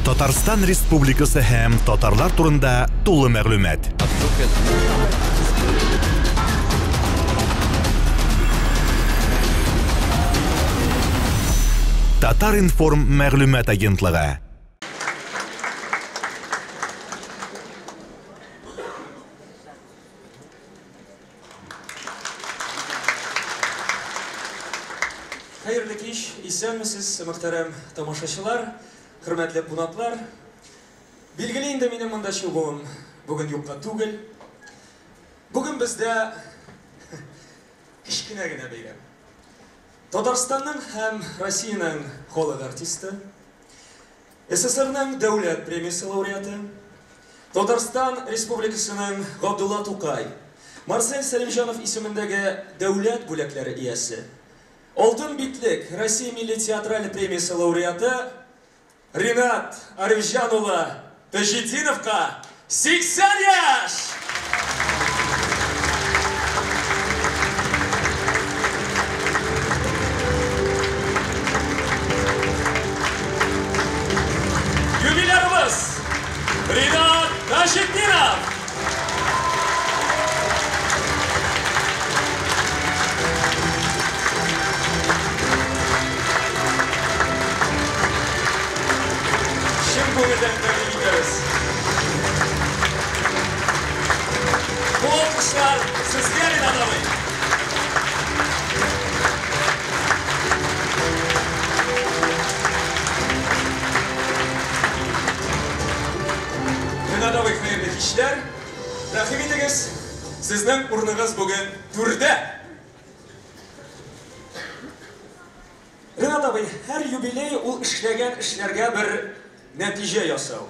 Татарстан Республикасы һәм татарлар турында тулы мәгълүмат. Татар-информ мәгълүмат агентлыгы. Хәерле кич, исәнмесез, мөхтәрәм тамашачылар, хөрмәтле кунаклар. Билгеле инде минем монда чыгуым бүген юкка түгел. Бүген бездә кечкенә генә бәйрәм. Татарстанның һәм Россиянең халык артисты, СССРның дәүләт премиясе лауреаты, Татарстан Республикасының Габдулла Тукай, Марсель Сәлимҗанов исемендәге дәүләт бүләкләре иясе, Алтын битлек Россия милли театраль премиясе лауреаты Ринат Арифҗан улы Таҗетдиновка 80 яшь! Юбилярыбыз Ринат Таҗетдинов! Чын күңелдән тәбрик итәбез. Бу алкышлар сезгә, Ринат абый! Ринат абый, хәерле кичләр. Рәхим итегез, сезнең урыныгыз бүген түрдә. Ринат абый, һәр юбилей ул эшләгән эшләргә бер нәтиҗә ясау.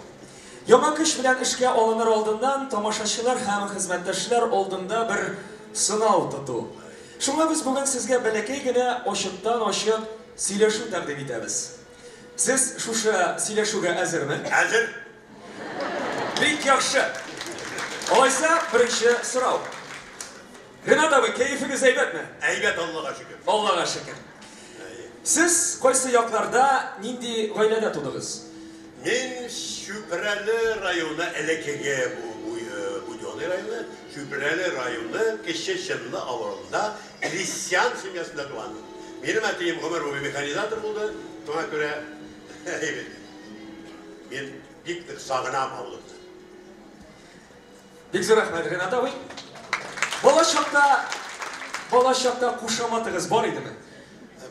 Яңа көч белән эшкә алыныр алдыннан тамашачылар һәм хезмәттәшләр алдында бер сынау тоту. Шуңа без бүген сезгә бәләкәй генә ачыктан-ачык сөйләшү тәкъдим итәбез. Сез шушы сөйләшүгә әзерме? Әзер. Бик яхшы. Алайса, беренче сорау. Ринат абый, кәефегез әйбәтме? Әйбәт, Аллага шөкер. Аллага шөкер. Сез кайсы якларда, нинди гаиләдә тудыгыз? Мин Чүпрәле районы, элеккеге Будённый районы, Чүпрәле районы Кече Чынлы авылында крестьян семьясында туганмын. Минем әтием гомер буе механизатор булды, шуңа күрә әйбәт. Мин бик нык сагынам авылымны. Бик зур рәхмәт, Ренат абый. Бала чакта, бала чакта кушаматыгыз бар идеме?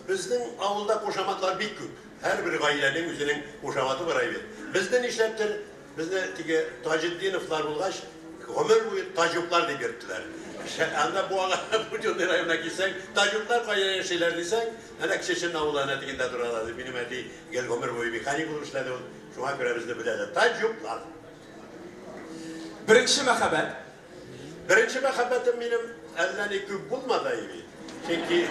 Безнең авылда кушаматлар бик күп. Һәрбер гаиләнең үзенең кушаматы бар әйбәт. Безне нишләптер, безне теге Таҗетдиновлар булгач, гомер буе Таҗуклар дип йөрттеләр. Анда Буага, Будённый районына килсәң, Таҗуклар кая яшиләр дисәң, әнә Кече Чын авылы әнә тегендә торалар дип. Минем әти гел гомер буе механик булып эшләде ул. Шуңа күрә безне беләләр. Таҗуклар. Беренче мәхәббәт. Беренче мәхәббәтем минем әллә ни күп булмады бит. Чөнки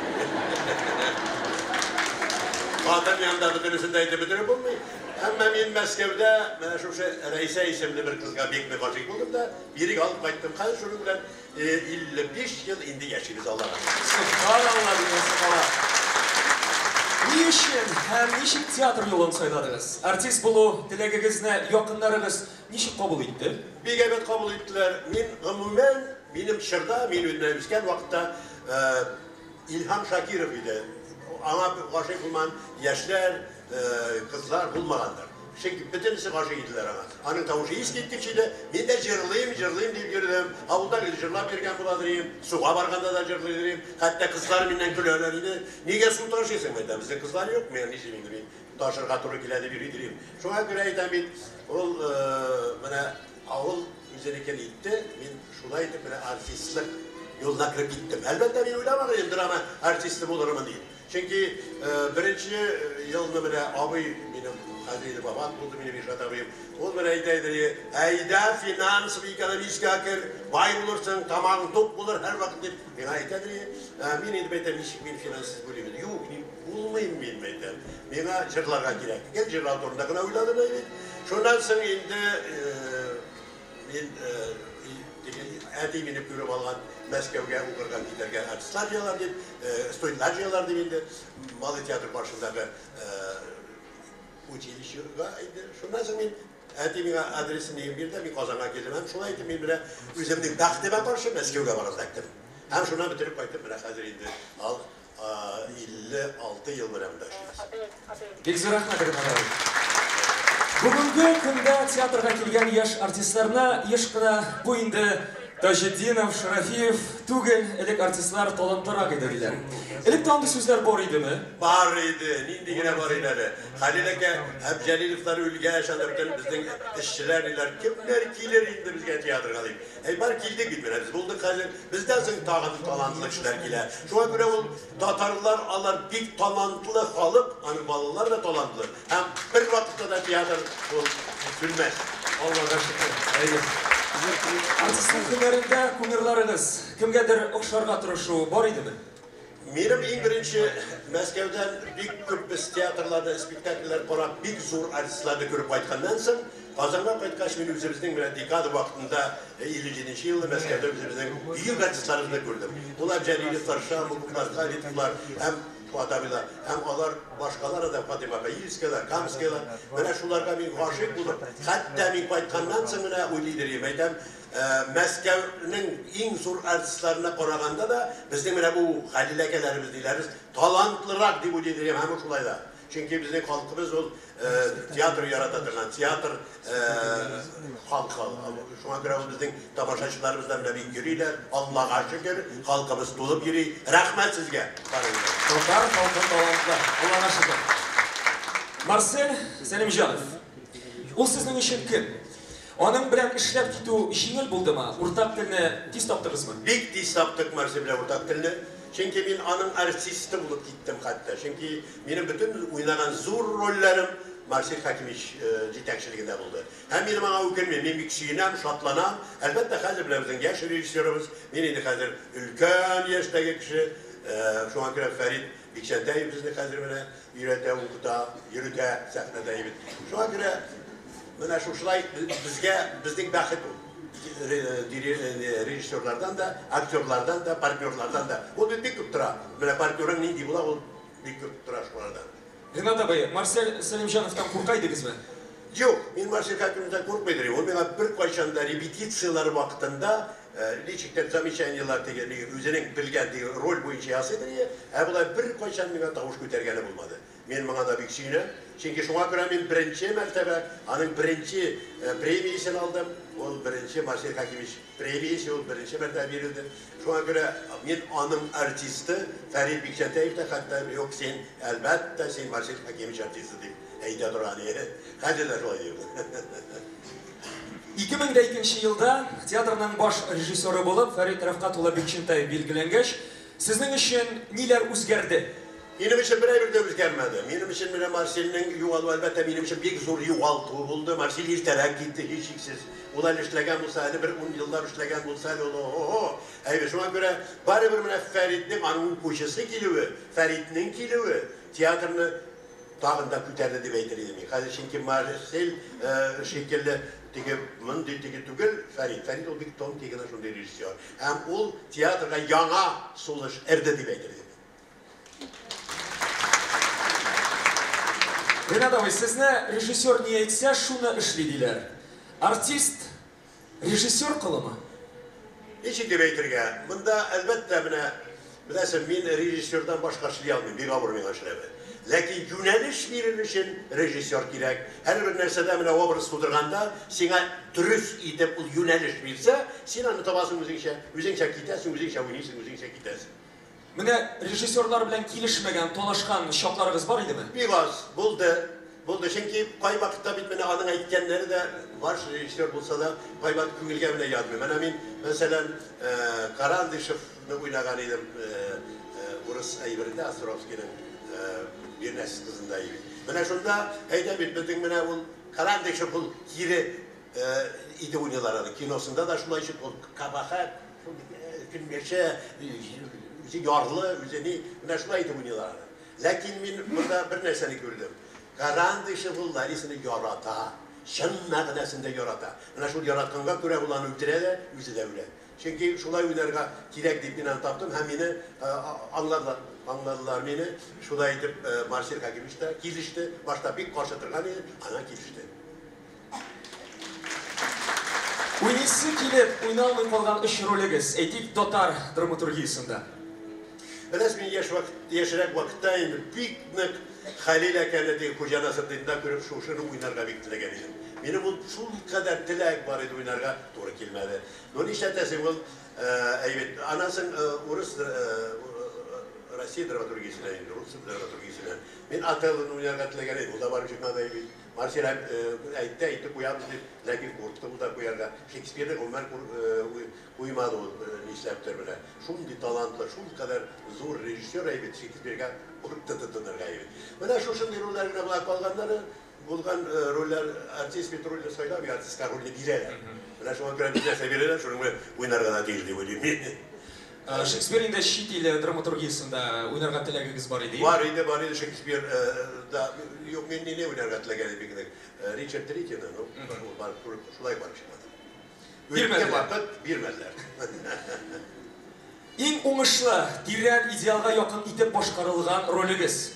хатын янында бөтенесен дә әйтеп бетереп булмый. Әмма мин Мәскәүдә менә шушы Рәйсә исемле бер кызга бик нык гашыйк булдым да, бирегә алып кайттым. Хәзер шуның белән 55 ел инде яшибез, Аллага шөкер. Сөбханалла, дөньясы кала. Ни өчен һәм ничек театр юлын сайладыгыз? Артист булу теләгегезне якыннарыгыз ничек кабул итте? Бик әйбәт кабул иттеләр. Мин, гомумән, минем чорда, мин үзем үскән вакытта Илһам Шакиров иде. Аңа гашыйк булмаган яшьләр, кызлар булмагандыр. Чөнки бөтенесе гашыйк иделәр аңа. Аның тавышы искиткеч иде. Мин дә җырлыйм, җырлыйм дип йөрдем. Авылда гел җырлап йөргән буладыр идем. Суга барганда да җырлый идем. Хәтта кызлар миннән көләләр иде. Нигә су ташыйсың? Әйтәм, безнең кызлар юк. Миңа ничек инде мин ташырга туры килә дип йөри идем. Шуңа күрә әйтәм бит, ул менә авыл үзенекен итте. Мин шулай итеп менә артистлык юлына кереп киттем. Әлбәттә, мин уйламаган идем драма артисты булырмын дип. Чөнки беренче елны менә абый минем, хәзер инде вафат булды минем Иршат абыем, ул менә әйтә иде, әйдә финансовый экономическийга кер, бай булырсың, тамагың тук булыр һәрвакыт дип миңа әйтә иде. Мин инде әйтәм, ничек мин финансист булыйм? Юк, мин булмыйм мин, әйтәм. Миңа җырларга кирәк. Гел җырлау турында гына уйладым бит. Шуннан соң инде мин теге әти мине күреп алган, Мәскәүгә укырга китәргә артистлар җыялар дип, студентлар җыялар дип инде, Малый театр каршындагы Училищега инде. Шуннан соң мин әти миңа адресын бирде, мин Казанга килдем. Һәм шулай итеп мин менә үземнең бәхетемә каршы Мәскәүгә барып эләктем. Һәм шуннан бетереп кайтып, менә хәзер инде 56 ел менә монда эшлибез. Бик зур рәхмәт, Ринат абый. Бүгенге көндә театрга килгән яшь артистларны еш кына бу инде Таҗетдинов, Шарафиев түгел, элек артистлар талантлырак иде диләр. Элек тә андый сүзләр бар идеме? Бар иде, нинди генә бар иде әле. Хәлил әкә Әбҗәлиловлар үлгәч, анда бөтен безнең эшчеләр диләр, кемнәр килер инде безгә театрга дип. Әй, бар килдек бит менә, без булдык хәзер. Бездән соң тагын талантлы кешеләр килә. Шуңа күрә ул татарлар, алар бик талантлы халык, аның балалары да талантлы. Һәм бер вакытта да театр ул сүнмәс. Аллага шөкер. Әйе. Артистлык һөнәрендә кумирларыгыз кемгәдер охшарга тырышу бар идеме? Минем иң беренче Мәскәүдән бик күп без театрларда спектакльләр карап, бик зур артистларны күреп кайтканнан соң, Казанга кайткач мин үзебезнең менә декада вакытында 57 елда Мәскәүдә үзебезнең бөек артистларыбызны күрдем. Улар Җәлиловлар, Шамуковлар, Халитовлар һәм Фуат абыйлар, һәм алар башкалары да, Фатыйма Баильскийлар, Камскийлар. Менә шуларга мин гашыйк булып, хәтта мин кайтканнан соң менә уйлый идем, әйтәм, Мәскәүнең иң зур артистларына караганда да безнең менә бу Хәлил әкәләребез диләрбез талантлырак дип уйлый идем, һәм шулай да. Чөнки безнең халкыбыз ул театр ярата торган, театр халкы. Шуңа күрә ул безнең тамашачыларыбыз да менә бик йөриләр. Аллага шөкер, халкыбыз тулып йөри. Рәхмәт сезгә. Татар халкы талантлы. Аллага шөкер. Марсель Сәлимҗанов. Ул сезнең өчен кем? Аның белән эшләп китү җиңел булдымы? Уртак телне тиз таптыгызмы? Бик тиз таптык Марсель белән уртак телне. Чөнки мин аның артисты булып киттем хәтта. Чөнки минем бөтен уйнаган зур рольләрем Марсель Хәкимович җитәкчелегендә булды. Һәм мин моңа үкенмим, мин бик сөенәм, шатланам. Әлбәттә, хәзер белән безнең яшь режиссерыбыз, мин инде хәзер өлкән яшьтәге кеше, шуңа күрә Фәрит Бикчәнтәев безне хәзер менә өйрәтә, укыта, йөртә сәхнәдә бит. Шуңа күрә менә шушылай безгә, безнең бәхет ул. Режиссерлардан да, актерлардан да, партнерлардан да. Ул бит бик күп тора. Менә партнерың нинди була, ул бик күп тора шулардан. Ринат абый, Марсель Сәлимҗановтан курка идегезме? Юк, мин Марсель Хәкимовтан куркмый идем. Ул миңа беркайчан да репетицияләр вакытында ничектер замечаниеләр теге үзенең белгән теге роль буенча ясый иде, ә болай беркайчан миңа тавыш күтәргәне булмады. Мин моңа да бик сөенәм. Чөнки шуңа күрә мин беренче мәртәбә аның беренче премиясен алдым. Ул беренче Марсель Хәкимович премиясе, ул беренче мәртәбә бирелде. Шуңа күрә мин аның артисты Фәрит Бикчәнтәев тә хәтта юк, син, әлбәттә, син Марсель Хәкимович артисты дип әйтә торган иде. Хәзер дә шулай ди. 2002 елда театрның баш режиссеры булып Фәрит Рәфкать улы Бикчәнтәев билгеләнгәч, сезнең өчен ниләр үзгәрде? Минем өчен бер әйбер дә үзгәрмәде. Минем өчен менә Марсельнең югалуы, әлбәттә, минем өчен бик зур югалту булды. Марсель иртәрәк китте, һичшиксез. Ул әле эшләгән булса, әле бер 10 еллап эшләгән булса, әле ул ого-го. Әйбер, шуңа күрә барыбер менә Фәритнең аның укучысы килүе, Фәритнең килүе театрны тагын да күтәрде дип әйтер идем мин. Хәзер чөнки Марсель шикелле теге мондый теге түгел Фәрит. Фәрит ул бик тонкий гына шундый режиссер. Һәм ул театрга яңа сулыш өрде дип әйтер идем. Ринат абый, сезне режиссер ни әйтсә, шуны эшли диләр. Артист режиссер кылымы? Ничек дип әйтергә? Монда әлбәттә менә беләсең, мин режиссердан башка эшли алмыйм, бик авыр миңа эшләве. Ләкин юнәлеш бирер өчен режиссер кирәк. Һәрбер нәрсәдә менә образ тудырганда, сиңа дөрес итеп ул юнәлеш бирсә, син аны табасың үзеңчә, үзеңчә китәсең, үзеңчә уйныйсың, үзеңчә китәсең. Менә режиссерлар белән килешмәгән, талашкан чакларыгыз бар идеме? Бик аз булды. Булды, чөнки кайвакытта бит менә аның әйткәннәре дә баш режиссер булса да, кайвакыт күңелгә менә язмый. Менә мин, мәсәлән, Карандышевны уйнаган идем, урыс әйберендә, Островскийның Бирнәсез кызында иде. Менә шунда әйтә бит, безнең менә ул Карандышев ул кире иде уйныйлар аны. Киносында да шулай итеп ул кабахәт, көнләшә, үзе ярлы, үзе ни, менә шулай итеп уйныйлар аны. Ләкин мин монда бер нәрсәне күрдем. Карандышев ул Ларисаны ярата, чын мәгънәсендә ярата. Менә шул яратканга күрә ул аны үтерә дә, үзе дә үлә. Чөнки шулай уйнарга кирәк дип мин аны таптым һәм мине аңладылар. Аңладылар мине. Шулай итеп Марсель Хәкимович та килеште. Башта бик каршы торган иде, аннан килеште. Уйныйсы килеп, уйналмый калган өч ролегез, әйтик, татар драматургиясендә. Беләсез, мин яшь вакыт, яшьрәк вакытта инде бик нык Хәлил әкәне теге Хуҗа Насретдинда күреп шушыны уйнарга бик теләгән идем. Минем ул шулкадәр теләк бар иде уйнарга, туры килмәде. Ну нишләтәсең, ул әйбәт. Аннан соң урыс Россия драматургиясеннән инде, рус драматургиясеннән. Мин Отеллоны уйнарга теләгән идем, ул да барып чыкмады бит. Марсель әйтте, әйтте, куябыз дип, ләкин курыкты ул да куярга. Шекспирны гомумән куймады ул, нишләптер менә. Шундый талантлы, шулкадәр зур режиссер әйбәт, Шекспирга курыкты тотынырга әйбәт. Менә шушындый рольләр генә була, калганнары булган рольләр, артист бит рольне сайламый, артистка рольне бирәләр. Менә шуңа күрә бит нәрсә бирәләр, шуның белән уйнарга да тиеш дип уйлыйм мин. Шекспир инде чит ил драматургиясендә уйнарга теләгегез бар иде? Бар иде, бар иде Шекспир да. Юк, мин мине уйнарга теләгән идем бик нык. Ричард Третьины, ну, ул барып шулай барып чыкмады. Бирмәделәр. Вакыт бирмәделәр. Иң уңышлы, тирән идеалга якын итеп башкарылган ролегез?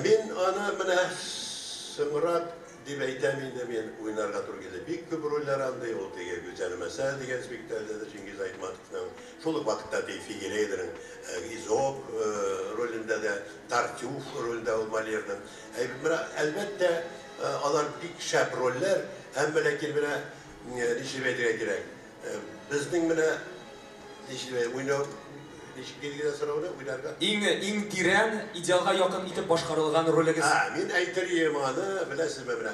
Мин аны менә соңрак дип әйтәм инде, мин уйнарга туры килде. Бик күп рольләр андый, ул теге Гүзәл Мәсәл дигән спектакльдә дә Чингиз Айтматовның, шул ук вакытта теге Фигерейдоның Изоп ролендә дә, Тартюф ролендә ул Мольерның. Менә әлбәттә, алар бик шәп рольләр, әмма ләкин менә ничек әйтергә кирәк, безнең менә ничек уйнау, ничек диде сорауны, уйнарга? Иң тирән, идеалга якын итеп башкарылган ролегез? Мин әйтер идем аны, беләсезме, менә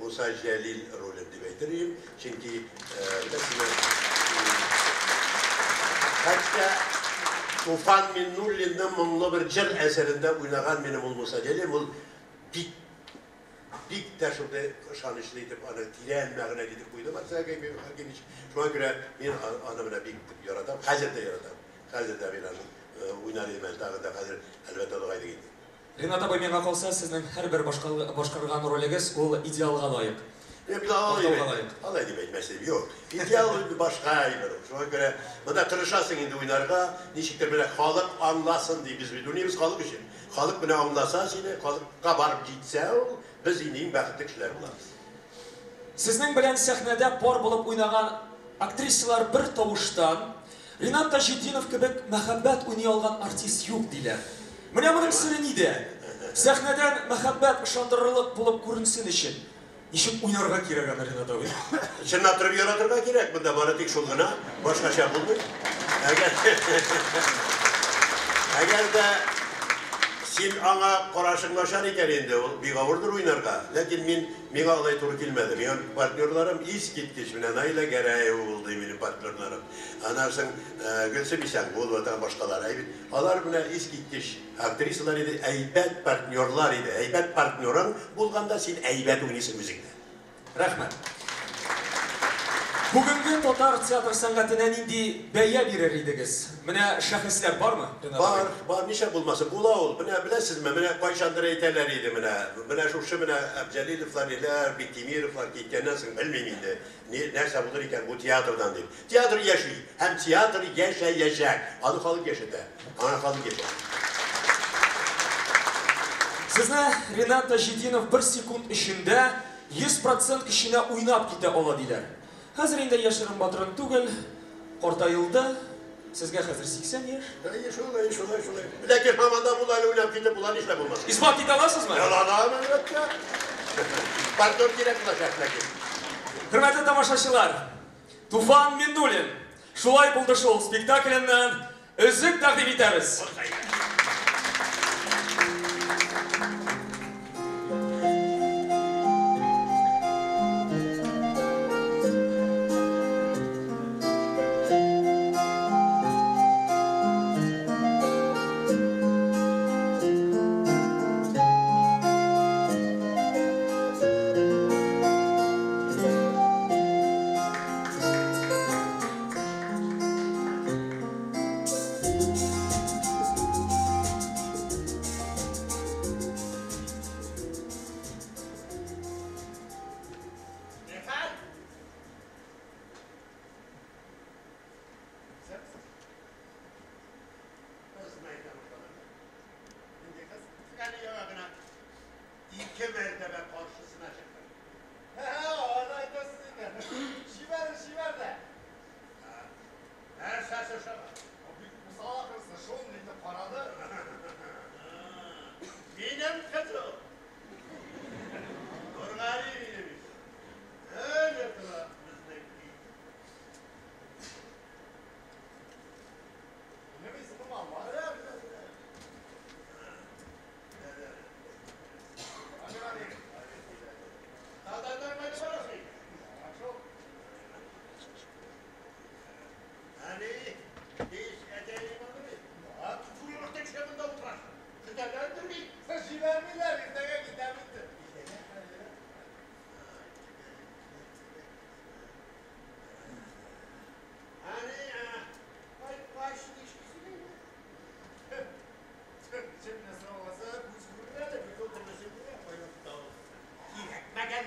Муса Җәлил роле дип әйтер идем, чөнки беләсезме, хәтта Туфан Миннуллинның моңлы бер җыр әсәрендә уйнаган минем ул Муса Җәлил, ул бик бик тә шундый ышанычлы итеп, аны тирән мәгънәле итеп куйды Марсель Хәкимович. Шуңа күрә мин аны менә бик яратам, хәзер дә яратам. Хәзер дә мин аны уйнар идем әле тагын да хәзер, әлбәттә, олыгайдык инде. Ринат абый, миңа калса, сезнең һәрбер башкарган ролегез ул идеалга лаек. Мактауга лаек. Алай дип әйтмәс идем, юк. Идеал инде башка әйбер ул. Шуңа күрә монда тырышасың инде уйнарга, ничектер менә халык аңласын ди, без бит уйныйбыз халык өчен. Халык менә аңласа сине, халыкка барып җитсә ул, без инде иң бәхетле кешеләр булабыз. Сезнең белән сәхнәдә пар булып уйнаган актрисалар бер тавыштан Ринат Таҗетдинов кебек мәхәббәт уйный алган артист юк, диләр. Менә моның сере нидә? Сәхнәдән мәхәббәт ышандырырлык булып күренсен өчен ничек уйнарга кирәк аны, Ринат абый? Чынлап торып яратырга кирәк, монда бары тик шул гына, башкача булмый. Әгәр дә син аңа карашың начар икән инде, ул бик авырдыр уйнарга. Ләкин мин, миңа алай туры килмәде. Миңа партнерларым искиткеч, менә Наилә Гәрәева булды минем партнерларым. Аннан соң Гөлсем Исәнгулова тагын башкалар. Алар менә искиткеч актрисалар иде, әйбәт партнерлар иде. Әйбәт партнерың булганда син әйбәт уйныйсың үзеңне. Рәхмәт. Бүгенге татар театр сәнгатенә нинди бәя бирер идегез? Менә шәхесләр бармы, Ринат абый? Бар, бар, нишләп булмасын, була ул. Менә беләсезме, менә кайчандыр әйтәләр иде, менә, менә шушы менә Әбҗәлиловлар, ниләр, Биктимировлар киткәннән соң, белмим инде, ни, нәрсә булыр икән бу театрдан дип. Театр яши, һәм театр яшәячәк. Аны халык яшәтә, аңа халык яшәтә. Сезне Ринат Таҗетдинов бер секунд эчендә 100% көченә уйнап китә ала диләр. Хәзер инде яшерен батырын түгел, картаелды. Сезгә хәзер 80 яшь. Әйе, шулай, шулай, шулай. Ләкин һаман да була әле уйнап китеп була, нишләп булмасын? Исбат итә аласызмы? Алам, әлбәттә. Партнер кирәк булачак ләкин. Хөрмәтле тамашачылар, Туфан Миннуллин Шулай булды шул спектакленнән өзек тәкъдим итәбез.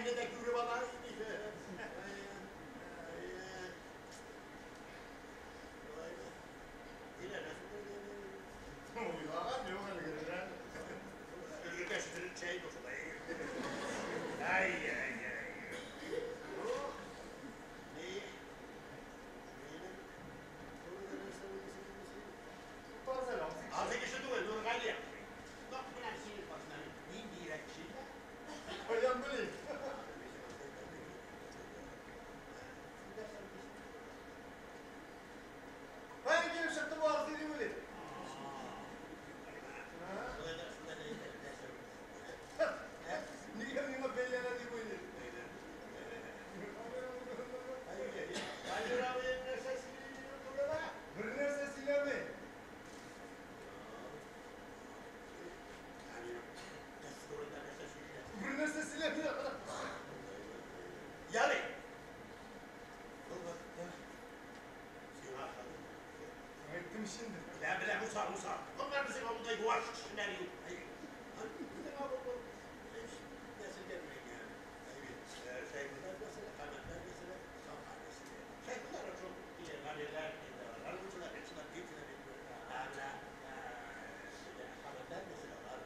Хәлне дә күреп ала инде. Уйлаган юк әлегә. Чәй шулай. Ай, ай, ай. Ни? Азы кеше түгел, Нургали. Нак менә синең башына ниндирәк кеше дә? Каян белим? Каян килеп чыкты бу абзый дип уйлыйм. Нигә миңа бәйләнә дип уйлыйм. Бер нәрсә сөйләми. Бер нәрсә сөйләми. Ярый. Был вакытта сиңа Әйттем инде. Белә, белә, Муса, Муса. Моннан безнең авылда юаш кешеләр юк. Безнең авылда нәселгә бирелгән. Шәйхулар нәселе, Хәмәтләр нәселе, Сафа нәселе. Шәйхулар шул галиләр, гармунчылар, җырчылар, биючеләр. Ә менә Хәмәтләр нәселе алар.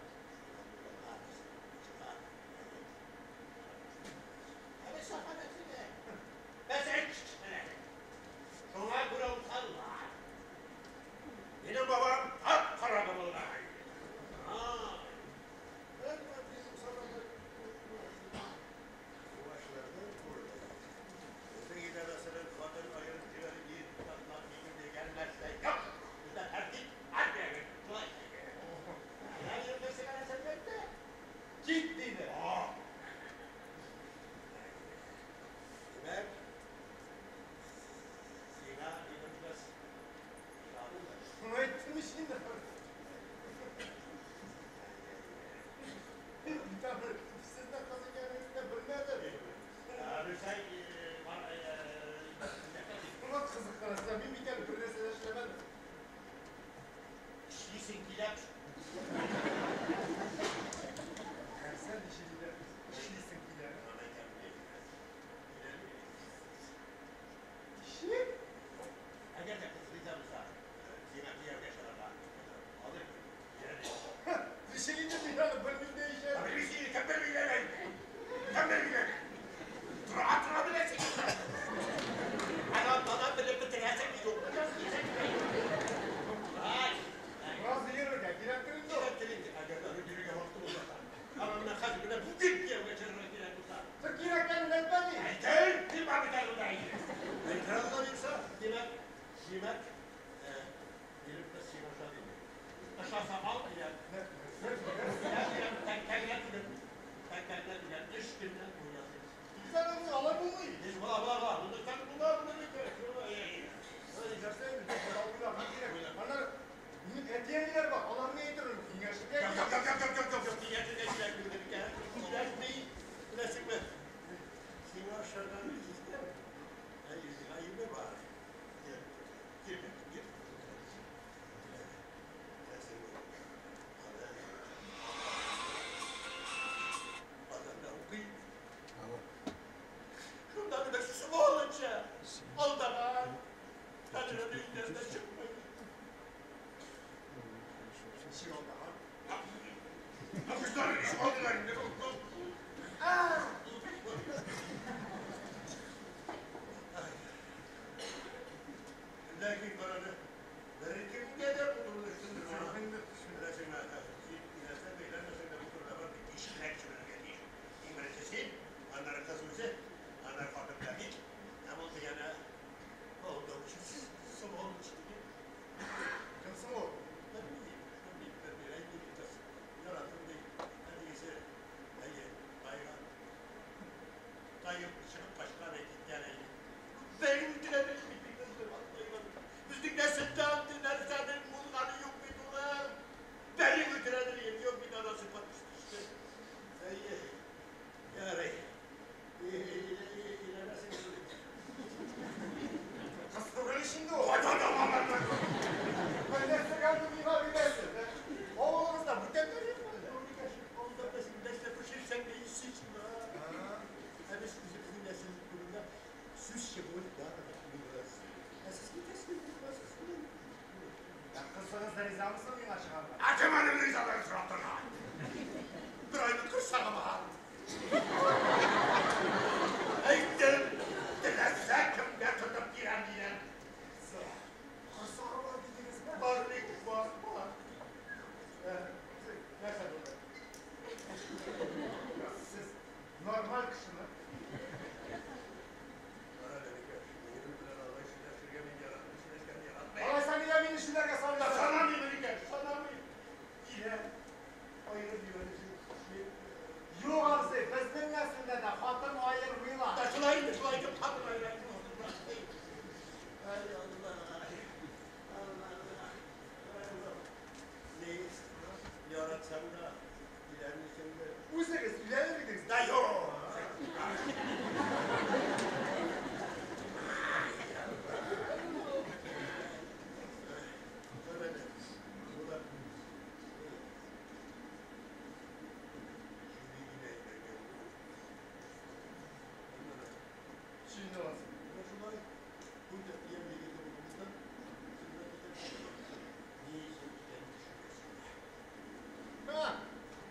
Әле Сафа нәселе. Бәс әйт. Шуңа күрә усаллар. Минем бабам ат карагы булган.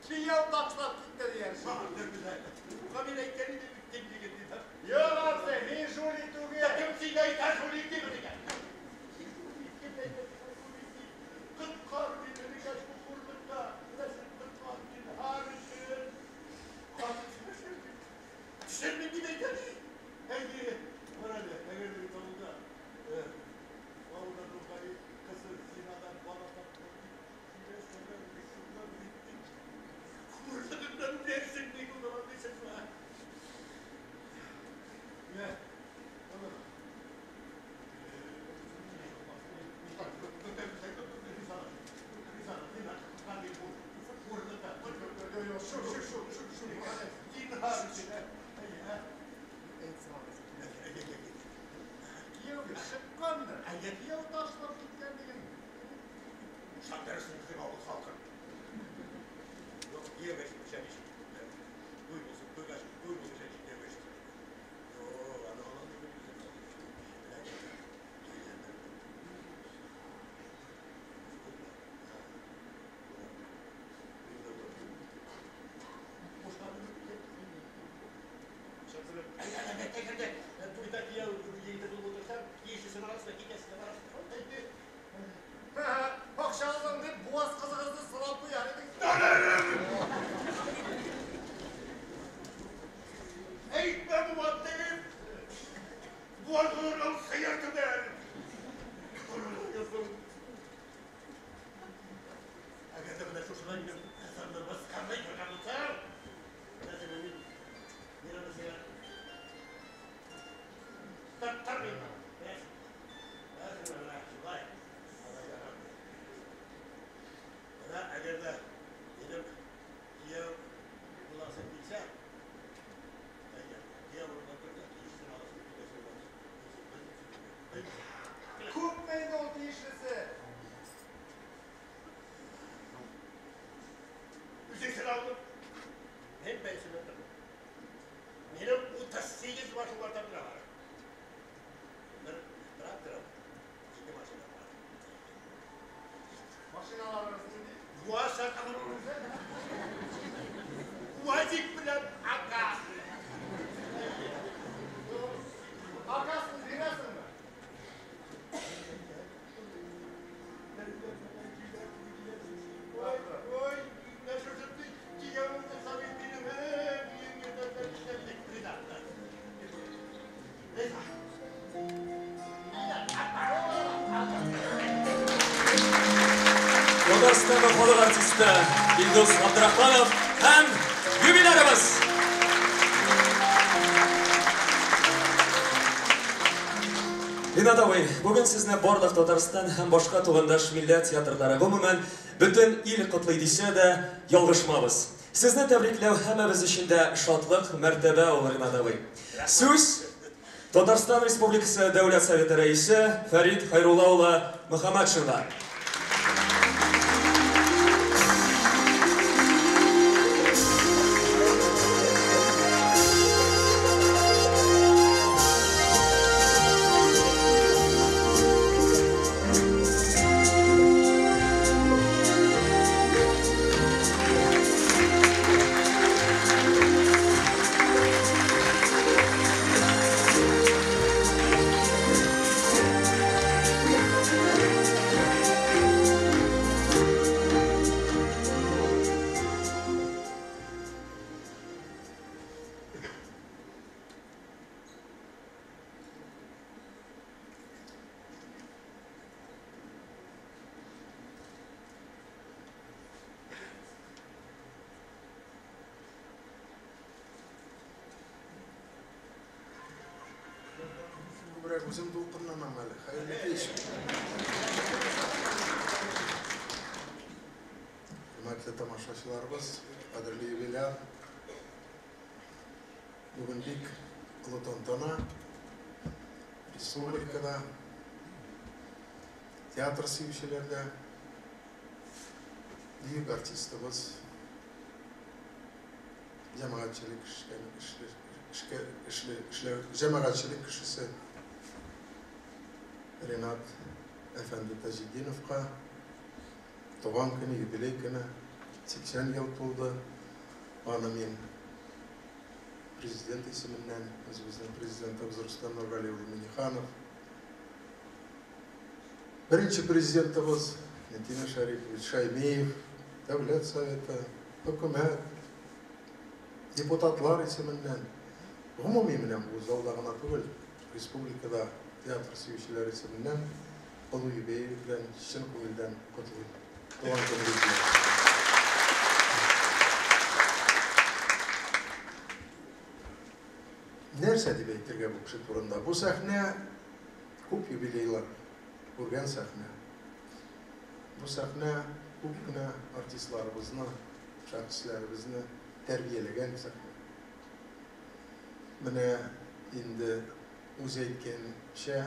Кияү ташлап китте диярсең. Мин әйткән идем бит, кем егет дип. Юк, абзый, мин жулик түгел. Кем сине әйтә жулик дип икән? Кем әйтә жулик дип? Коткар мине, Рикаш, бу хурлыкта. Беләсең, коткар, зинһар өчен. Төшермим дип әйтә ди. Әйе, бар әле, әгәр дә бит авылда, авылда Нургали кызы зинадан бала тапкан дип сөйләсәләр, шуннан бит хурлыгыңнан үләрсең, ни булыр андыйсыңмы? Йә, улым. Шу, шу, шу, шу, шу. Әйтсәм, абзый. Кияүгә чыккандыр. Кияү ташлап киткән диген. Ышандырырсың безнең авыл халкын. Юк, кияүгә чыкмыйча ничек? Туй булсын, туйга чык, туй булмыйча ничек кияүгә чыксын? Юк, аны аңламыйм мин үзем. Туйда кияү егете булып утырсаң, тиешлесен аласың да китәсең дә барасың. Әйтте. Акча алдың дип, буаз кызыгызны сорап куяр идең. Әйтмә буаз дип! Буаз булыр сыер түгел. Әгәр дә менә шушылай минем кызымны мыскыллый торган булсаң, менә мин аны сиңа тоттырмыйм. Беләсең. Беләсең, менә шулай. Алай ярамый. Менә әгәр дә минем кияү буласың килсә, әйе, кияү булып тор да, тиешлесен аласың, китәсең барасың. Күпме инде ул тиешлесе? Үзең алдың. Мин пенсияда тордым. Минем 38 башым бар тора бар. Бер тракторым, ике машина бар. Машиналарыгыз нинди? УАЗ УАЗик белән АК. Акасын бирәсеңме? Ой, ой, менә шушы киявем булса бит минем, Риза. Риза. Татарстанның халык артисты Илдус Абдрахманов һәм юбилярыбыз. Ринат абый, бүген сезне барлык Татарстан һәм башка тугандаш милләт театрлары, гомумән, бөтен ил котлый дисә дә ялгышмабыз. Сезне тәбрикләү һәммәбез өчен дә шатлык, мәртәбә ул, Ринат абый. Сүз Татарстан Республикасы Дәүләт Советы рәисе Фәрит Хәйрулла улы Мөхәммәтшинга. Күбрәк үзем дулкынланам әле. Хәерле кич. Хөрмәтле тамашачыларыбыз, кадерле юбиляр. Бүген бик олы тантана. Республикада театр сөючеләрдә бөек артистыбыз, җәмәгатьчелек җәмәгатьчелек кешесе Ринат әфәнде Таҗетдиновка туган көне, юбилей көне 80 ел тулды. Аны мин президент исеменнән, үзебезнең президентыбыз Рөстәм Нургали улы Миңнеханов, беренче президентыбыз Минтимер Шәрипович Шәймиев, Дәүләт Советы, хөкүмәт, депутатлар исеменнән, гомуми менә бу залда гына түгел, республикада театр сөючеләр исеменнән олы юбилей белән чын күңелдән котлыйм. Туган көнегез белән. Нәрсә дип әйтергә бу кеше турында? Бу сәхнә күп юбилейлар күргән сәхнә. Бу сәхнә күп кенә артистларыбызны, шәхесләребезне тәрбияләгән сәхнә. Менә инде үзе әйткәнчә,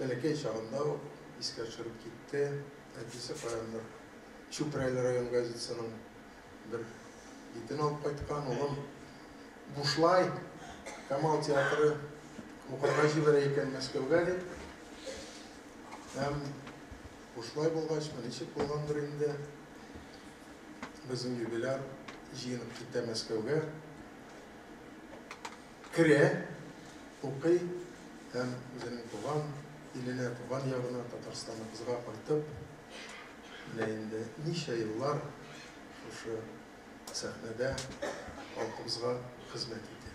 бәләкәй чагында ук искә төшереп китте, әтисе каяндыр Чүпрәле район газетасының бер битен алып кайткан, улым бушлай Камал театры укырга җибәрә икән Мәскәүгә дип. Һәм бушлай булгач, ничек булгандыр инде, безнең юбиляр җыенып китә Мәскәүгә. Керә, укый һәм үзенең туган иленә, туган ягына, Татарстаныбызга кайтып, менә инде ничә еллар шушы сәхнәдә халкыбызга хезмәт итә.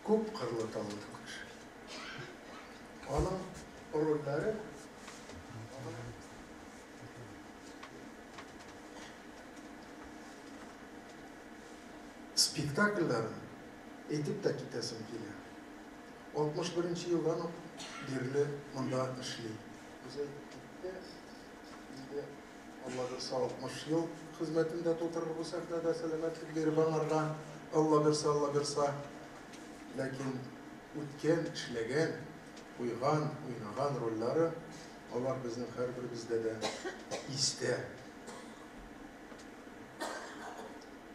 Күп кырлы талантлы кеше. Аның рольләре спектакльләрен әйтеп тә китәсем килә. 61 нче елдан ук бирле монда эшли. Үзе әйтеп китте, инде Алла бирса 60 ел хезмәтен дә тутырыр бу сәхнәдә, сәламәтлек биреп аңарга, Алла бирса, Алла бирса. Ләкин үткән, эшләгән, куйган, уйнаган рольләре, алар безнең һәрберебездә дә истә.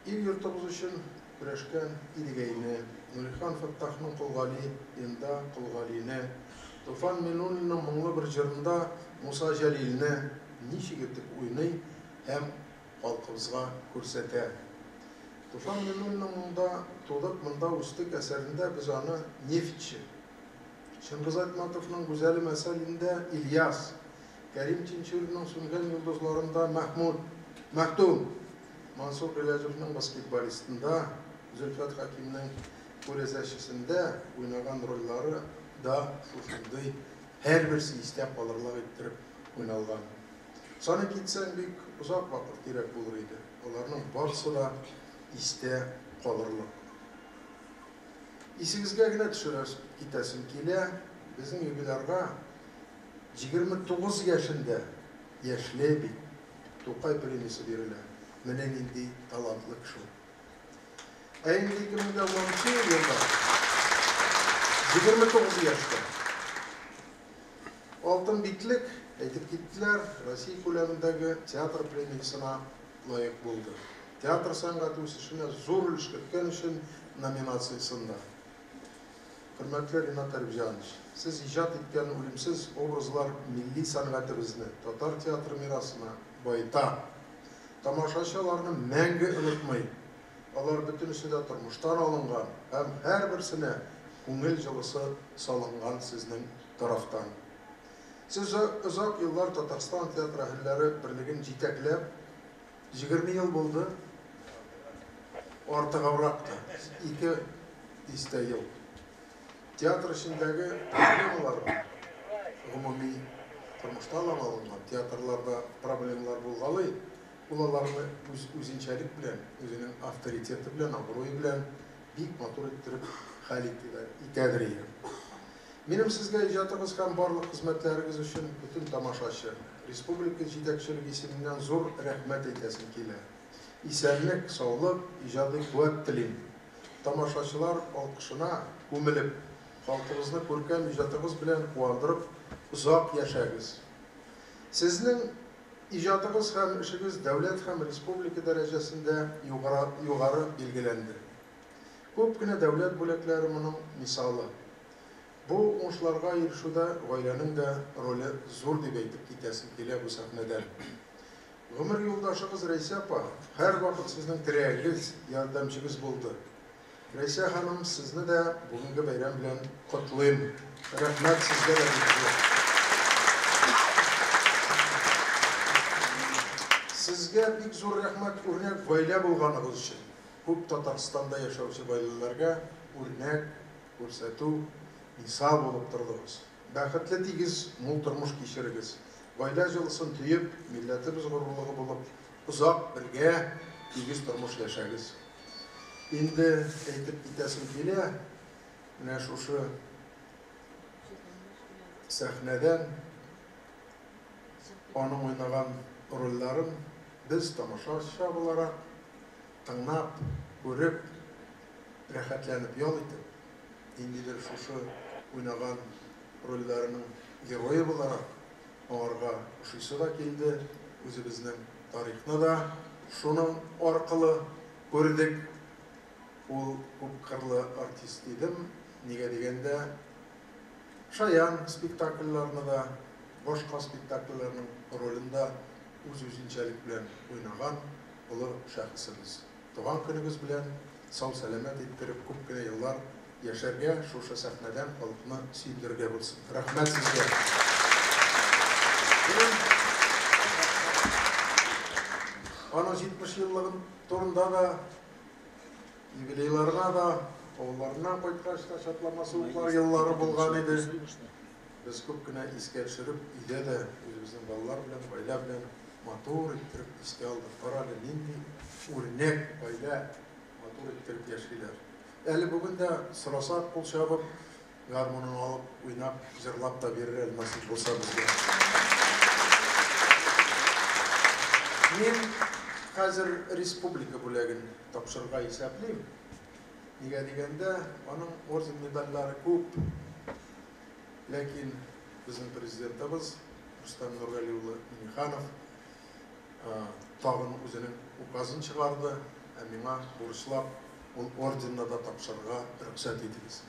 Ил-йортыбыз өчен көрәшкән Идегәйне, Нурихан Фәттахның Кол Гали енда Кол Галине, Туфан Миңнуллинның моңлы бер җырында Муса Җәлилне ничек итеп уйный һәм халкыбызга күрсәтә. Туфан Миңнуллинның Монда тудык, монда үстек әсәрендә без аны нефтьче, Чыңгыз Айтматовның Гүзәлем әсәрендә Ильяс, Кәрим Тинчуринның Сүнгән йолдызларында Мәхмүт, Мәхтүм, Мансур Гыйләҗевнең Баскетболистында, Зөлфәт Хәкимнең Күрәзәчесендә уйнаган рольләре да шушындый, һәрберсе истә калырлык иттереп уйналган. Саный китсәң, бик озак вакыт кирәк булыр иде, аларның барсы да истә калырлык. Исегезгә генә төшерә китәсем килә, безнең юбилярга 29 яшендә, яшьләй бит, Тукай премиясе бирелә. Менә нинди талантлы кеше ул. Ә инде 2010 елда 29 яшьтә Алтын битлек, әйтеп киттеләр, Россия күләмендәге театр премиясенә лаек булды. Театр сәнгате үсешенә зур өлеш керткән өчен номинациясендә. Хөрмәтле Ринат Әрбҗанович, сез иҗат иткән үлемсез образлар милли сәнгатебезне, татар театры мирасына баета. Тамашачы аларны мәңге онытмый. Алар бөтенесе дә тормыштан алынган һәм һәрберсенә күңел җылысы салынган сезнең тарафтан. Сез озак еллар Татарстан театр әһелләре берлеген җитәкләп, 20 ел булды, артыгабрак та, ике дистә ел. Театр эчендәге проблемаларны, гомуми тормышта да алынган театрларда проблемалар булгалый, ул аларны үз үзенчәлек белән, үзенең авторитеты белән, абруе белән бик матур иттереп хәл итәдер иде. Минем сезгә иҗатыгыз һәм барлык хезмәтләрегез өчен бөтен тамашачы, республика җитәкчелеге исеменнән зур рәхмәт әйтәсем килә. Исәнлек, саулык, иҗади куәт телим. Тамашачылар алкышына күмелеп, халкыбызны күркәм иҗатыгыз белән куандырып озак яшәгез. Сезнең иҗатыгыз һәм эшегез дәүләт һәм республика дәрәҗәсендә югары билгеләнде. Күп кенә дәүләт бүләкләре моның мисалы. Бу уңышларга ирешүдә гаиләнең дә роле зур дип әйтеп китәсем килә бу сәхнәдән. Гомер юлдашыгыз Рәйсә апа һәрвакыт сезнең терәгегез, ярдәмчегез булды. Рәйсә ханым, сезне дә бүгенге бәйрәм белән котлыйм. Рәхмәт сезгә дә бик зур. Сезгә бик зур рәхмәт үрнәк гаилә булганыгыз өчен. Күп Татарстанда яшәүче гаиләләргә үрнәк күрсәтү, мисал булып тордыгыз. Бәхетле тигез, мул тормыш кичерегез. Гаилә җылысын тоеп, милләтебез горурлыгы булып, озак бергә тигез тормыш яшәгез. Инде әйтеп китәсем килә, менә шушы сәхнәдән аның уйнаган рольләрен без тамашачы буларак тыңлап, күреп, рәхәтләнеп ял итеп, ниндидер шушы уйнаган рольләренең герое буларак аңарга ошыйсы да килде, үзебезнең тарихны да шуның аркылы күрдек. Ул күпкырлы артист дидем, нигә дигәндә, шаян спектакльләрне дә, башка спектакльләрнең ролен дә үз үзенчәлек белән уйнаган олы шәхесебез. Туган көнегез белән сау-сәламәт иттереп күп кенә еллар яшәргә, шушы сәхнәдән халыкны сөендерергә булсын. Рәхмәт сезгә. Аның 70 еллыгын турында да, юбилейларына да, авылларыннан кайткач та чатлама суыклар еллары булган иде. Без күп кенә искә төшереп, өйдә дә үзебезнең балалар белән, гаилә белән матур иттереп искә алдык. Кара әле, нинди үрнәк гаилә, матур иттереп яшиләр. Әле бүген дә сорасак, кул чабып, гармунын алып, уйнап, җырлап та бирер әле насыйп булса безгә. Мин хәзер республика бүләген тапшырырга исәплим. Нигә дигәндә, аның орден медальләре күп. Ләкин безнең президентыбыз Рөстәм Нургали улы Минниханов тагын үзенең указын чыгарды, ә миңа бурычлап ул орденны да тапшырырга рөхсәт итегез.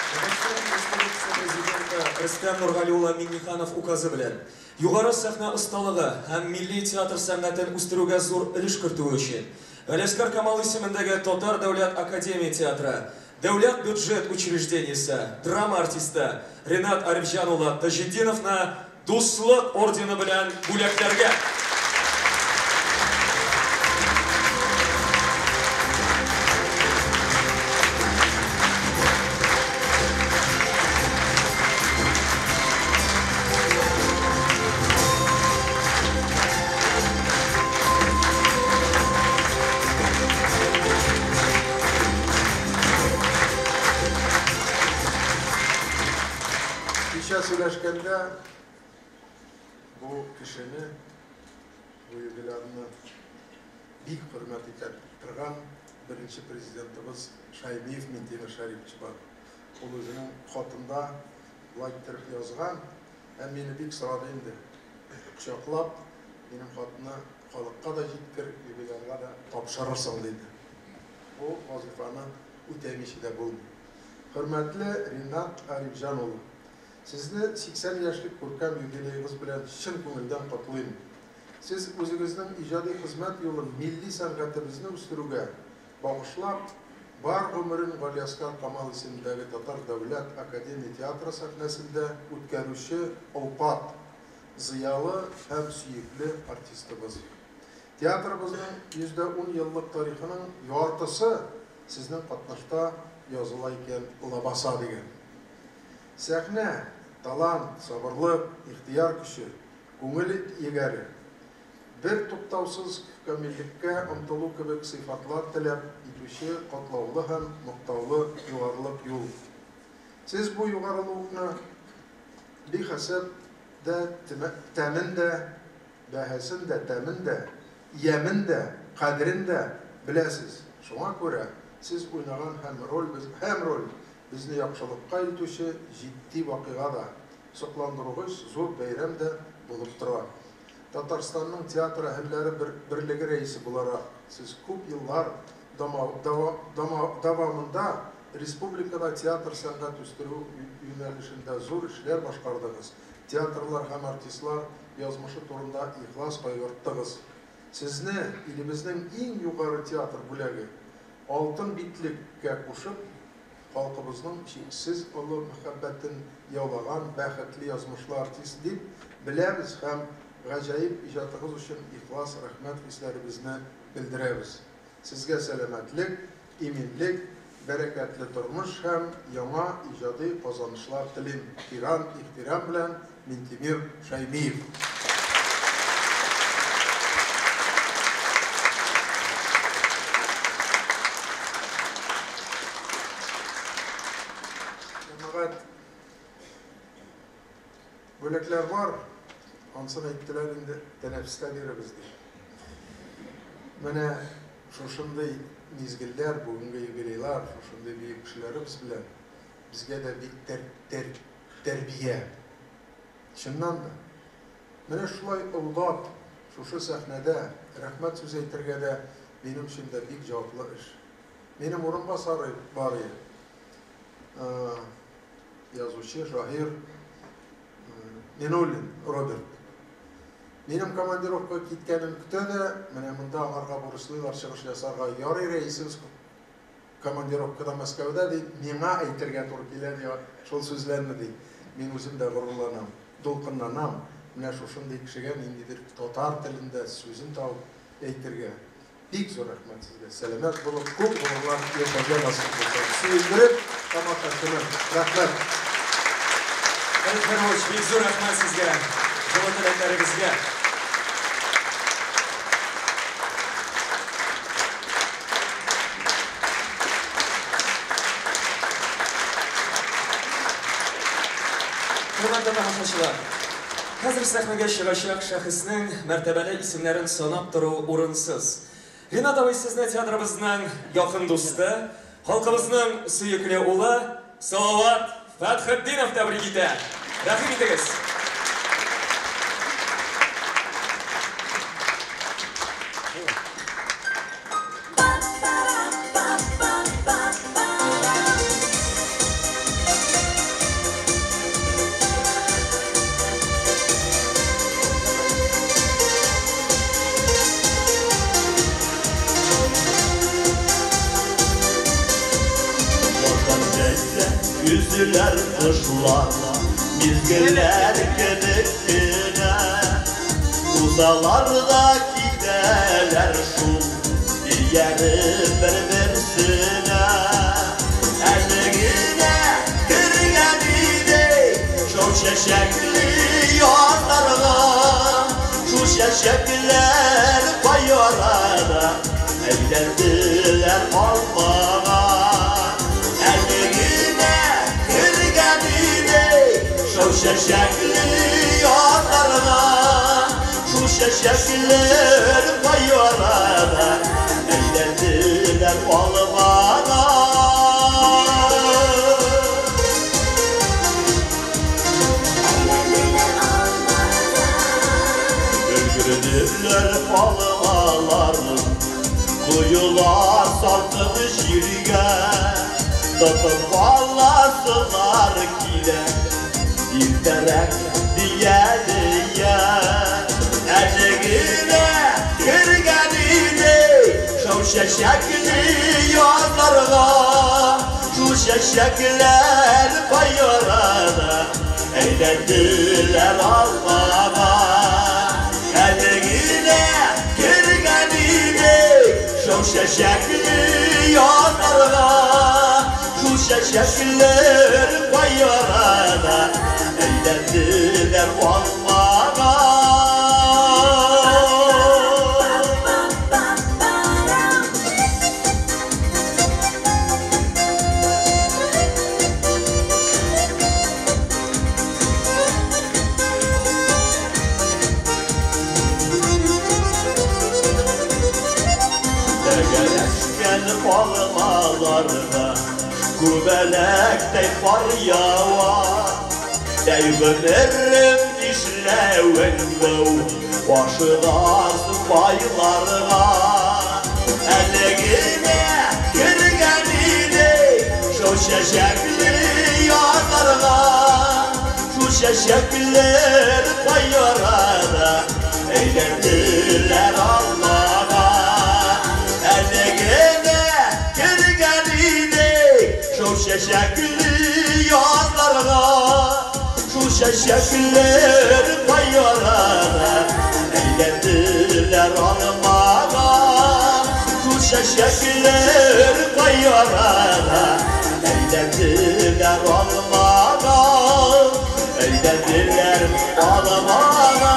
Татарстан Республикасы Президенты Рөстәм Нургали улы Минниханов указы белән югары сәхнә осталыгы һәм милли театр сәнгатен үстерүгә зур өлеш кертүе өчен Галиәсгар Камал исемендәге Татар дәүләт академия театры дәүләт бюджет учреждениесе драма артисты Ренат Арифҗан улы Таҗетдиновны Дуслык ордены белән бүләкләргә. Кичә сөйләшкәндә бу кешене, бу юбилярны бик хөрмәт итә торган беренче президентыбыз Шаймиев Минтимер Шәрипович бар. Ул үзенең хатында болай иттереп язган, һәм мине бик сорады инде. Кочаклап, минем хатны халыкка да җиткер, юбилярга да тапшырырсың, диде. Бу вазифаны үтәмичә дә булмый. Хөрмәтле Ринат Арифҗан улы, сезне 80 яшьлек күркәм юбилеегыз белән чын күңелдән котлыйм. Сез үзегезнең иҗади хезмәт юлын милли сәнгатебезне үстерүгә багышлап, бар гомерен Галиәсгар Камал исемендәге Татар дәүләт академия театры сәхнәсендә үткәрүче олпат, зыялы һәм сөекле артистыбыз. Театрыбызның 110 еллык тарихының яртысы сезнең катнашта языла икән лабаса дигән. Сәхнә, талант, сабырлык, ихтыяр көче, күңел егәре, бер туктаусыз камиллеккә омтылу кебек сыйфатлар таләп итүче катлаулы һәм мактаулы югарылык юл. Сез бу югарылыкны бихисап дә тәмен дә, бәһасен дә, тәмен дә, ямен дә, кадерен дә беләсез. Шуңа күрә сез уйнаган һәм роль безне яхшылыкка илтүче җитди вакыйга да, сокландыргыч зур бәйрәм дә булып тора. Татарстанның театр әһелләре берлеге рәисе буларак, сез күп еллар дәвамында республикада театр сәнгать үстерү юнәлешендә зур эшләр башкардыгыз. Театрлар һәм артистлар язмышы турында ихлас кайгырттыгыз. Сезне илебезнең иң югары театр бүләге «Алтын битлек»кә кушып, халкыбызның чиксез олы мәхәббәтен яулаган бәхетле язмышлы артист дип беләбез һәм гаҗәеп иҗатыгыз өчен ихлас рәхмәт хисләребезне белдерәбез. Сезгә сәламәтлек, иминлек, бәрәкәтле тормыш һәм яңа иҗади казанышлар телим. Тиран ихтирам белән Минтимер Шаймиев. Җәмәгать, бүләкләр бар, ансын әйттеләр инде, тәнәфестә бирәбез дип. Менә шушындый мизгелләр, бүгенге юбилейлар, шушындый бөек кешеләребез белән безгә дә бик тәрбия. Чыннан да. Менә шулай олылап, шушы сәхнәдә рәхмәт сүз әйтергә дә минем өчен дә бик җаваплы эш. Минем урынбасары бар иде. Язучы, шагыйрь Минуллин Роберт. Минем командировка киткәнен көтә дә, менә монда аңарга бурычлыйлар чыгыш ясарга. Ярый рәисебез командировкада Мәскәүдә ди, миңа әйтергә туры килә ди, шул сүзләрне ди. Мин үзем дә горурланам, дулкынланам. Менә шушындый кешегә ниндидер татар телендә сүзен табып әйтергә. Бик зур рәхмәт сезгә. Сәламәт булып, күп гомерлар яшәргә насыйп булсын. Сөендереп тамашачыны. Рәхмәт. Фәрит Фәрович, бик зур рәхмәт сезгә. Җылы теләкләрегезгә. Хөрмәтле тамашачылар, хәзер сәхнәгә чыгачак шәхеснең мәртәбәле исемнәрен санап тору урынсыз. Ринат абый, сезне театрыбызның якын дусты, халкыбызның сөекле улы Салават Фәтхетдинов тәбрик итә. Рәхим итегез. Üzüler kışlar, mizgiller kebek kine. Uzalarda giderler şu, diğeri bir-birsine. Eline kirgen idi, şu çeşekli yollarına. Şu çeşekler koyarada, eğlendiler almağa. Şeşekli yollarına, şu şeşekler koyarada, eğlendiler almana. Өлgürdüler almalarını, kuyular salkım şirge, tutup ağlasınlar kile. İlterek diye diye, eline kirgen idi, şu şeşekli yollarına, şu şeşekler koyarada, eğlendiler almana. Eline kirgen idi, şu şeşekli yollarına, şu şeşekler koyarada, eğlendiler almana. Degeleşken almalarda Kubelekte kar yava, Deyvemirim işlevin bu, Başıdarsın baylarına. Eline kirgen idi, Şu şeşekli yollarına, Şu чәчәкләр кай арада әйләнделәр алмага. Әле генә кергән идек шул чәчәкле язларга. Шул чәчәкләр кай арада әйләнделәр алмага. Шул чәчәкләр кай арада әйләнделәр алмага. Әйләнделәр алмага.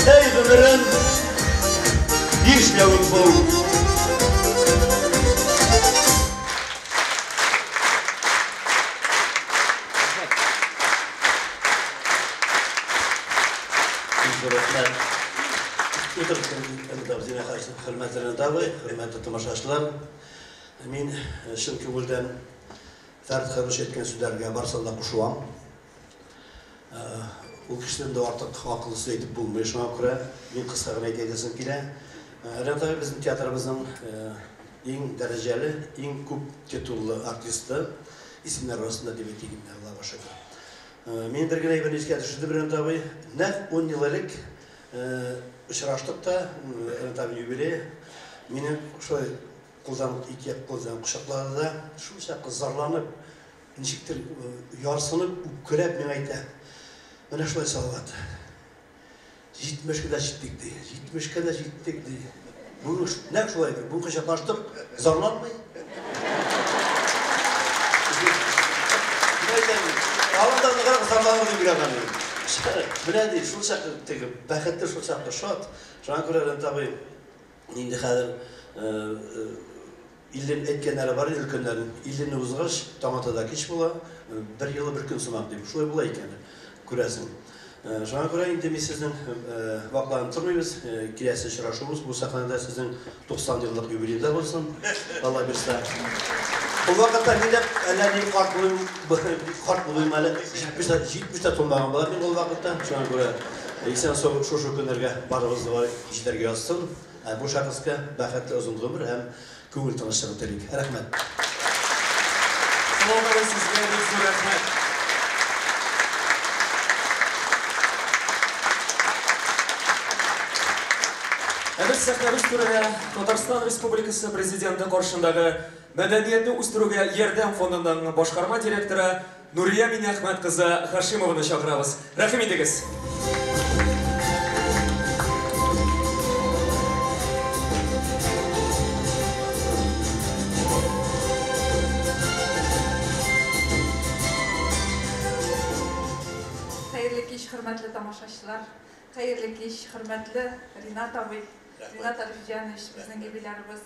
Эй, гомерем, нишләвең бу? Рәхмәт. Хөрмәтле Ринат абый, хөрмәтле тамашачылар. Мин чын күңелдән Фәрит Хәйруллович әйткән сүзләргә барысына да кушылам. Ул кешедән дә артык акыллы сүз әйтеп булмый, шуңа күрә мин кыска гына әйтәсем килә. Ринат абый безнең театрыбызның иң дәрәҗәле, иң күп титуллы артисты, исемнәр арасында дип әйтик инде, Аллага шөкер. Мин бер генә әйберне искә төшердем, Ринат абый. Нәкъ 10 ел элек очраштык та, Ринат абый юбилее, мине шулай кулдан, ике як кулдан кочаклады да, шул чаклы зарланып, ничектер ярсынып, үпкәләп миңа әйтә: "Менә шулай, Салават. 70-кә дә җиттек", – ди. 70-кә дә җиттек, ди. Бүген нәкъ шулай ди. Бүген кочаклаштык, зарланмый. Тагын да ныграк зарланыр дип уйлаган идем. Менә ди, шул чаклы теге бәхетле, шул чаклы шат. Шуңа күрә, Ринат абый, инде хәзер 50 әйткәннәре бар инде өлкәннәрнең. 50-не узгач, таң ата да кич була, бер елы бер көн сымак дип. Шулай була икән, күрәсең. Шуңа күрә инде мин сезнең вакланып тормыйбыз. Киләсе очрашуыбыз бу сәхнәдә сезнең 90 еллык юбилейда булсын. Алла бирсә. Ул вакытта мин дә әллә ни карт булыйм, карт булыйм әле. 70 тә тулмаган була мин ул вакытта. Шуңа күрә исән сау шушы көннәргә барыбызга җитәргә язсын. Ә бу шәхескә бәхетле озын гомер һәм күңел тынычлыгы телик. Рәхмәт. Салават абый, сезгә бик зур рәхмәт. Ә без сәхнәбез түренә Татарстан Республикасы Президенты каршындагы Мәдәниятне үстерүгә ярдәм фондының башкарма директоры Нурия Миннәхмәт кызы Хашимованы чакырабыз. Рәхим итегез. Хәерле кич, хөрмәтле тамашачылар. Хәерле кич, хөрмәтле Ринат абый, Ринат Арифҗанович, безнең юбилярыбыз.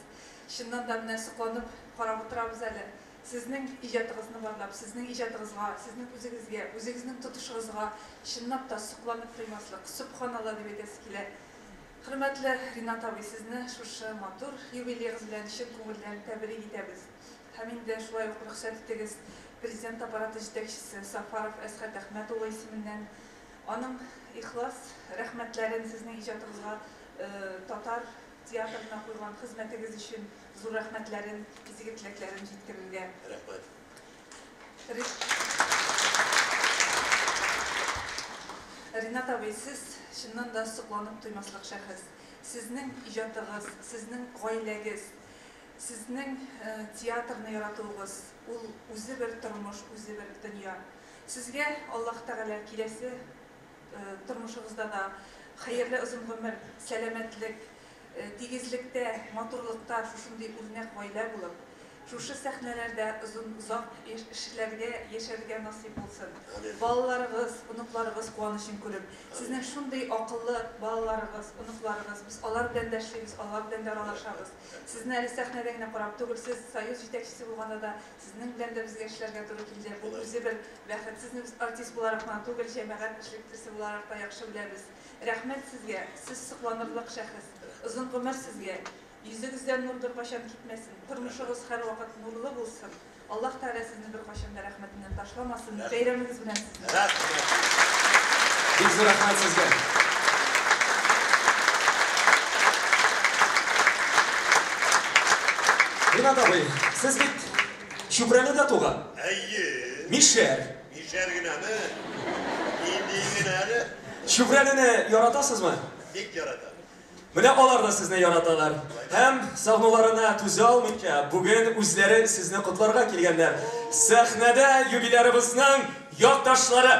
Чыннан да менә сокланып карап утырабыз әле. Сезнең иҗатыгызны барлап, сезнең иҗатыгызга, сезнең үзегезгә, үзегезнең тотышыгызга чынлап та сокланып туймаслык, сөбханалла дип әйтәсе килә. Хөрмәтле Ринат абый, сезне шушы матур юбилеегыз белән чын күңелдән тәбрик итәбез. Һәм инде шулай ук рөхсәт итегез, Президент аппараты җитәкчесе Сафаров Әсхәт Әхмәт улы исеменнән аның ихлас рәхмәтләрен сезнең иҗатыгызга, татар театрына куйган хезмәтегез өчен зур рәхмәтләрен, изге теләкләрен җиткерергә. Рәхмәт. Ринат абый, сез чыннан да сокланып туймаслык шәхес. Сезнең иҗатыгыз, сезнең гаиләгез, сезнең театрны яратуыгыз, ул үзе бер тормыш, үзе бер дөнья. Сезгә Аллаһ Тәгалә киләсе тормышыгызда да хәерле озын гомер, сәламәтлек, тигезлектә, матурлыкта шушындый үрнәк гаилә булып, шушы сәхнәләрдә озын озак эшләргә, яшәргә насыйп булсын. Балаларыгыз, оныкларыгыз куанычын күреп, сезнең шундый акыллы балаларыгыз, оныкларыгыз, без алар белән дә эшлибез, алар белән дә аралашабыз. Сезне әле сәхнәдә генә карап түгел, сез Союз җитәкчесе булганда да сезнең белән дә безгә эшләргә туры килде. Бу үзе бер бәхет. Сезне без артист буларак кына түгел, җәмәгать эшлеклесе буларак та яхшы беләбез. Рәхмәт сезгә, сез сокланырлык шәхес. Озын гомер сезгә. Йөзегездән нур беркайчан китмәсен. Тормышыгыз һәрвакыт нурлы булсын. Аллаһ Тәгалә сезне беркайчан да рәхмәтеннән ташламасын. Бәйрәмегез белән сезне. Бик зур рәхмәт сезгә. Ринат абый, сез бит Чүпрәледә туган. Әйе. Мишәр. Мишәр генәме? Нинди генә әле? Чүпрәлене яратасызмы? Бик яратам. Менә алар да сезне яраталар. Һәм сагынуларына түзә алмыйча, бүген үзләре сезне котларга килгәннәр. Сәхнәдә юбилярыбызның якташлары.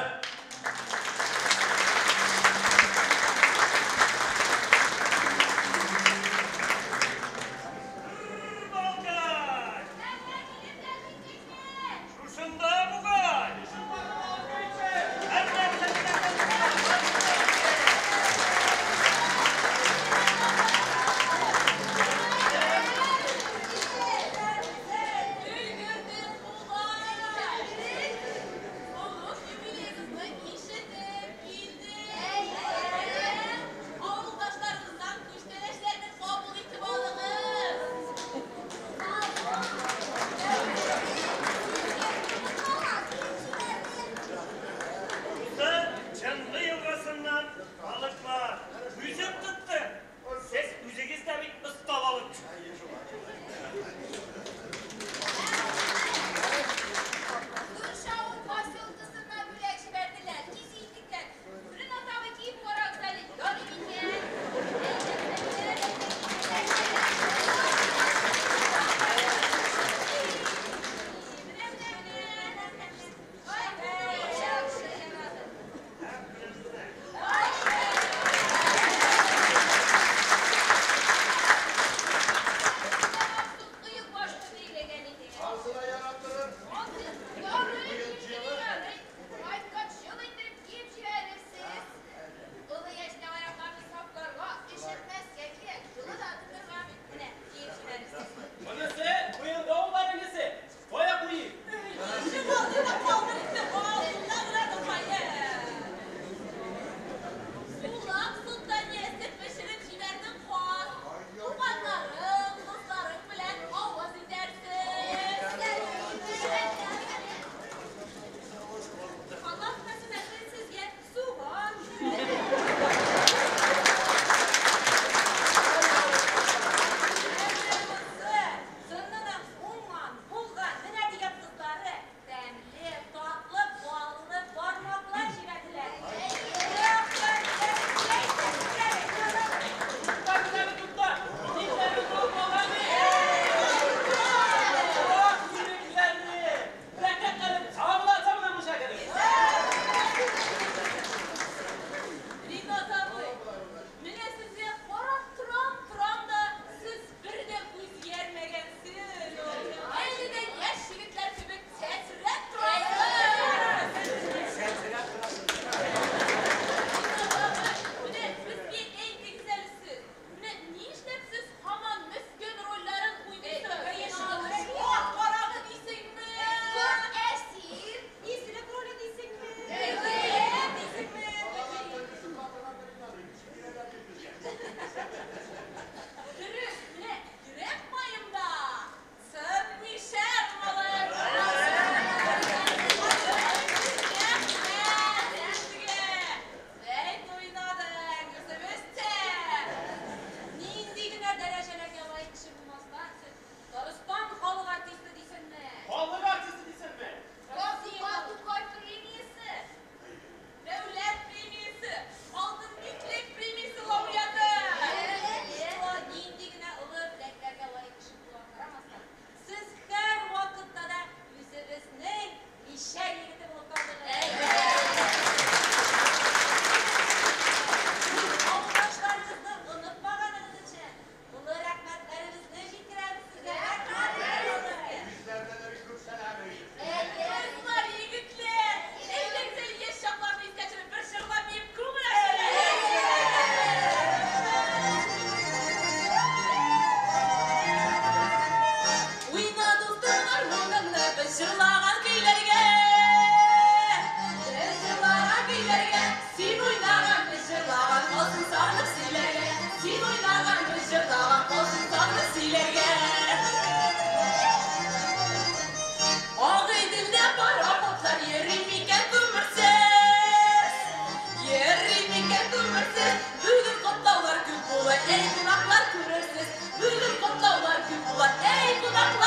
Ey, kınaklар күрерсез, Бүген котлаулар күп була, ey, кунаклар.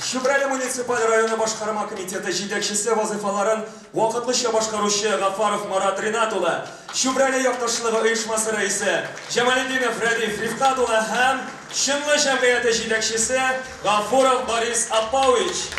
Чүпрәле муниципаль районы башкарма комитеты җитәкчесе вазыйфаларын вакытлыча башкаручы Гафаров Марат Ринат улы, Чүпрәле якташлыгы оешмасы рәисе Җамалетдинов Рәдиф Рифкат улы һәм Чынлы җәмгыяте җитәкчесе Гафуров Борис Аппауич.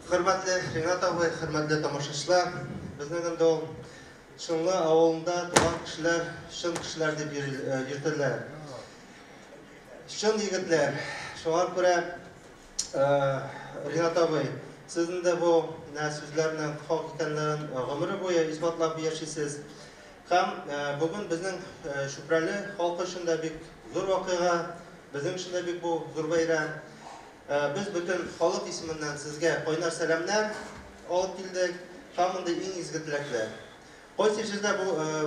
Хөрмәтле Ринат абый, хөрмәтле тамашачылар, безнең инде ул Чынлы авылында туган кешеләр чын кешеләр дип йөртелә. Чын егетләр. Шуңа күрә, Ринат абый, сезнең дә бу менә сүзләрнең хак икәнлеген гомере буе исбатлап яшисез. Һәм бүген безнең Чүпрәле халкы өчен дә бик зур вакыйга, безнең өчен дә бик бу зур бәйрәм. Без бөтен халык исеменнән сезгә кайнар сәламнәр алып килдек һәм мондый иң изге теләкләр. Кайсы җирдә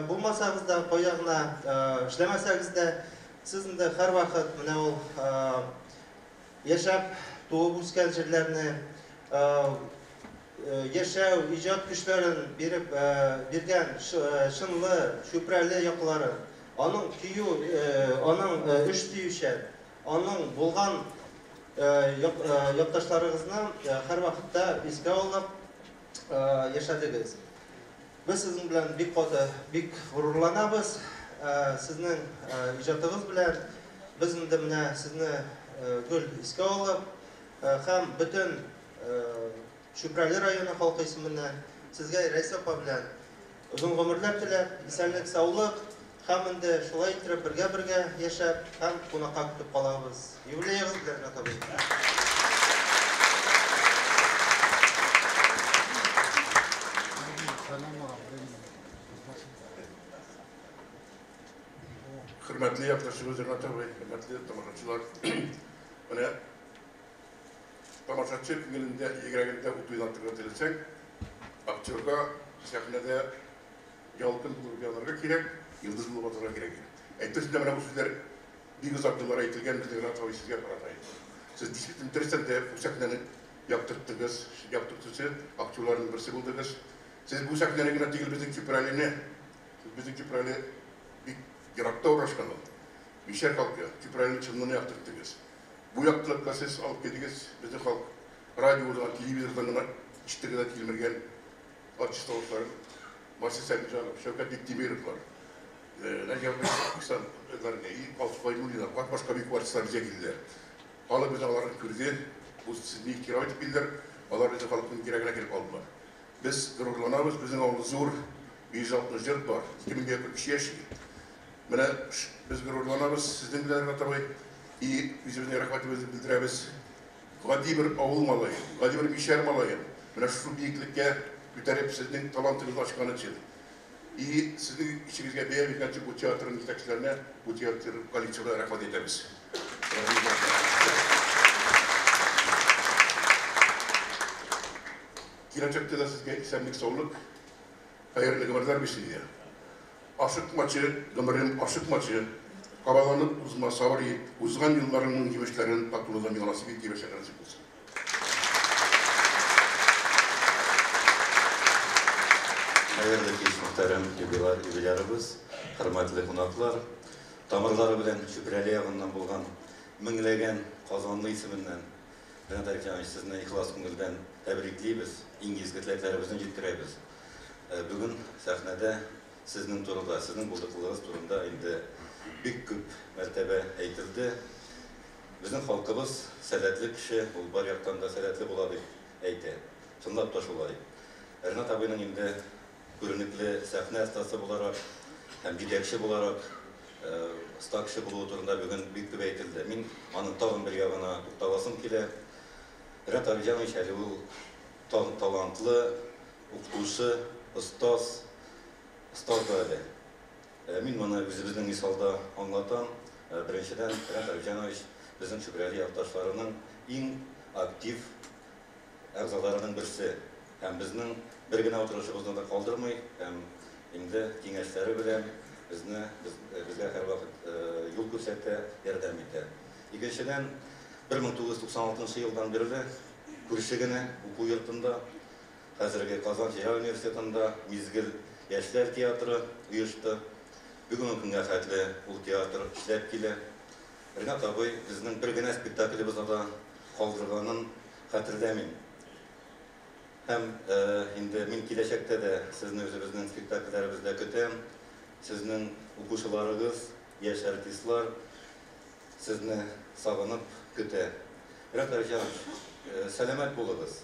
булмасагыз да, кая гына эшләмәсәгез дә, сез инде һәрвакыт менә ул яшәп, туып үскән җирләрне, яшәү, иҗат көчләрен биреп биргән Чынлы, Чүпрәле якларын, аның көю, аның эш сөючән, Аның булган якташларыгызны һәрвакытта искә алып яшәдегез. Без сезнең белән бик каты, бик горурланабыз. Сезнең иҗатыгыз белән без инде менә сезне гел искә алып һәм бөтен Чүпрәле районы халкы исеменнән сезгә Рәйсә апа белән озын гомерләр теләп, исәнлек-саулык һәм инде шулай иттереп бергә-бергә яшәп һәм кунакка көтеп калабыз. Юбилеегыз белән, Ринат абый! Хөрмәтле якташыбыз Ринат абый, хөрмәтле тамашачылар! Менә Тамашачы күңелендә, йөрәгендә ут уйнатырга теләсәң, актерга сәхнәдә ялкын булып янырга кирәк, йолдыз булып атарга кирәк. Әйтерсең дә, менә бу сүзләр бик озак еллар әйтелгән безнең Ринат абый сезгә карата. Сез действительно дөрестән дә бу сәхнәне яктырттыгыз, яктыртучы актерларның берсе булдыгыз. Сез бу сәхнәне генә түгел, безнең Чүпрәлене, безнең Чүпрәле бик еракта урнашкан ул. Мишәр халкы, Чүпрәленең чынлыгын яктырттыгыз. Бу яктылыкка сез алып килдегез, безнең халык радиодан, телевизордан гына ишетергә дә тилмергән артист тавышларын. Марсель Сәлимҗанов, Шәүкәт Биктимировлар, Наҗия Алсу Гайнуллина, башка бик күп артистлар безгә килделәр. Халык безне аларны күрде, бу сезне ихтирам итеп килделәр, алар безнең халыкның кирәгенә килеп калдылар. Без горурланабыз, безнең авыл зур, 560 йорт бар, 2000 гә якын кеше яши. Менә без горурланабыз сезнең белән, Ринат абый, и үзебезнең рәхмәтебезне белдерәбез. Гади бер авыл малае, гади бер мишәр малаен менә шушы биеклеккә күтәреп, сезнең талантыгызны ачкан өчен и сезнең эшегезгә бәя биргән өчен бу театрның җитәкчеләренә, бу театр коллективына рәхмәт әйтәбез. Киләчәктә дә сезгә исәнлек-саулык, хәерле гомерләр бирсен иде. Ашыкмачы, гомерем, ашыкмачы, Кабаланып узма, сабыр ит, Узган елларыңның җимешләрен татуны да миңа насыйп ит, дип яшәргә насыйп булсын. Хәерле кич, мөхтәрәм юбилар, юбилярыбыз, хөрмәтле кунаклар! Тамырлары белән Чүпрәле ягыннан булган меңләгән казанлы исеменнән Ренат Арифҗанович, сезне ихлас күңелдән тәбриклибез, иң изге теләкләребезне җиткерәбез. Бүген сәхнәдә сезнең турыда, сезнең булдыклылыгыгыз турында инде бик күп мәртәбә әйтелде. Безнең халкыбыз сәләтле кеше, ул бар яктан да сәләтле була дип әйтә. Чынлап та шулай. Ренат абыйның инде күренекле сәхнә остасы буларак һәм җитәкче буларак оста кеше булуы турында бүген бик күп әйтелде. Мин аның тагын бер ягына тукталасым килә. Ренат Абиҗанович әле ул талантлы укытучы, остаз, остаз да әле. Мин моны үзебезнең мисалда аңлатам. Беренчедән, Ренат Абиҗанович безнең Чүпрәле якташларының иң актив әгъзаларының берсе һәм безнең бер генә утырышыбызны да калдырмый һәм инде киңәшләре белән безне безгә һәрвакыт юл күрсәтә, ярдәм итә. Икенчедән, 1996 елдан бирле күрше генә уку йортында, хәзерге Казан федераль университетында Мизгел яшьләр театры оешты. Бүгенге көнгә хәтле ул театр эшләп килә. Ринат абый безнең бер генә спектаклебезне дә калдырганын хәтерләмим. Һәм инде мин киләчәктә дә сезне үзебезнең спектакльләребездә көтәм. Сезнең укучыларыгыз, яшь артистлар сезне сагынып көтә. Ринат Алиханович, сәламәт булыгыз.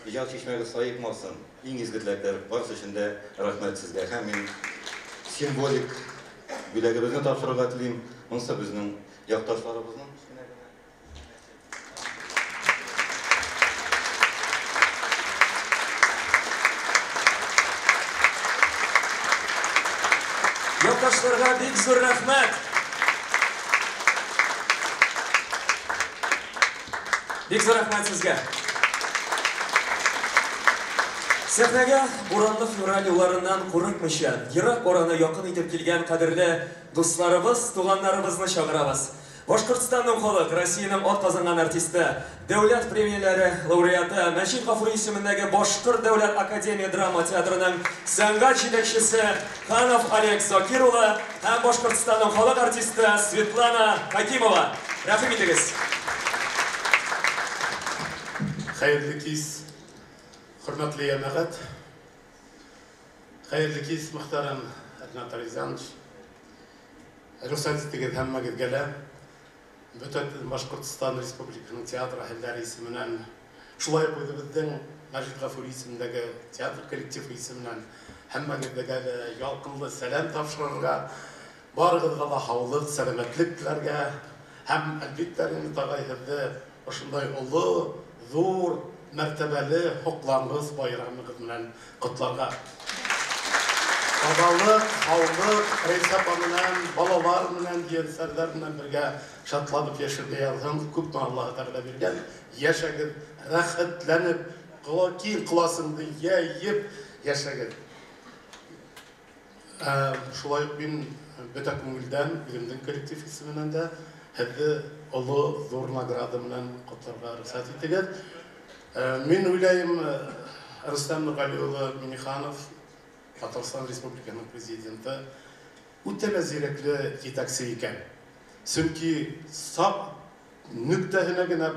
Иҗат чишмәгез саекмасын. Иң изге теләкләр барысы өчен дә рәхмәт сезгә. Һәм мин символик бүләгебезне тапшырырга телим. Монысы безнең якташларыбызның кечкенә генә. Якташларга бик зур рәхмәт. Бик зур рәхмәт сезгә. Сәхнәгә буранлы февраль юлларыннан курыкмыйча, ерак араны якын итеп килгән кадерле дусларыбыз, туганнарыбызны чакырабыз. Башкортстанның халык, Россиянең атказанган артисты, дәүләт премияләре лауреаты Мәҗит Гафури исемендәге Башкорт дәүләт академия драма театрының сәнгать җитәкчесе Ханов Олег Закир улы һәм Башкортстанның халык артисты Светлана Хакимова. Рәхим итегез. Хәерле кич, хөрмәтле җәмәгать. Хәерле кич, мөхтәрәм Ринат Ализанович. Рөхсәт итегез һәммәгезгә лә бөтен Башкортстан Республикасының театр әһелләре исеменнән, шулай ук үзебезнең Мәҗит Гафури исемендәге театр коллективы исеменнән һәммәгезгә дә ялкынлы сәлам тапшырырга, барыгызга да һаулык, сәламәтлек теләргә һәм әлбиттә Ринат агай һеҙҙе ошондай оло, ҙур, мәртәбәле һоҡланғыс байрамығыҙ менән ҡотларға. Бабалыҡ, һаулыҡ, Рәйсә апа менән, балалар менән, ейәнсәрҙәр менән бергә шатланып йәшәргә яҙһын. Күпме Аллаһы Тәғәлә биргән, йәшәгеҙ, рәхәтләнеп, киң ҡоласыңды йәйеп йәшәгеҙ. Шулай уҡ мин бөтә күңелдән үҙемдең коллектив исеменән дә һеҙҙе оло ҙур награда менән ҡотларға рөхсәт итегеҙ. Мин уйлайым, Рөстәм Нурғали улы Минниханов, Татарстан Республикаһының президенты, үтә лә зирәкле етәксе икән. Сөнки сап нөктәһенә генә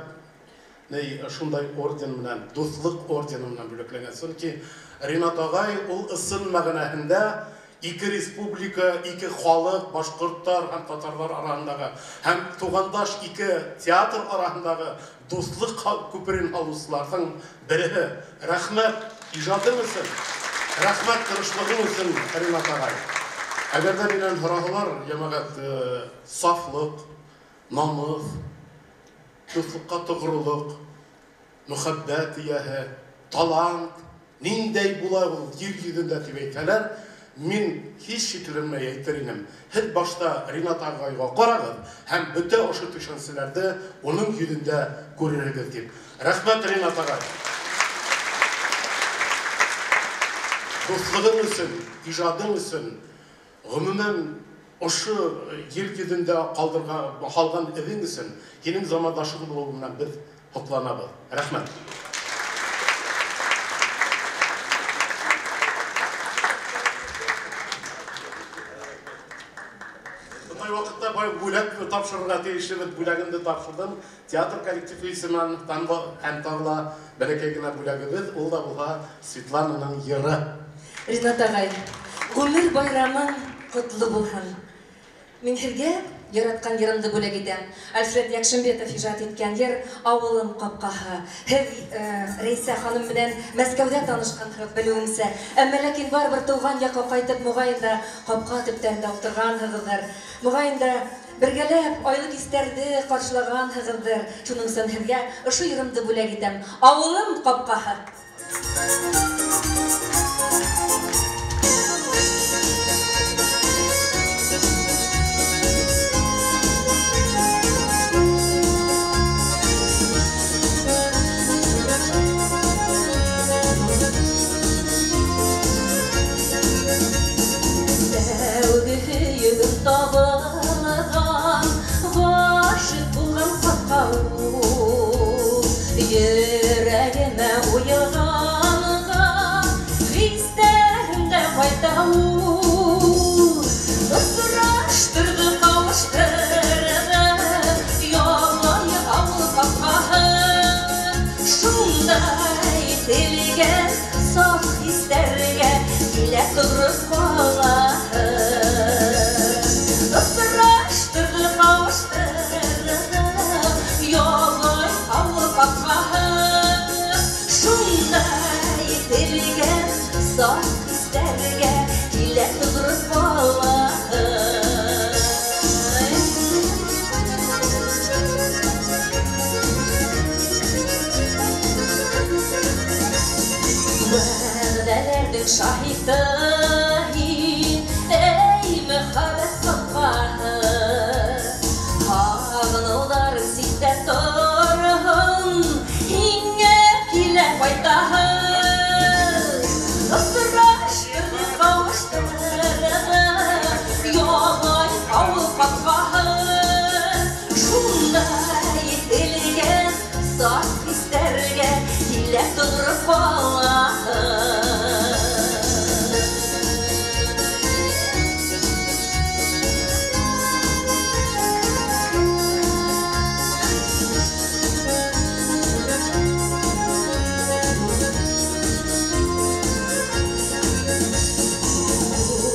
шундай орден менән, дуҫлыҡ ордены менән бүләкләнгән. Сөнки Ринат ағай ул ысын мәғәнәһендә ике республика, ике халыҡ, башҡорттар һәм татарҙар араһындағы һәм туғандаш ике театр араһындағы дуҫлыҡ күперен алыусыларҙың береһе. Рәхмәт ижадың өсөн, рәхмәт тырышлығың өсөн, Ринат ағай. Әгәр ҙә минән һораһалар, йәмәғәт, сафлыҡ, намыҫ, дуҫлыҡҡа тоғролоҡ, мөхәббәт эйәһе, талант, ниндәй була ул ер йөҙөндә тип әйтһәләр, мин һис шикләнмәй әйтер инем. Һеҙ башта Ринат ағайға ҡарағыҙ һәм бөтә ошо төшөнсәләрҙе уның йөҙөндә күрерһегеҙ тип. Рәхмәт, Ринат ағай. Дуҫлығың өсөн, ижадың өсөн, ғөмүмән ошо ер йөҙөндә ҡалған эҙең өсөн һинең замандашың булыуы менән беҙ һоҡланабыҙ. Рәхмәт. Бындай ваҡытта бүләк тапшырырға тейешлебеҙ, бүләгемде тапшырҙым. Театр коллективы исеменән һәм тағы ла бәләкәй генә бүләгебеҙ, ул да булһа Светлананың йыры. Ринат ағай, ғүмер байрамың ҡотло булһын. Мин һеҙгә яратҡан йырымды бүләк итәм. Альфред Якшимбетов ижад иткән йыр «Ауылым ҡапҡаһы». Һеҙ Рәйсә ханым менән Мәскәүҙә танышҡанһығыҙ, белеүемсә. Әммә ләкин барыбер тыуған яҡҡа ҡайтып, моғайын да ҡапҡа төптәрендә ултырғанһығыҙҙыр. Моғайын да бергәләп айлы кистәрҙе ҡаршылағанһығыҙҙыр. Шуның өсөн һеҙгә ошо йырымды бүләк итәм. «Ауылым ҡапҡаһы». Табылған, ғашиқ булған ҡапҡа ул. Йөрәгемдә Хисләремдә кайта ул. Очраштырды, кавыштырды Ялай авыл капкаһы. Шунда әйтелгән саф хисләргә килә торып калаһы. Очраштырды, кавыштырды Ялай авыл капкаһы. Шунда әйтелгән саф хисләргә килә торып калаһы. Вәгъдәләрнең шаһиты һин, әй мәхәббәт капкаһы. Һагынулар синдә торһын, һиңә килә кайтаһы. Очраштырды, кавыштырды Ялай авыл капкаһы. Шунда әйтелгән саф хисләргә килә торып калаһы.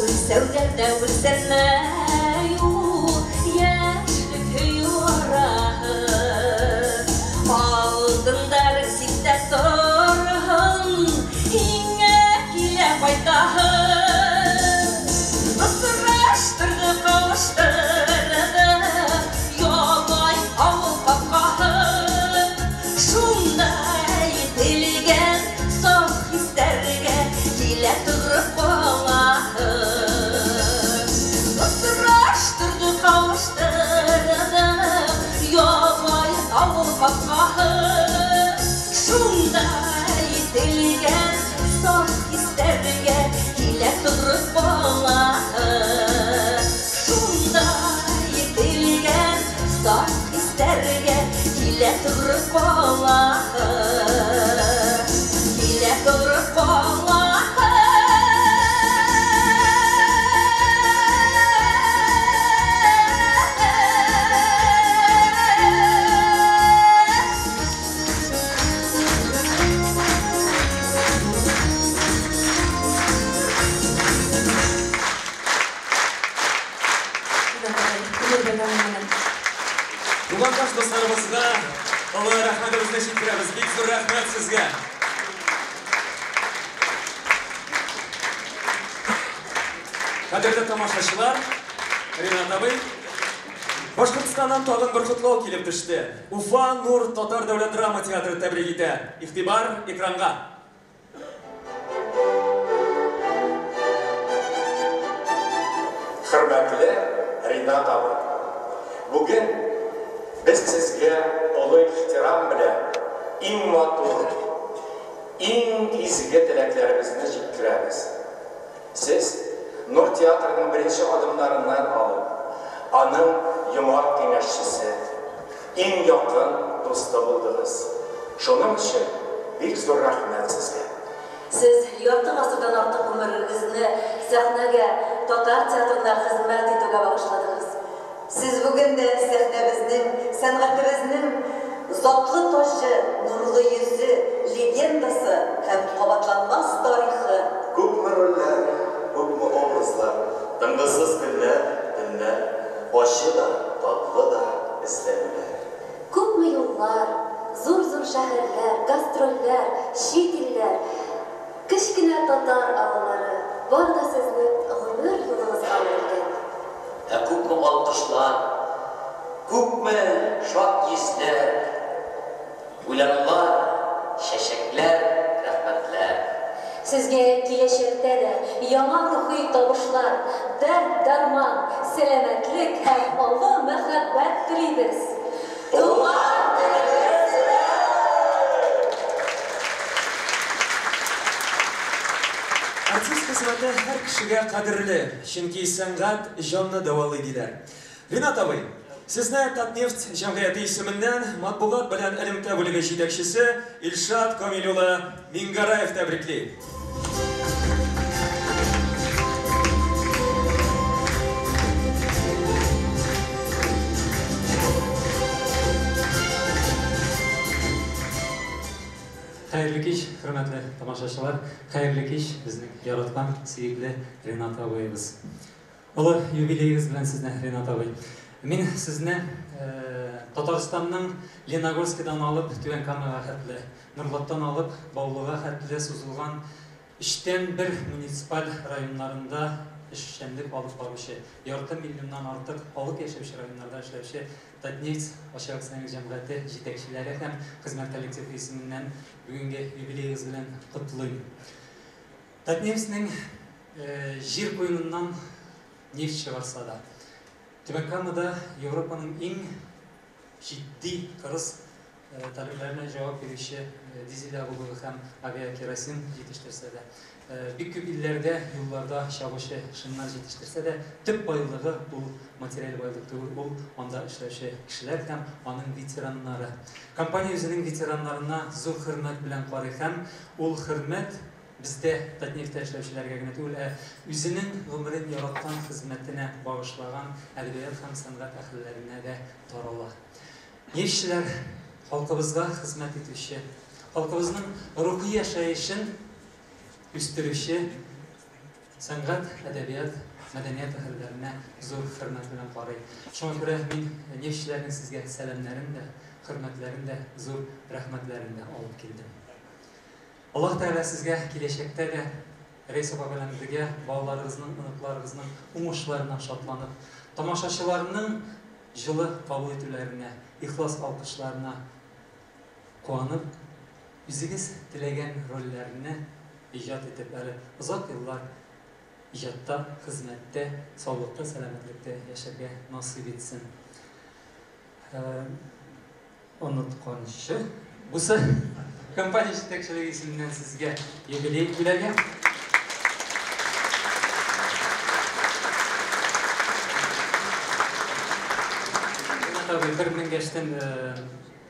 Үлсәүләрдә үлсәнмәй ул яшьлек һөю араһы. Алтындар ситтә торһын, һиңә килә кайтаһы. Очраштырды, кавыштырды Ялай авыл капкаһы. Шунда әйтелгән саф хисләргә килә торып калаһы. Очраштырды, кавыштырды Ялай авыл капкаһы. Шунда әйтелгән саф хисләргә килә торып калаһы. Шунда әйтелгән саф хисләргә килә торып калаһы. Килә торып калаһы. Тугандаш дусларыбызга олы рәхмәтебезне җиткерәбез. Бик зур рәхмәт сезгә. Кадерле тамашачылар, Ринат абый, Башкортстаннан тагын бер котлау килеп төште. Уфа Нур татар дәүләт драма театры тәбрик итә. Игътибар экранга. Хөрмәтле Ринат абый, бүген без сезгә олы ихтирам белән иң матур, иң изге теләкләребезне җиткерәбез. Сез Нур театрының беренче адымнарыннан алып, аның йомарт киңәшчесе, иң якын дусты булдыгыз. Шуның өчен бик зур рәхмәт сезгә. Сез ярты гасырдан артык гомерегезне сәхнәгә, татар театрына хезмәт итүгә багышладыгыз. Сез бүген дә сәхнәбезнең, сәнгатебезнең затлы таҗы, нурлы йөзе, легендасы һәм кабатланмас тарихы. Күпме рольләр, күпме образлар, тынгысыз көннәр, төннәр, ачы да, татлы да эзләнүләр. Күпме юллар, зур-зур шәһәрләр, гастрольләр, чит илләр, кечкенә татар авыллары, бар да сезнең гомер юлыгызга үрелгән. Ә күпме алкышлар, күпме шат йөзләр, уйланулар, чәчәкләр, рәхмәтләр. Сезгә киләчәктә дә яңа рухи табышлар, дәрт-дәрман, сәламәтлек һәм олы мәхәббәт телибез. Туган телебез Артист хезмәте һәр кешегә кадерле, чөнки сәнгать җанны дәвалый диләр. Ринат абый, сезне Татнефть җәмгыяте исеменнән матбугат белән элемтә бүлеге җитәкчесе Илшат Камил улы Мингараев тәбрикли. Хөрмәтле тамашачылар, хәерле кич, безнең яраткан, сөекле Ринат абыебыз. Олы юбилеегыз белән сезне, Ринат абый. Мин сезне Татарстанның Леногорскидан алып Түбән Камага хәтле, Нурлаттан алып Баулыга хәтле сузылган өчтән бер муниципаль районнарында эшчәнлек алып баручы, ярты миллионнан артык халык яшәүче районнарда эшләүче Татнефть ачык акционерлык җәмгыяте җитәкчеләре һәм хезмәт коллективы исеменнән бүгенге юбилеегыз белән котлыйм. Татнефтьнең җир куеныннан нефть чыгарса да, Түбән Камада Европаның иң җитди кырыс таләпләренә җавап бирүче дизель ягулыгы һәм авиакеросин җитештерсә дә, бик күп илләрдә юлларда чабучы шиннар җитештерсә дә, төп байлыгы ул материаль байлык түгел, ул анда эшләүче кешеләр һәм аның ветераннары. Компания үзенең ветераннарына зур хөрмәт белән карый һәм ул хөрмәт бездә, Татнефтьтә эшләүчеләргә генә түгел, ә үзенең гомерен яраткан хезмәтенә багышлаган әдәбият һәм сәнгать әһелләренә дә тарала. Нефтьчеләр халкыбызга хезмәт итүче, халкыбызның рухи яшәешен үстерүче сәнгать, әдәбият, мәдәният әһелләренә зур хөрмәт белән карый. Шуңа күрә мин нефтьчеләрнең сезгә сәламнәрен дә, хөрмәтләрен дә, зур рәхмәтләрен дә алып килдем. Аллаһ Тәгалә сезгә киләчәктә дә Рәис апа белән бергә балаларыгызның, оныкларыгызның уңышларына шатланып, тамашачыларның җылы кабул итүләренә, ихлас алкышларына куанып, үзегез теләгән рольләрне иҗат итеп, әле озак еллар иҗатта, хезмәттә, саулыкта, сәламәтлектә яшәргә насыйп итсен. Онытканчы, бусы компания җитәкчелеге исеменнән сезгә юбилей бүләге. Ринат абый, бер менгәчтен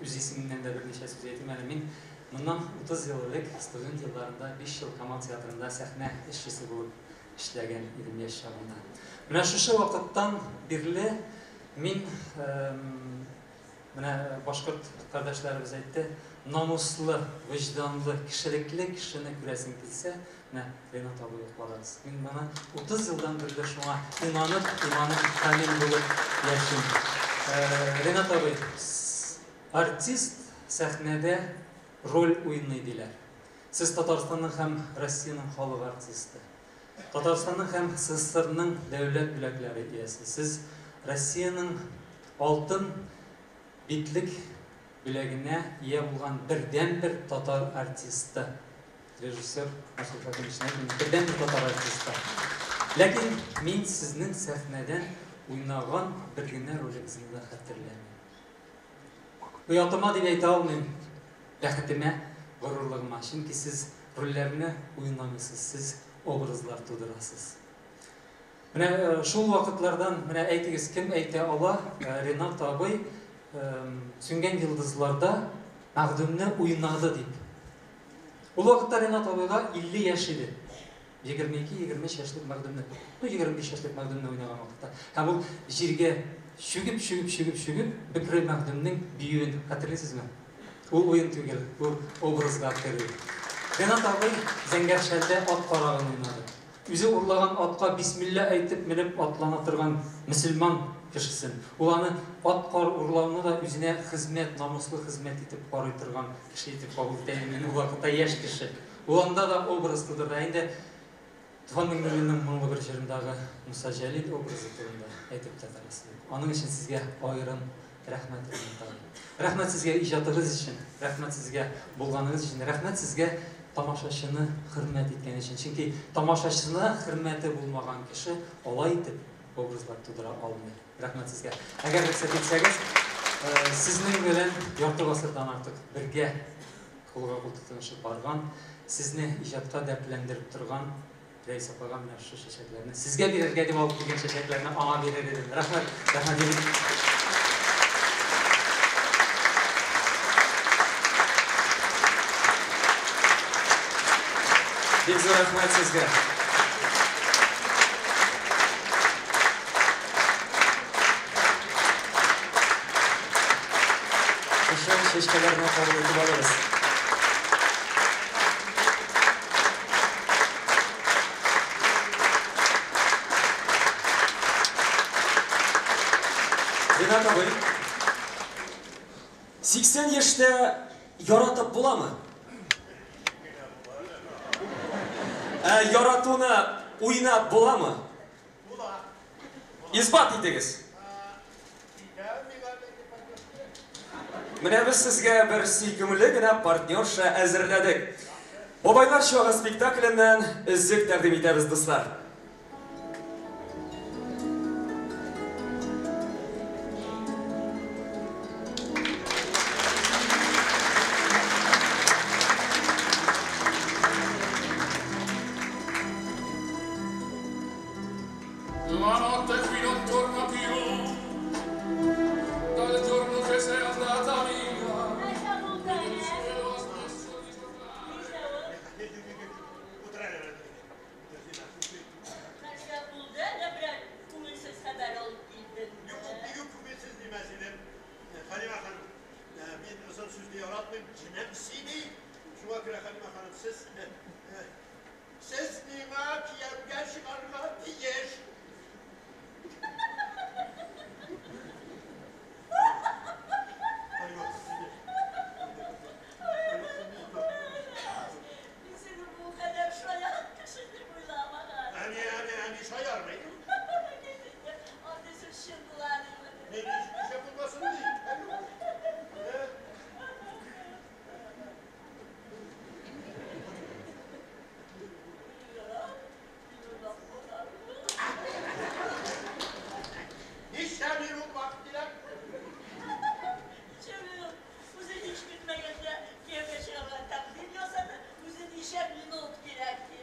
үз исемемнән дә берничә сүз әйтим әле. Мин моннан 30 ел элек студент елларында 5 ел Камал театрында сәхнә эшчесе булып эшләгән идем яшь чагымда. Менә шушы вакыттан бирле мин Менә башкорт кардәшләребез әйтте, намуслы, вөҗданлы, кешелекле кешене күрәсең килсә, менә Ренат абыйга карагыз. Мин моны 30 елдан бирле шуңа инанып, иманым камил булып яшим. Ренат абый, артист сәхнәдә роль уйный диләр. Сез Татарстанның һәм Россиянең халык артисты. Татарстанның һәм СССРның дәүләт бүләкләре иясе. Сез Россиянең Алтын битлек бүләгенә ия булган бердәнбер татар артисты. Режиссер Марсель Фатыймович Нәҗмин бердәнбер татар артисты. Ләкин мин сезнең сәхнәдән уйнаган бер генә ролегезне дә хәтерләмим. Оятыма дип әйтә алмыйм, бәхетемә, горурлыгыма, чөнки сез рольләрне уйнамыйсыз, сез образлар тудырасыз. Менә шул вакытлардан, менә әйтегез, кем әйтә ала, Ренат абый Сүнгән йолдызларда Мәгъдүмне уйнады дип. Ул вакытта Ренат абыйга 50 яшь иде. 22-23 яшьлек Мәгъдүмне, ну 25 яшьлек Мәгъдүмне уйнаган вакытта. Һәм ул җиргә чүгеп, чүгеп, чүгеп, чүгеп, бөкре Мәгъдүмнең биюен хәтерлисезме? Ул уен түгел, ул образга керү. Ренат абый Зәңгәр шәлдә ат карагын уйнады. Үзе урлаган атка бисмилла әйтеп менеп атлана торган мөселман кешесен, ул аны ат кар урлауны да үзенә хезмәт, намуслы хезмәт итеп карый торган кеше итеп кабул итә иде. Мин ул вакытта яшь кеше. Ул анда да образ тудырды. Ә инде Туфан Миңнуллинның моңлы бер җырындагы Муса Җәлил образы турында әйтеп тә торасы юк. Аның өчен сезгә аерым рәхмәт, Ринат абый. Рәхмәт сезгә иҗатыгыз өчен, рәхмәт сезгә булганыгыз өчен, рәхмәт сезгә тамашачыны хөрмәт иткән өчен. Чөнки тамашачысына хөрмәте булмаган кеше алай итеп образлар тудыра алмый. Рәхмәт сезгә. Әгәр рөхсәт итсәгез, сезнең белән ярты гасырдан артык бергә кулга-кул тотынышып барган, сезне иҗатка дәртләндереп торган Рәис апага менә шушы чәчәкләрне, сезгә бирергә дип алып килгән чәчәкләрне аңа бирер идем. Рәхмәт, рәхмәт егет. Бик зур рәхмәт сезгә. Шушы чәчкәләрне кабул итеп алыгыз. Ринат абый, 80 яшьтә яратып буламы? Ә яратуны уйнап буламы? Була. Исбат итегез. Менә без сезгә бер сөйкемле генә партнерша әзерләдек. Бабайлар чуагы спектакленнән өзек тәкъдим итәбез, дуслар. La notte qui non torna più, dal giorno che sei andata via. Il cielo ha smesso di parlare. Нәрсә булды? Әллә берәр күңелсез хәбәр алып килдеңме? Юк, күңелсез димәс идем. Хәлимә ханым, мин озын сүзне яратмыйм, җенем сөйли. Шуңа күрә, Хәлимә ханым, сез сез миңа кияүгә чыгарга тиеш. Хәлимә, Мин сине бу кадәр шаян кеше дип уйламаган. Әни, әни, әни, шаярмый. Андый сүз чын була дими? Мин нишләп булмасын ди. Ничә минут вакыт кирәк? Ничә минут? Үзе һич көтмәгәндә кияүгә чыгарга тәкъдим ясады, үзе ничә минут кирәк ди.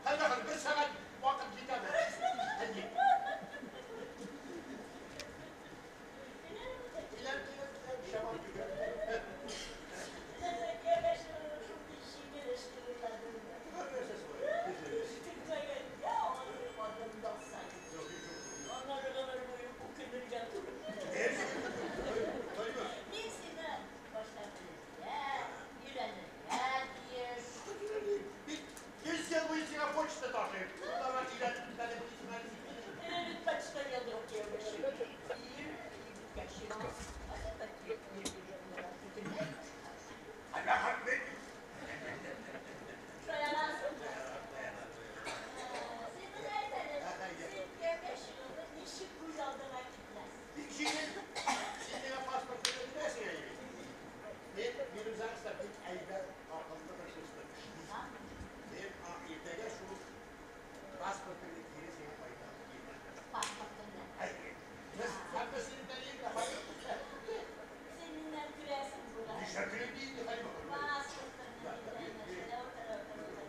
Хәлимә ханым, бер сәгать вакыт җитәме? Әйе. Киләм, киләм, киләм, чабам киләм. Кияүгә чыгару шундый җиңел эш дип уйладыңмы? Һич көтмәгәндә адым басса. Аннары гомер буе үкенергә туры килер. Мин сине башта белергә, өйрәнергә тиеш. 100 ел буе сиңа почта ташыйм. Шунда өйрәнеп бетмәдем дисең әле син. Мин бит почтальон кияүгә чыгып. Ир егеткә чыгам. Ә син бер бөтенләй башкасың. Хәлимә ханым, мин Шаярасыңмы? Син менә әйт әле, син кияүгә чыгуны ничек күз алдыңа китерәсең? Бик җиңел. Син миңа паспортны бирәсең әле. Мин минем ЗАГСта бик әйбәт акыллы бер дустым эшли. Мин иртәгә шул паспортыңны кире сиңа кайтарып бирәм. Паспортыңны. Әйе. Без һәммәсен дәлил Син миннән көләсең бугай. Нишләп көләм ди инде, Хәлимә ханым? Паспортыңны бирәм, утыра, утыра, утыра.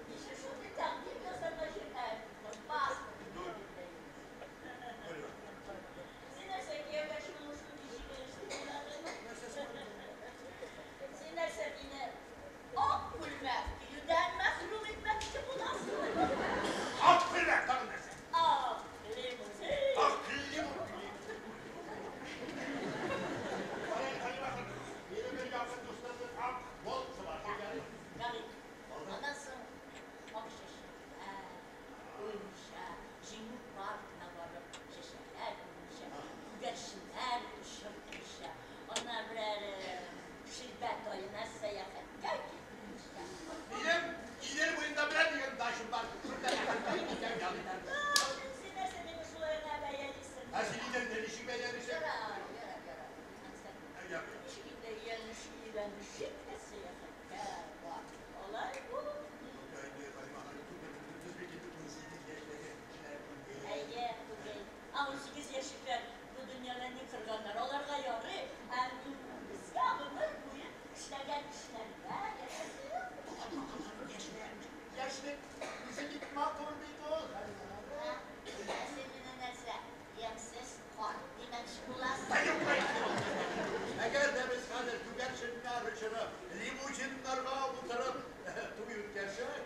Ничек шундый тәкъдим ясарга җөрьәт иттең? Паспортыңны бирәм. Син нәрсә кияүгә чыгуны шундый җиңел эш дип уйладыңмы? Син нәрсә мине ак күлмәк киюдән мәхрүм итмәкче буласың? Ак күлмәк тагын нәрсә? Ак лимузин. Ак лимузин. Хәлимә ханым, минем бер якын дустымның ак Волгасы бар. Ярый. Аннан соң ак чәчәкләр буенча Җиңү паркына барып чәчәкләр буенча, күгәрченнәр очыртмыйча, аннан берәр ширбәт аена сәяхәткә китмичә. Минем Идел буенда менә дигән дачам бар. Шунда рәхәтләнеп икәү ял итәрбез. Син нәрсә мине шулай гына бәялисең? Ә син Иделне ничек бәялисең? Ярар, ярар, ярар. Ничек инде өйләнешеп тә сәяхәткә бар. Алай булмый. Без бит инде 18 яшьтәге кешеләр түгел. Әйе, түгел. Ә 18 яшьлекләр бу дөньяда ни кырганнар? Аларга ярый, ә безгә гомер буе эшләгән кешеләргә яшәсе юк. Яшьлек үзе бик матур бит ул. Ә син мине нәрсә, ямьсез карт димәкче буласың? Әгәр дә без хәзер күгәрченнәр очырып, лимузиннарга утырып туй үткәрсәк,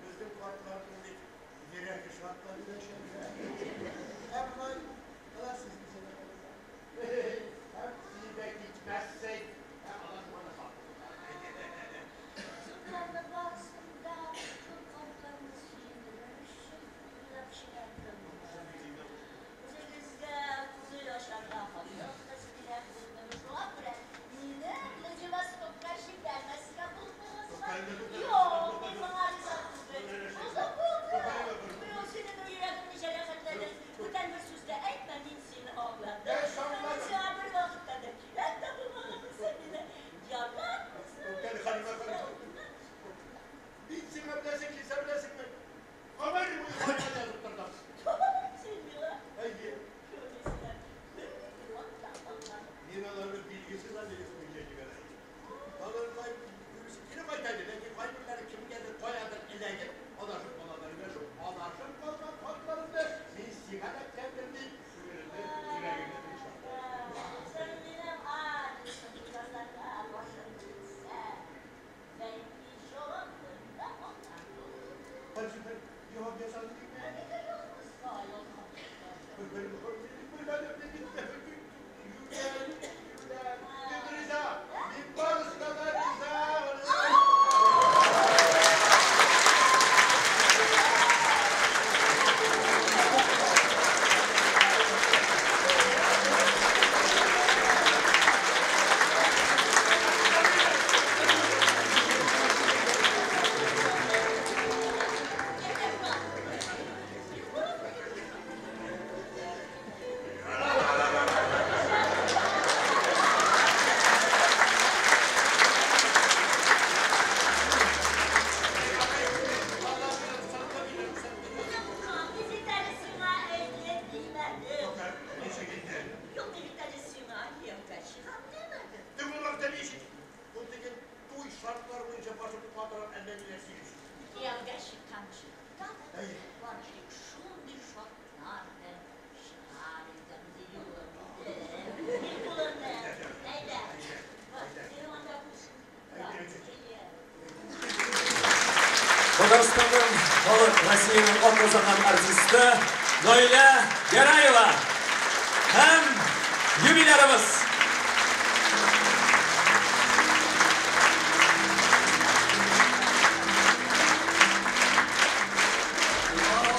безнең картларның бит йөрәге шатланып Ә болай аласыз Һәм син дә китмәссең. Ә алар моны Шуларны барысын да шул картларны сөендерер өчен уйлап чыгардым. Үзегезгә күңел ачарга Россиянең атказанган артисты Наилә Гәрәева һәм юбилярыбыз.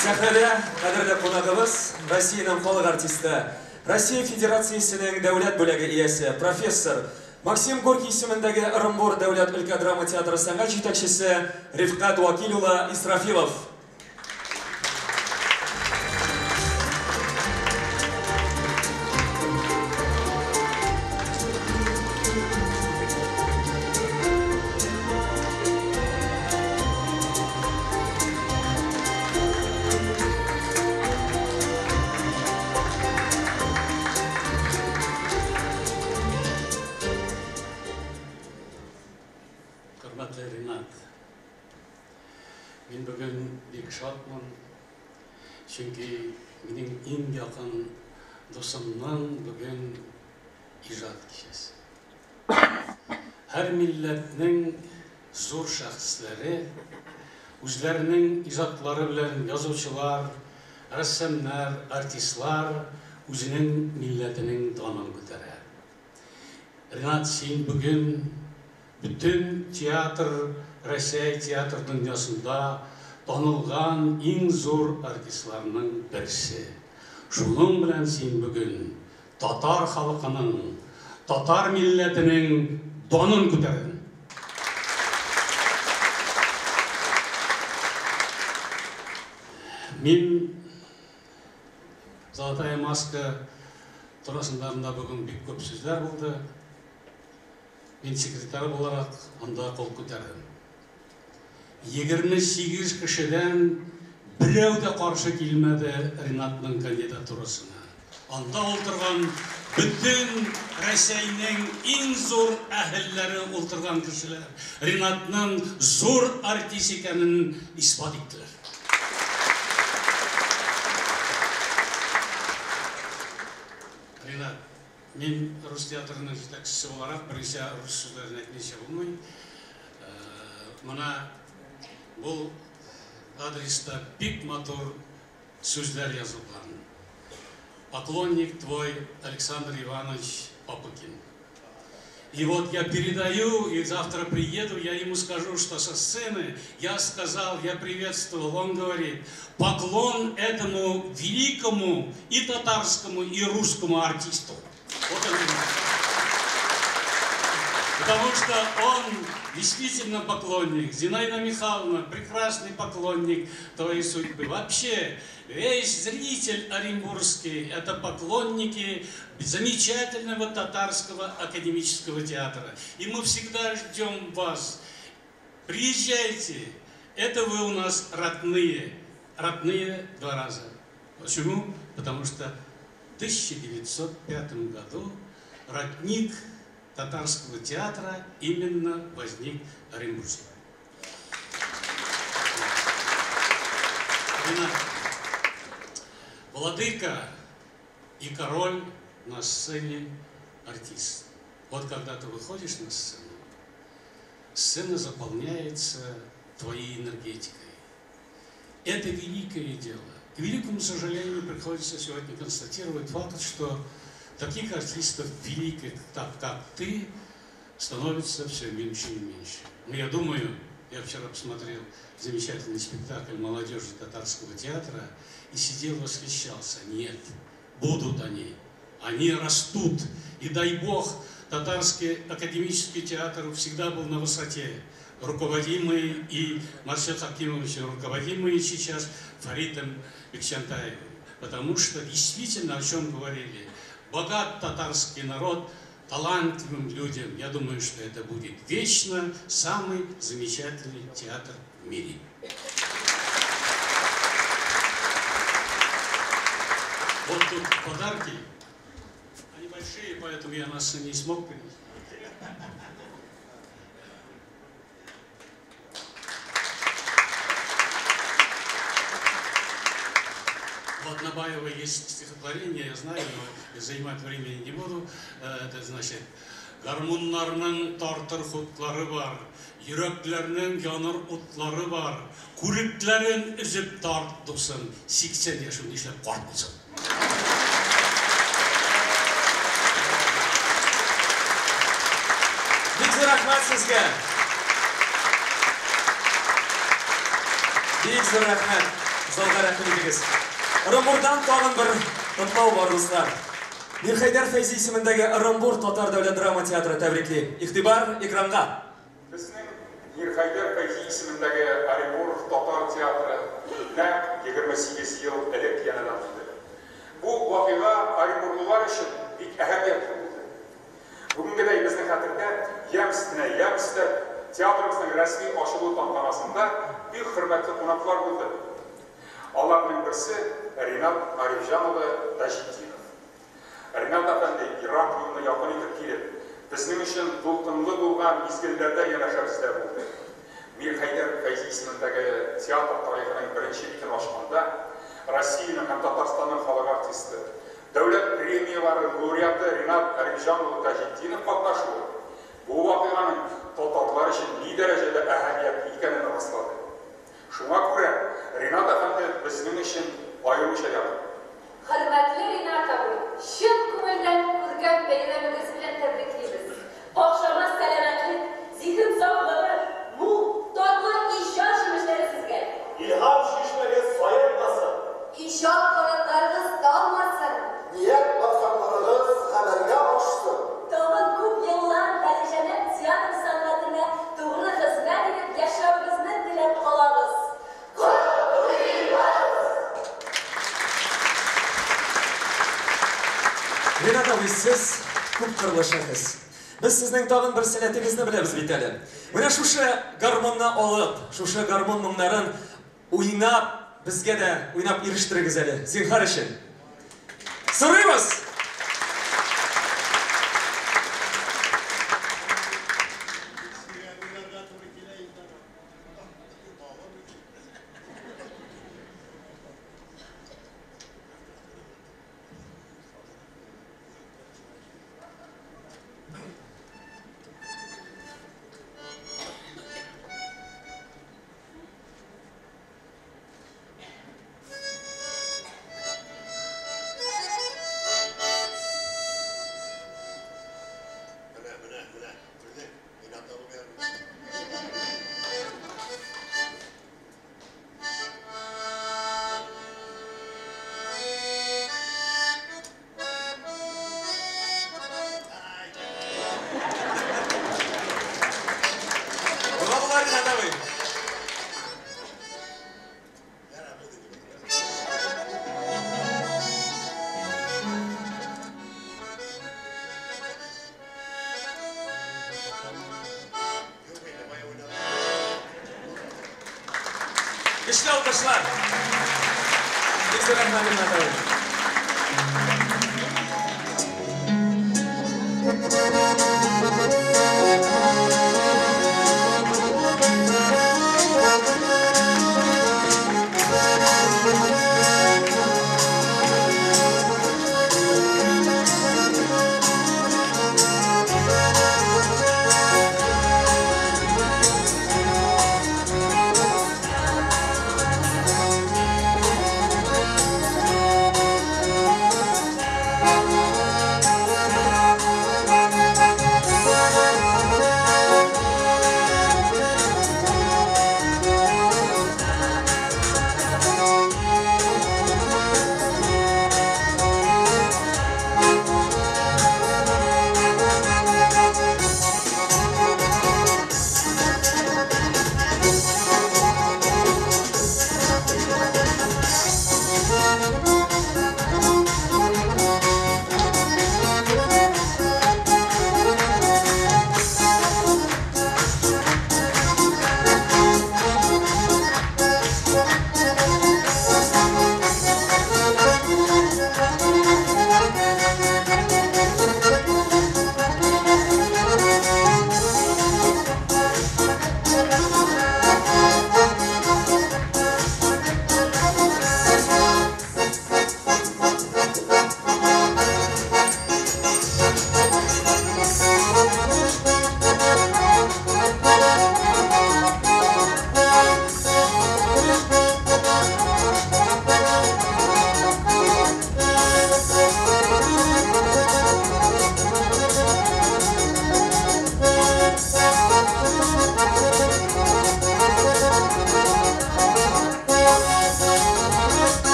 Сәхнәдә кадерле кунагыбыз, Россиянең халык артисты, Россия Федерациясенең дәүләт бүләге иясе, профессор, Максим Горький исемендәге Ырынбур дәүләт өлкә драма театры сәнгать җитәкчесе Рифкать Вакил улы Исрафилов. Хөрмәтле Ринат, мин бүген бик шатмын, чөнки минем иң якын дусымның бүген иҗат кичәсе. Һәр милләтнең зур шәхесләре үзләренең иҗатлары белән язучылар, рәссамнар, артистлар үзенең милләтенең данын күтәрә. Ринат, син бүген бөтен театр, Рәсәй театр дөньясында танылган иң зур артистларның берсе. Шуның белән син бүген татар халкының, татар милләтенең данын күтәрдең. Мин Золотая маска турасында монда бүген бик күп сүзләр булды. Мин секретарь буларак анда кул күтәрдем. 28 кешедән берәү дә каршы килмәде Ринатның кандидатурасына. Анда утырган бөтен Рәсәйнең иң зур әһелләре утырган кешеләр Ринатның зур артист икәнен исбат иттеләр. Ринат, мин рус театрының җитәкчесе буларак берничә рус сүзләрен әйтмичә булмый. Менә бу адреста бик матур сүзләр язылган. Поклонник твой Александр Иванович Папыкин. И вот я передаю, и завтра приеду, я ему скажу, что со сцены я сказал, я приветствовал, он говорит, поклон этому великому и татарскому, и русскому артисту. Вот он. Потому что он действительно поклонник. Зинаида Михайловна, прекрасный поклонник твоей судьбы. Вообще, весь зритель оренбургский – это поклонники замечательного татарского академического театра. И мы всегда ждем вас. Приезжайте. Это вы у нас родные. Родные два раза. Почему? Потому что в 1905 году родник татарского театра именно возник в Оренбурге. Ринат, владыка и король на сцене артист. Вот когда ты выходишь на сцену, сцена заполняется твоей энергетикой. Это великое дело. К великому сожалению, приходится сегодня констатировать факт, что таких артистов великих, так как ты, становится все меньше и меньше. Но я думаю, я вчера посмотрел замечательный спектакль молодежи татарского театра и сидел, восхищался. Нет, будут они. Они растут. И дай бог, татарский академический театр всегда был на высоте. Руководимый и Марсель Хакимович, руководимый сейчас Фаритом Бикчантаевым. Потому что действительно, о чем говорили, богат татарский народ талантливым людям. Я думаю, что это будет вечно самый замечательный театр в мире. Вот тут подарки. Они большие, поэтому я нас не смог принести. У Набаева есть стихотворение, я знаю, но занимать времени не буду. Это значит, Гармуннарның тартыр хутлары бар, йөрәкләрнең яныр утлары бар. Күрекләрен өзеп тарт, дусым, 80 яшең нишләп карт булсын? Бик зур рәхмәт сезгә. Бик зур рәхмәт. Залга рәхим итегез. Ырынбурдан тагын бер котлау бар, дуслар. Мирхәйдәр Фәйзи исемендәге Ырынбур татар дәүләт драма театры тәбрикли. Игътибар экранга. Безнең Мирхәйдәр Фәйзи исемендәге Оренбург татар театры нәкъ 28 ел элек янәдән туды. Бу вакыйга оренбурлылар өчен бик әһәмиятле булды. Бүгенгедәй безнең хәтердә ямь өстенә ямь өстәп, театрыбызның рәсми ачылу тантанасында бик хөрмәтле кунаклар булды. Аларның берсе Ринат Арифҗан улы Таҗетдинов. Ринат әфәнде ерак юлны якын итеп килеп, безнең өчен дулкынлы булган мизгелләрдә янәшәбездә булды. Мирхәйдәр Фәйзи исемендәге театр тарихының беренче битен ачканда, Россиянең һәм Татарстанның халык артисты, дәүләт премияләре лауреаты Ринат Арифҗан улы Таҗетдинов катнашуы бу вакыйганың татарлар өчен ни дәрәҗәдә әһәмиятле икәнен раслады. Шуңа күрә Ринат әфәнде безнең өчен аеруча якын. Хөрмәтле Ринат абый, чын күңелдән күркәм бәйрәмегез белән тәбриклибез. Какшамас сәламәтлек, зиһен сафлыгы, мул, татлы иҗат җимешләре сезгә. Илһам чишмәгез саекмасын. Иҗат канатларыгыз талмасын. Ният максатларыгыз гамәлгә ашсын. Тагын күп еллар галиҗәнап театр сәнгатенә тугры хезмәт итеп яшәвегезне теләп калабыз. Котлыйбыз! Ринат абый, сез күпкырлы шәхес. Без сезнең тагын бер сәләтегезне беләбез бит әле. Менә шушы гармунны алып, шушы гармун моңнарын уйнап, безгә дә уйнап ирештерегез әле, зинһар өчен. Сорыйбыз! Менә, менә, менә, күрдең? Ринат абый белән. Була була, Ринат абый. Көчле алкышлар. Бик зур рәхмәт, Ринат абый.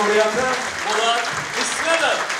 лауреаты Булат Исмәтов.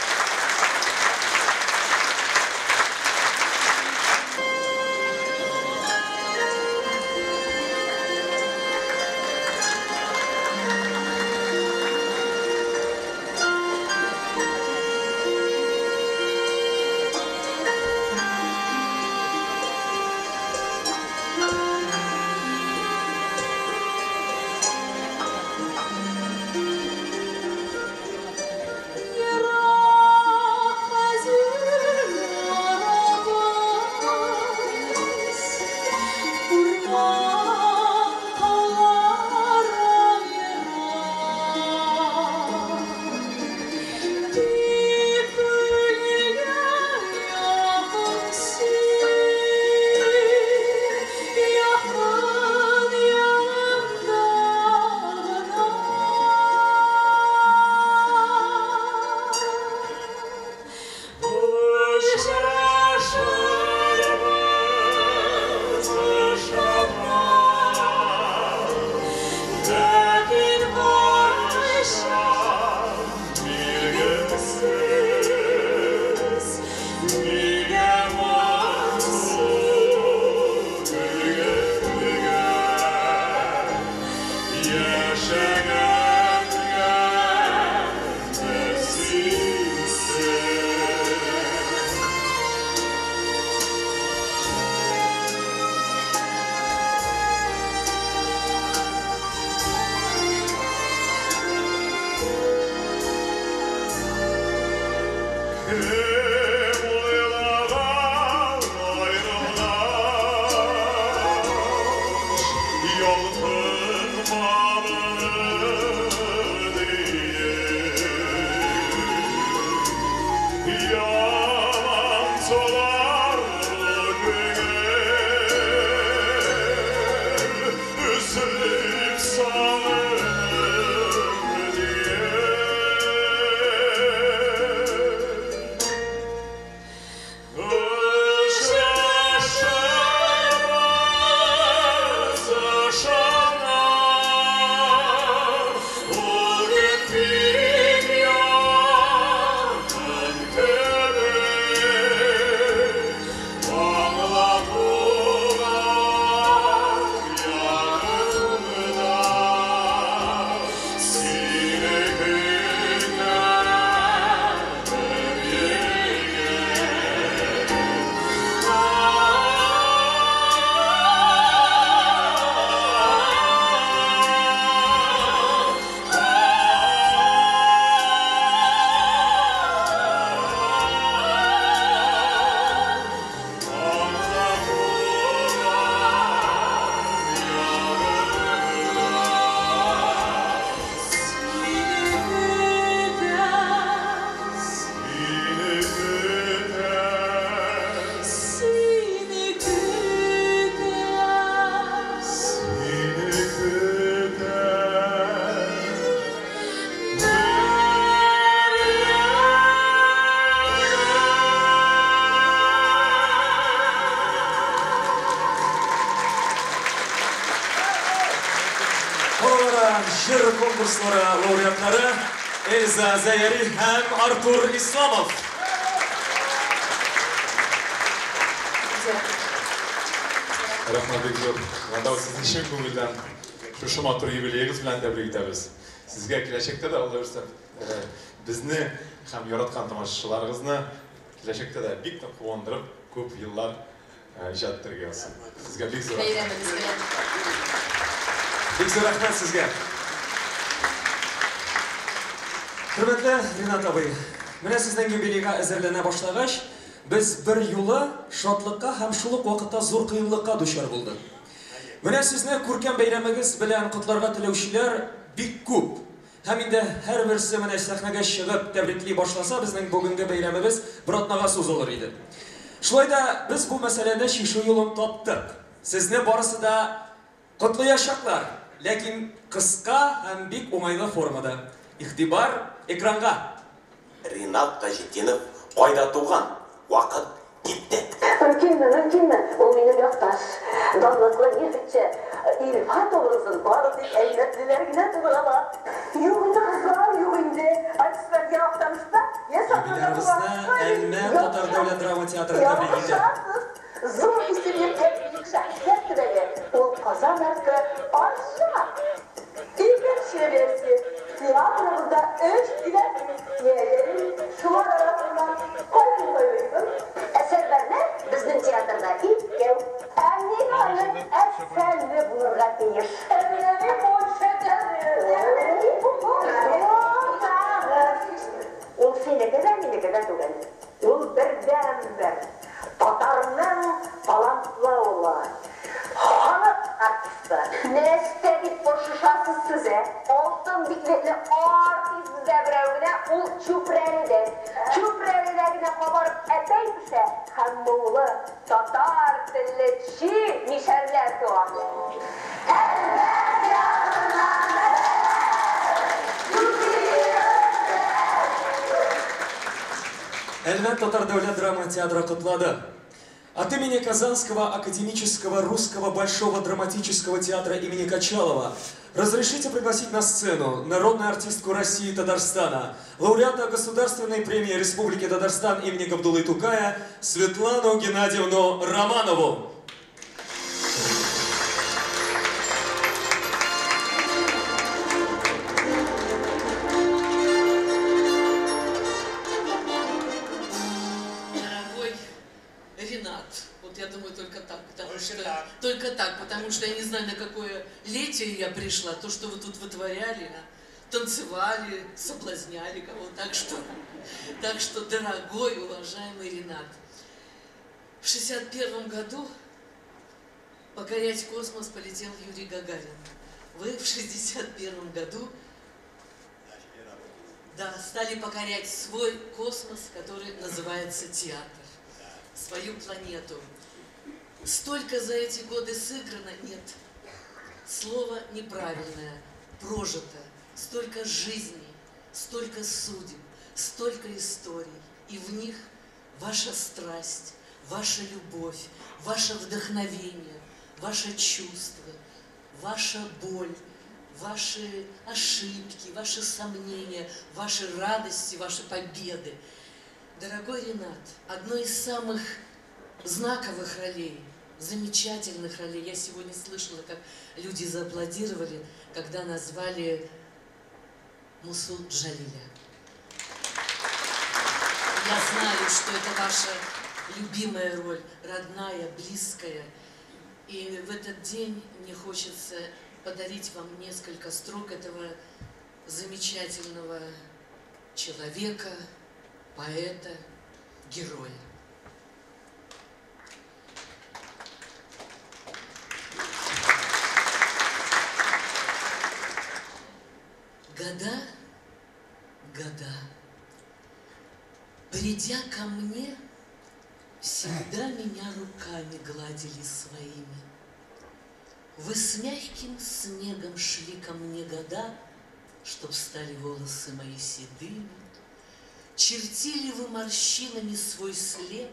Җыр конкурслары лауреатлары Эльза Зәяри һәм Артур Исламов. Рәхмәт бик зур. Ринат сезне чын күңелдән шушы матур юбилеегыз белән тәбрик итәбез. Сезгә киләчәктә дә Алла бирсә, безне һәм яраткан тамашачыларыгызны киләчәктә дә бик нык куандырып, күп еллар иҗат итәргә язсын. Сезгә бик зур рәхмәт. Бик зур рәхмәт сезгә. Хөрмәтле Ринат абый, менә сезнең юбилейга әзерләнә башлагач, без бер юлы шатлыкка һәм шул ук вакытта зур кыенлыкка дучар булдык. Менә сезне күркәм бәйрәмегез белән котларга теләүчеләр бик күп. Һәм инде һәрберсе менә сәхнәгә чыгып тәбрикли башласа, безнең бүгенге бәйрәмебез бер атнага сузылыр иде. Шулай да без бу мәсьәләне чишү юлын таптык. Сезне барысы да котлыячаклар, ләкин кыска һәм бик уңайлы формада. Игътибар экранга! Ринат Таҗетдинов кайда туган? Вакыт китте. Мөмкинме, мөмкинме? Ул минем якташ. Данлыклы нефтьче Илфат образын бары тик әлмәтлеләр генә тудыра ала. Юк инде, кызлар, юк инде. Артистлар я Актанышта, я сахнада була. Юбилярыбызны Әлмәт татар дәүләт драма театры тәбрик итә. Зур исем йөрткән бөек шәхесләр төбәге, ул Казан арты Арча. Икенче версия. Театрыбызда өч диләр. Йә, шулар арасыннан кайсын сайлыйсың? Әсәрләрне безнең театрда икәү. Ә нигә аның әсәре булырга тиеш? Ә менә Ул синеке дә, минеке дә түгел. Ул бердәнбер татарның талантлы улы. Халык артисты. Нәрсә дип пошышасыз сез, ә? Алтын битлекле артист бездә берәү генә, ул Чүпрәледән. Чүпрәледә генә кабарып әтәй пешә һәм моңлы татар телле чи мишәрләр туа. Әлмәт ягыннан Әлмәт татар дәүләт драма театры котлады. От имени Казанского академического русского большого драматического театра имени Качалова разрешите пригласить на сцену народную артистку России и Татарстана, лауреата Государственной премии Республики Татарстан имени Габдуллы Тукая Светлану Геннадьевну Романову. Дорогой Ренат, вот я думаю только так, потому что я не знаю, на какое летие я пришла, то, что вы тут вытворяли, танцевали, соблазняли кого, так что, дорогой, уважаемый Ренат, в 61 году покорять космос полетел Юрий Гагарин. Вы в 61 году, да, стали покорять свой космос, который называется театр, свою планету. Столько за эти годы сыграно, нет, слово неправильное, прожито, столько жизней, столько судеб, столько историй, и в них ваша страсть, ваша любовь, ваше вдохновение, ваше чувство, ваша боль, ваши ошибки, ваши сомнения, ваши радости, ваши победы. Дорогой Ренат, одной из самых знаковых ролей, замечательных ролей. Я сегодня слышала, как люди зааплодировали, когда назвали Мусу Джалиля. Я знаю, что это ваша любимая роль, родная, близкая. И в этот день мне хочется подарить вам несколько строк этого замечательного человека, поэта, героя. Года, года, придя ко мне, всегда меня руками гладили своими. Вы с мягким снегом шли ко мне года, чтоб стали волосы мои седыми. Чертили вы морщинами свой след,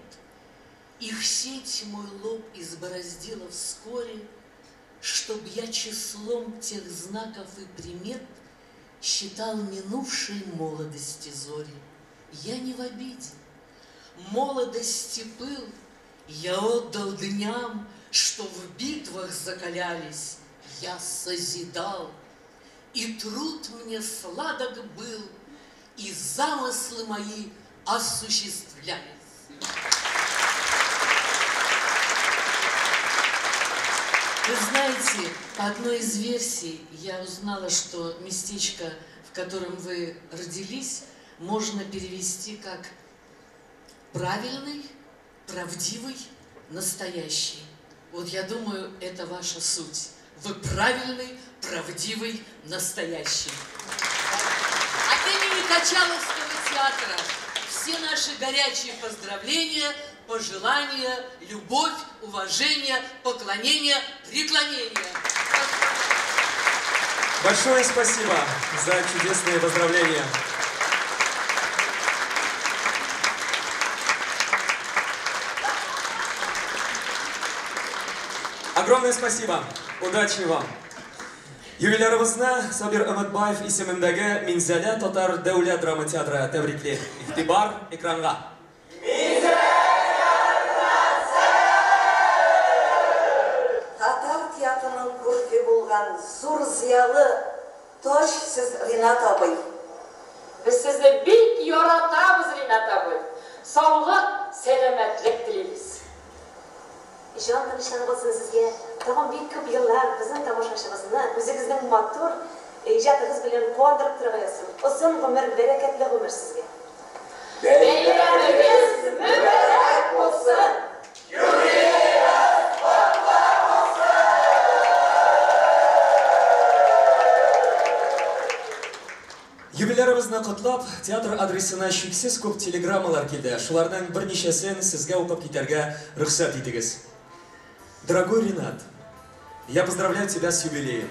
их сеть мой лоб избороздила вскоре, чтоб я числом тех знаков и примет считал минувшей молодости зори. Я не в обиде. Молодости пыл я отдал дням, что в битвах закалялись, я созидал. И труд мне сладок был, и замыслы мои осуществлялись. Вы знаете, по одной из версий я узнала, что местечко, в котором вы родились, можно перевести как правильный, правдивый, настоящий. Вот я думаю, это ваша суть. Вы правильный, правдивый, настоящий. От имени Качаловского театра все наши горячие поздравления, пожелания, любовь, уважение, поклонение, преклонение. Большое спасибо за чудесные поздравления. Огромное спасибо. Удачи вам. Юбилярыбызны Сабир Өметбаев исемендәге Минзәлә татар дәүләт драма театры тәбрикли. Игътибар экранга. Татар театрының күрке булган зур зыялы таҗ сез, Ринат абый. Без сезне бик яратабыз, Ринат абый. Саулык, сәламәтлек телибез. Җан тынычлыгы булсын сезгә, тагын бик күп еллар безнең тамашачыбызны үзегезнең матур иҗатыгыз белән куандырып торырга язсын. Озын гомер, бәрәкәтле гомер сезгә. Бәйрәмегез мөбарәк булсын! Юбилеегыз котлы булсын! Юбилярыбызны котлап, театр адресына чиксез күп телеграммалар килде. Шуларның берничәсен сезгә укып китәргә рөхсәт итегез. Дорогой Ринат, я поздравляю тебя с юбилеем.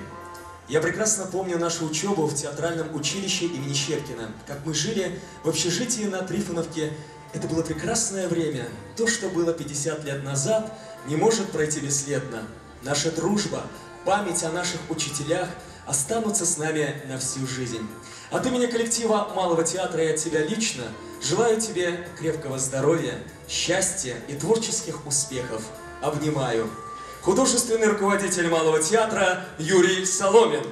Я прекрасно помню нашу учебу в театральном училище имени Щепкина. Как мы жили в общежитии на Трифоновке. Это было прекрасное время. То, что было 50 лет назад, не может пройти бесследно. Наша дружба, память о наших учителях останутся с нами на всю жизнь. От имени коллектива Малого театра и от себя лично желаю тебе крепкого здоровья, счастья и творческих успехов. Обнимаю. Художественный руководитель Малого театра Юрий Соломин.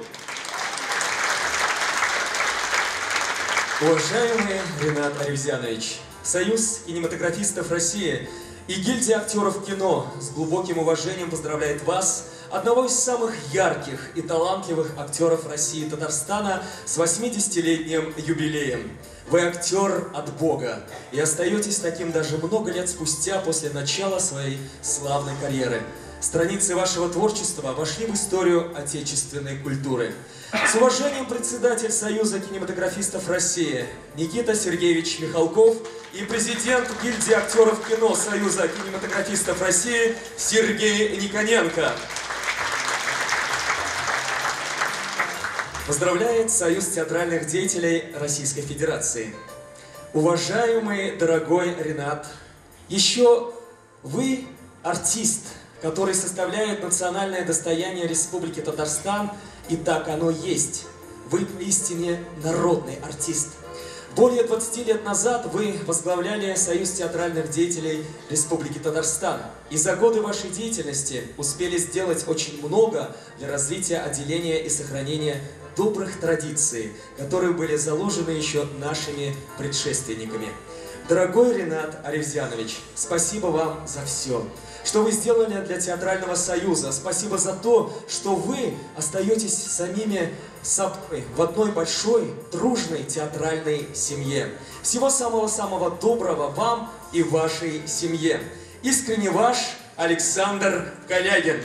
Уважаемый Ринат Аревзянович, Союз кинематографистов России и гильдия актеров кино с глубоким уважением поздравляет вас, одного из самых ярких и талантливых актеров России и Татарстана, с 80-летним юбилеем. Вы актер от Бога и остаетесь таким даже много лет спустя после начала своей славной карьеры. Страницы вашего творчества вошли в историю отечественной культуры. С уважением, председатель Союза кинематографистов России Никита Сергеевич Михалков и президент гильдии актеров кино Союза кинематографистов России Сергей Никоненко. Поздравляет Союз театральных деятелей Российской Федерации. Уважаемый дорогой Ринат, еще вы артист, который составляет национальное достояние Республики Татарстан, и так оно есть. Вы поистине народный артист. Более 20 лет назад вы возглавляли Союз театральных деятелей Республики Татарстан. И за годы вашей деятельности успели сделать очень много для развития отделения и сохранения добрых традиций, которые были заложены еще нашими предшественниками. Дорогой Ринат Аревзянович, спасибо вам за все, что вы сделали для Театрального союза. Спасибо за то, что вы остаетесь самими собой в одной большой, дружной театральной семье. Всего самого-самого доброго вам и вашей семье. Искренне ваш Александр Калягин.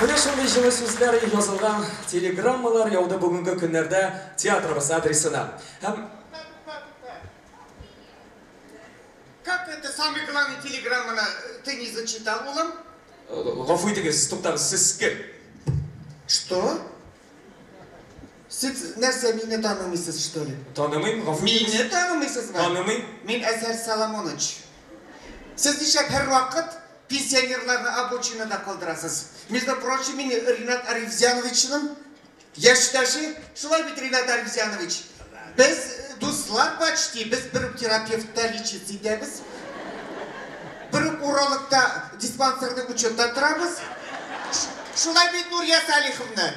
Менә шундый җылы сүзләр язылган телеграммалар яуды бүгенге көннәрдә театрыбыз адресына. Һәм Как это самый главный телеграмманы ты не зачитал, улым? Гафу итегез, туктагыз, сез кем? Что? Сез нәрсә мине танымыйсыз, что ли? Танымыйм, гафу итегез. Мине танымыйсызмы? Танымыйм. Мин Әзһәр Соломонович. Сез нишләп һәрвакыт пенсионерларны обочинада калдырасыз? Между прочим, мин Ринат Арифзяновичның яшьтәше. Шулай бит, Ринат Арифзянович? Без дуслар почти, без бер үк терапевтта лечиться итәбез. Бер үк урологта диспансерный учетта торабыз. Шулай бит, Нурия Салиховна?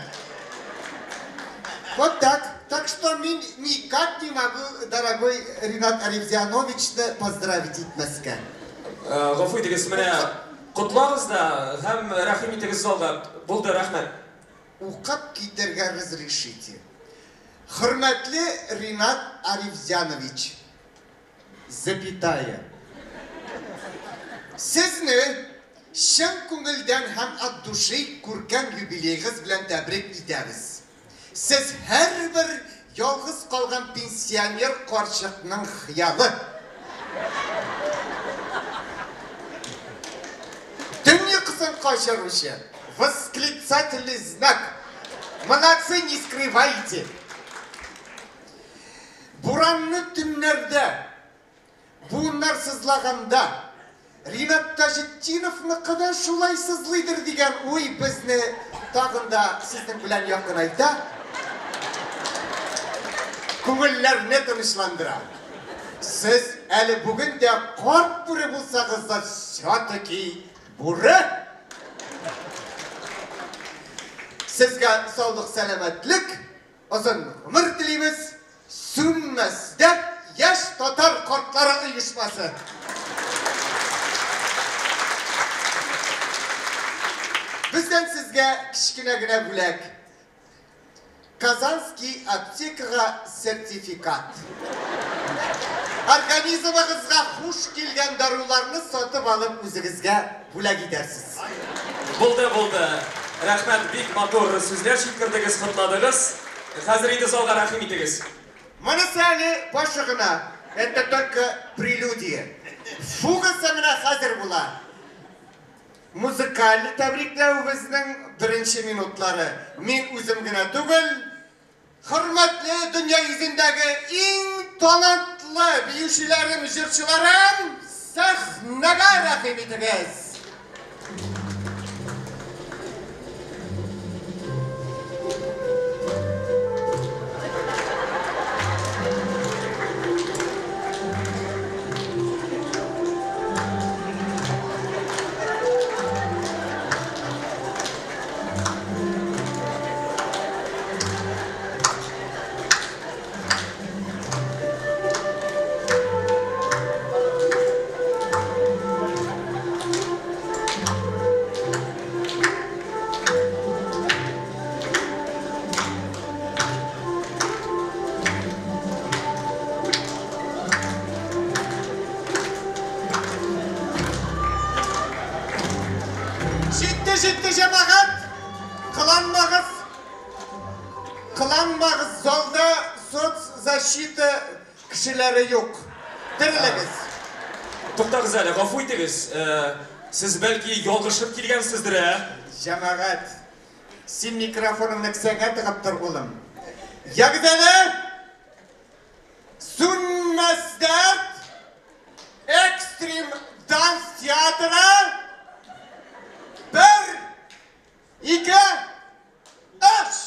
Вот так. Так что мин никак не могу, дорогой Ринат Арифзяновичны поздравить итмәскә. Гафу итегез, менә котлагыз да һәм рәхим итегез залга. Булды, рәхмәт. Укып китәргә разрешите. Хөрмәтле Ринат Арифзянович, запятая. Сезне чын күңелдән һәм от души күркәм юбилеегыз белән тәбрик итәбез. Сез һәрбер ялгыз калган пенсионер карчыкның хыялы. Төн йокысын качыручы, восклицательный знак. Молодцы, не скрывайте. Буранны төннәрдә, буыннар сызлаганда, Ринат Таҗетдиновныкы да шулай сызлыйдыр дигән уй безне тагын да сезнең белән якынайта, күңелләрне тынычландыра. Сез әле бүген дә карт бүре булсагыз да, все-таки бүре! Сезгә саулык-сәламәтлек, озын гомер телибез. Сүнмәс дәрт яшь татар картлары оешмасы. Бездән сезгә кечкенә генә бүләк. Казанский аптекага сертификат. Организмыгызга хуш килгән даруларны сатып алып үзегезгә бүләк итәрсез. Булды, булды. Рәхмәт, бик матур сүзләр җиткердегез, котладыгыз. Хәзер инде залга рәхим итегез. Монысы әле башы гына, это только прелюдия. Фугасы менә хәзер була. Музыкаль тәбрикләвебезнең беренче минутлары. Мин үзем генә түгел, хөрмәтле дөнья йөзендәге иң талантлы биючеләрем, җырчыларым, сәхнәгә рәхим итегез! Җитте, җитте, җәмәгать! Кыланмагыз! Кыланмагыз, залда соцзащита кешеләре юк. Терелегез! Туктагыз әле, гафу итегез, сез бәлки ялгышып килгәнсездер, ә? Җәмәгать, син микрофоныңны кесәңә тыгып тор, улым. Ягез әле! Сүнмәс дәрт! Экстрим данс театры! Бер, ике, өч!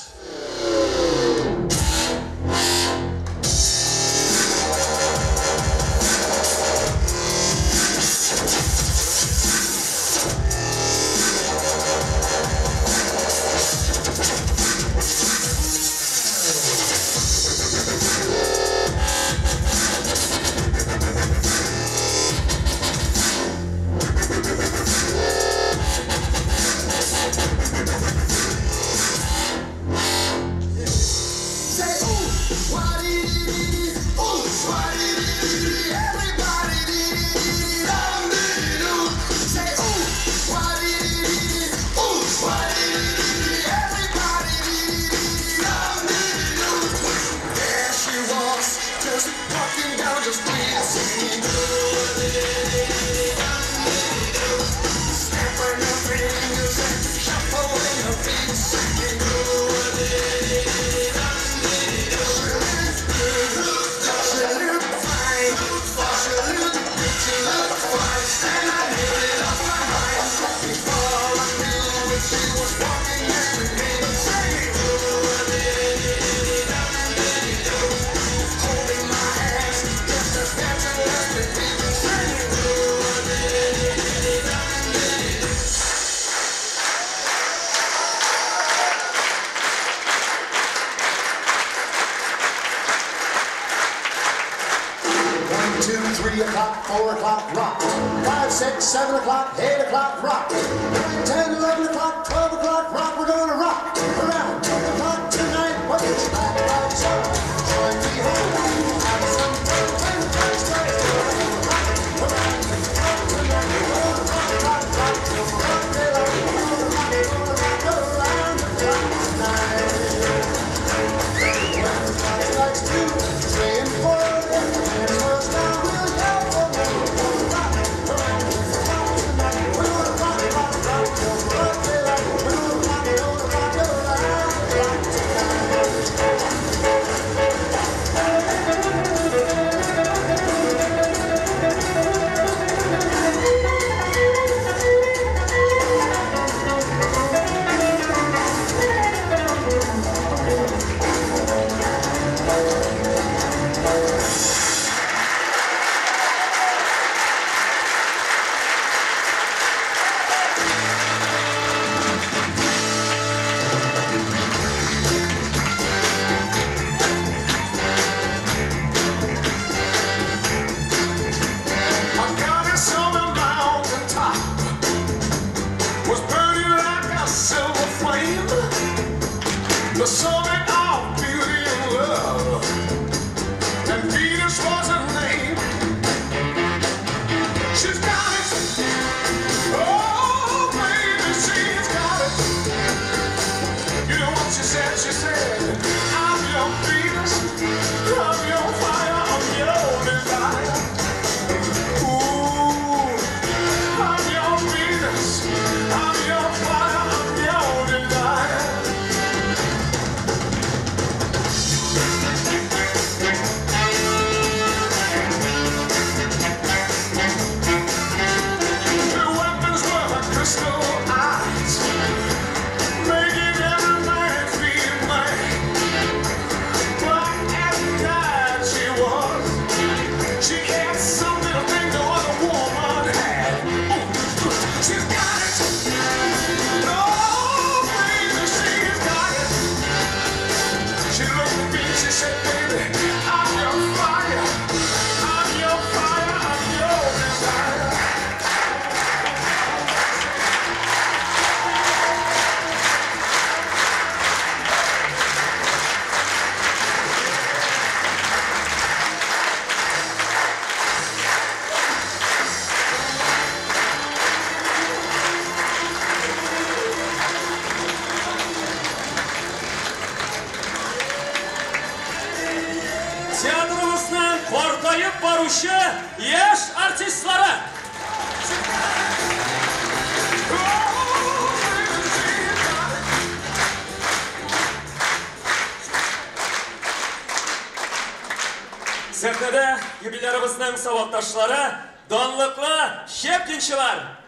театрыбызның сабакташлары, данлыклы Щепкинчылар!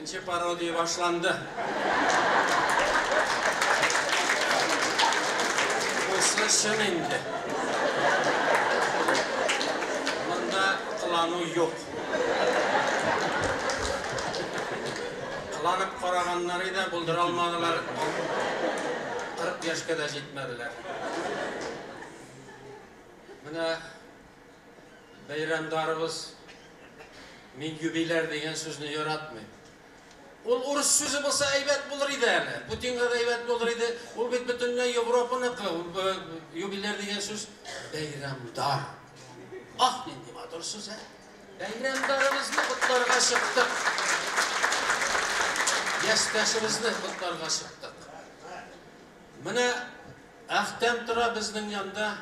Икенче пародия башланды. Бусы чын инде. Монда кылану юк. Кыланып караганнар иде, булдыра алмадылар. 40 яшькә дә җитмәделәр. Менә бәйрәмдарыбыз, мин юбиляр дигән сүзне яратмыйм. Ул урыс сүзе булса әйбәт булыр иде әле. Путинга да әйбәт булыр иде. Ул бит бөтенләй Европаныкы. Юбиляр дигән сүз бәйрәмдар. Ах, нинди матур сүз, ә? Бәйрәмдарыбызны котларга чыктык. Яшьтәшебезне котларга чыктык. Менә Әхтәм тора безнең янда.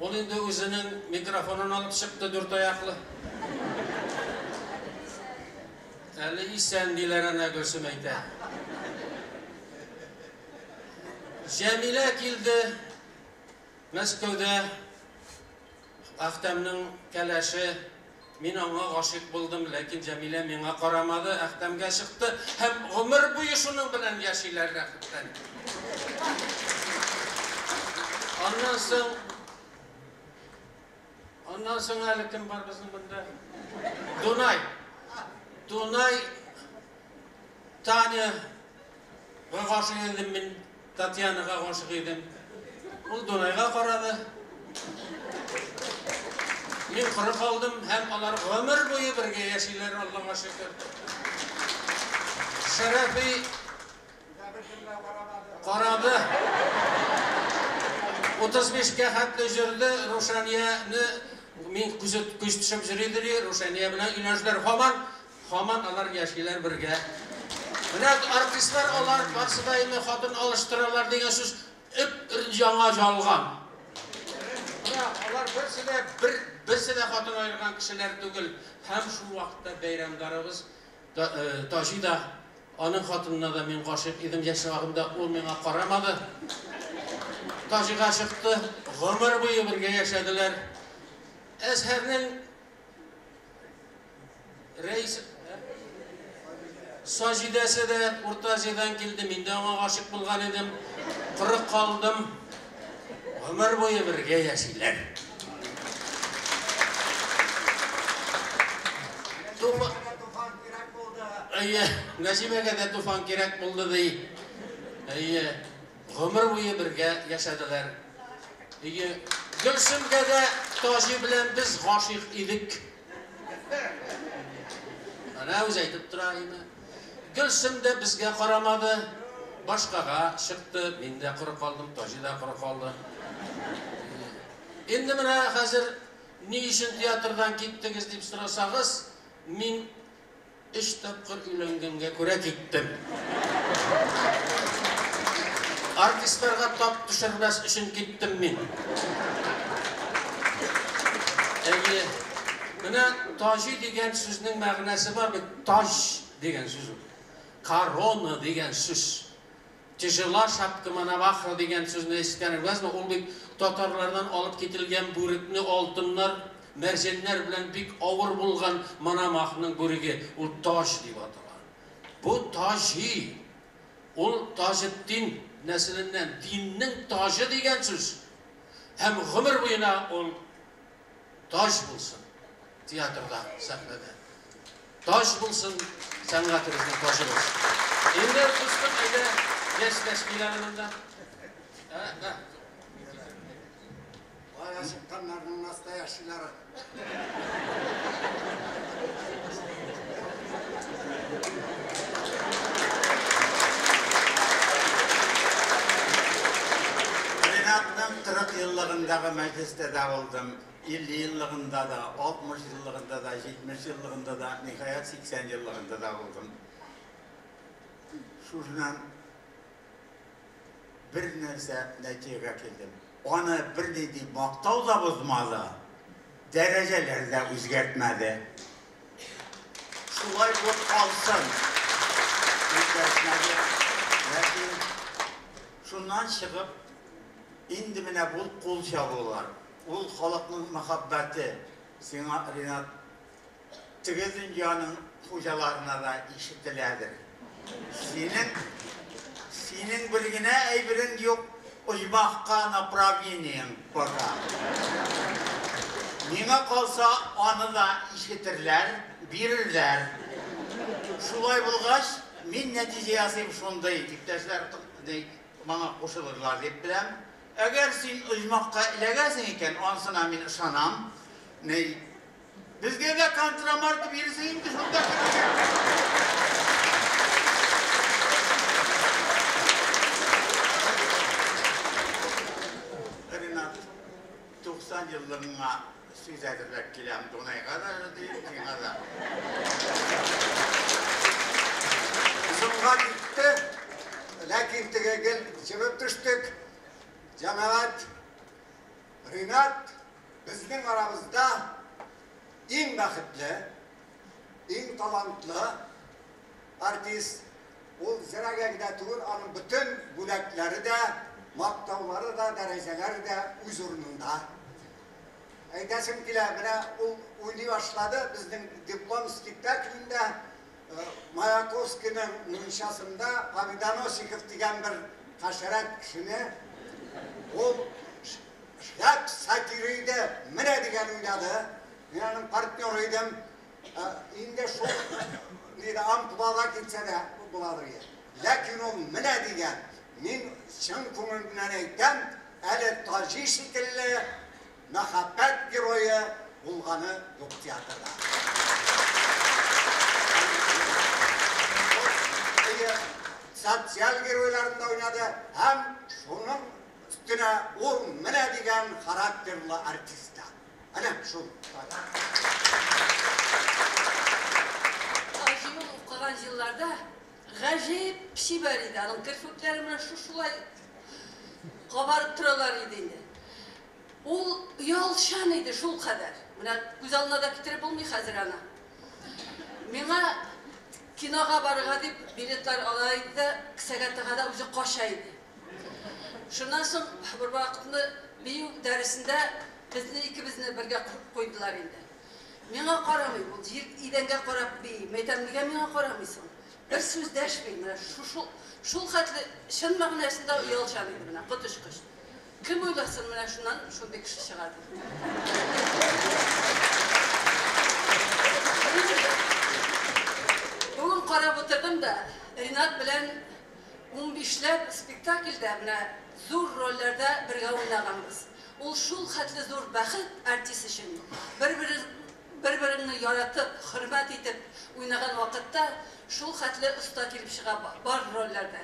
Ул инде үзенең микрофонын алып чыкты дүрт аяклы. Әле исән диләр әнә Гөлсем әйтә. Җәмилә килде Мәскәүдә Әхтәмнең кәләше. Мин аңа гашыйк булдым, ләкин Җәмилә миңа карамады, Әхтәмгә чыкты һәм гомер буе шуның белән яшиләр рәхәтләнеп. Аннан соң Аннан соң әле кем бар безнең монда? Дунай. Дунай Таня гашыйк идем мин, Татьянага гашыйк идем. Ул Дунайга карады. Мин коры калдым һәм алар гомер буе бергә яшиләр, Аллага шөкер. Шәрәфи карады. 35-кә хәтле җөрде, Рушанияне мин күз күз төшеп йөри иде, Рушания белән өйләнештеләр. Һаман, һаман алар яшиләр бергә. Менә артистлар алар барсы да инде хатын алыштыралар дигән сүз өп яңа ялган. Менә алар берсе дә бер берсе дә хатын аерган кешеләр түгел. Һәм шул вакытта бәйрәмдарыбыз Таҗи да аның хатынына да мин гашыйк идем яшь чагымда, ул миңа карамады. Таҗига чыкты, гомер буе бергә яшәделәр. Әзһәрнең рәис Саҗидәсе дә Урта Азиядән килде, мин дә аңа гашыйк булган идем. Коры калдым. Гомер буе бергә яшиләр. Туфан Әйе, Нәҗибәгә дә туфан кирәк булды ди. Әйе, гомер буе бергә яшәделәр. Әйе, Гөлсемгә дә Таҗи белән без гашыйк идек. Әнә үзе әйтеп тора име. Гөлсем дә безгә карамады, башкага чыкты. Мин дә коры калдым, Таҗи да коры калды. Инде менә хәзер ни өчен театрдан киттегез дип сорасагыз, мин өч тапкыр өйләнгәнгә күрә киттем. Артистларга тап төшермәс өчен киттем мин. Әйе. Менә Таҗи дигән сүзнең мәгънәсе бар бит. Таҗ дигән сүз ул. Корона дигән сүз. Тяжела шапка Мономаха дигән сүзне ишеткәнегезме? Ул бит татарлардан алып кителгән бүрекне алтыннар, мәрҗәннәр белән бик авыр булган Мономахның бүреге, ул таҗ дип атала. Бу Таҗи, ул Таҗетдин нәселеннән, диннең таҗы дигән сүз. Һәм гомер буена ул таҗ булсын театрда, сәхнәдә. Таҗ булсын, сәнгатебезнең таҗы булсын. Инде дустым, әйдә, яшьтәш килә монда. Ә, Бая чыкканнарның настоящийлары. Ринатның 40 еллыгында еллыгындагы мәҗлестә дә булдым, 50 еллыгында да, 60 еллыгында да, 70 еллыгында да, ниһаять 80 еллыгында да булдым. Шушыннан бер нәрсә нәтиҗәгә килдем. Аны бернинди мактау да бозмады, дәрәҗәләр дә үзгәртмәде. Шулай булып калсын. Үзгәртмәде. Ләкин шуннан чыгып, инде менә бу кул чабулар, ул халыкның мәхәббәте сиңа, Ринат, теге дөньяның хуҗаларына да ишетеләдер. Синең синең бер генә әйберең юк, оҗмахка направлениең бара. Миңа калса, аны да ишетерләр, бирерләр. Шулай булгач, мин нәтиҗә ясыйм шундый, иптәшләр моңа кушылырлар дип беләм. Әгәр син оҗмахка эләгәсең икән, анысына мин ышанам. Ни, безгә дә контрамарка бирерсең инде шунда керергә. Ринат, 90 еллыгыңа сүз әзерләп киләм, Дунайга да дим, сиңа да. Озынга китте, ләкин теге гел җебеп төштек. Җәмәгать, Ринат безнең арабызда иң бәхетле, иң талантлы артист. Ул зерәгә генә түгел, аның бөтен бүләкләре дә, мактаулары да, дәрәҗәләре дә үз урынында. Әйтәсем килә, менә ул уйный башлады безнең диплом спектаклендә Маяковскийның мунчасында Победоносиков дигән бер хәшәрәт кешене ул шәп сатира иде, менә дигән уйнады. Мин аның партнеры идем. Инде шул нидә амплуада китсә дә буладыр иде. Ләкин ул менә дигән, мин чын күңел белән әйтәм, әле Таҗи шикелле мәхәббәт герое булганы юк театрда. Социаль геройларын да уйнады һәм шуның өстенә ул менә дигән характерлы артист та. Әнә шул. Таҗи ул укыган елларда гаҗәеп чибәр иде. Аның керфекләре менә шушылай кабарып торалар иде инде. Ул оялчан иде шулкадәр. Менә күз алдына да китереп булмый хәзер аны. Миңа кинога барырга дип билетлар ала иде дә, кесәгә тыга да үзе кача иде. Шуннан соң бер вакытны бию дәресендә безне икебезне бергә куйдылар инде. Миңа карамый, ул җир идәнгә карап бии. Мин әйтәм, нигә миңа карамыйсың? Бер сүз дәшми, менә шул шул хәтле чын мәгънәсендә оялчан иде менә, коточкыч. Кем уйласын, менә шуннан шундый кеше чыга дип. Бүген карап утырдым да, Ринат белән 15ләп спектакльдә менә зур рольләрдә бергә уйнаганбыз. Ул шул хәтле зур бәхет артист өчен. Бер-бер бер-береңне яратып, хөрмәт итеп уйнаган вакытта шул хәтле оста килеп чыга бар рольләрдә.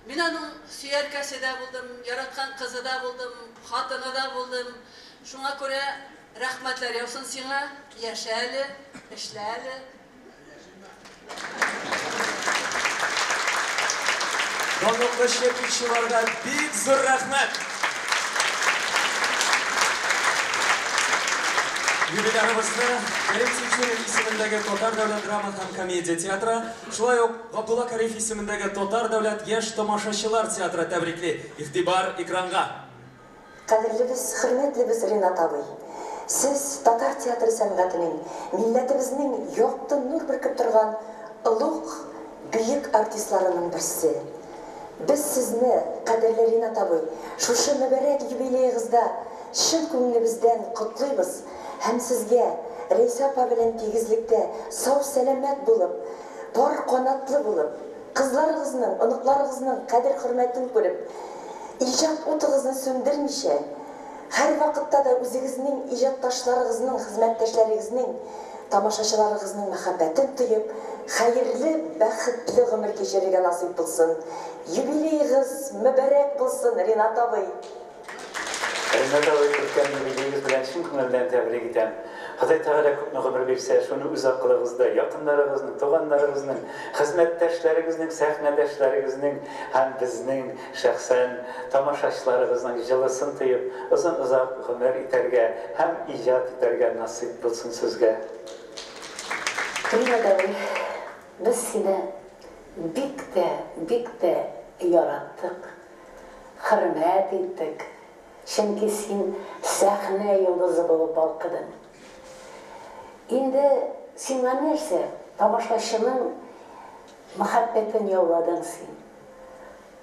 Мин аның сөяркәсе дә булдым, яраткан кызы да булдым, хатыны да булдым. Шуңа күрә рәхмәтләр яусын сиңа, яшә әле, эшлә әле. Данлыклы щепкинчыларга бик зур рәхмәт! Юбилярыбызны Кәрим Тинчурин исемендәге Татар дәүләт драма һәм комедия театры, шулай ук Габдулла Кариев исемендәге Татар дәүләт яшь тамашачылар театры тәбрикли. Игътибар экранга! Кадерлебез, хөрмәтлебез Ринат абый! Сез, татар театры сәнгатенең, милләтебезнең якты нур бөркеп торган олуг, бөек артистларының берсе. Без сезне, кадерле Ринат абый, шушы мөбарәк юбилеегызда чын күңелебездән котлыйбыз һәм сезгә, Рәйсә апа белән тигезлектә сау-сәламәт булып, пар канатлы булып, кызларыгызның, оныкларыгызның кадер-хөрмәтен күреп, иҗат утыгызны сүндермичә, һәрвакытта да үзегезнең иҗатташларыгызның, хезмәттәшләрегезнең, тамашачыларыгызның мәхәббәтен тоеп, хәерле, бәхетле гомер кичерергә насыйп булсын. Юбилеегыз мөбарәк булсын, Ринат абый! Ринат абый, күркәм юбилеегыз белән чын күңелдән тәбрик итәм. Ходай Тәгалә күпме гомер бирсә, шуны үз акылыгызда, якыннарыгызның, туганнарыгызның, хезмәттәшләрегезнең, сәхнәдәшләрегезнең һәм безнең шәхсән тамашачыларыгызның җылысын тоеп, озын-озак гомер итәргә һәм иҗат итәргә насыйп булсын сезгә. Ринат абый, без сине бик тә, бик тә яраттык, хөрмәт иттек, чөнки син сәхнә йолдызы булып балкыдың. Инде сиңа нәрсә, тамашачының мәхәббәтен яуладың син.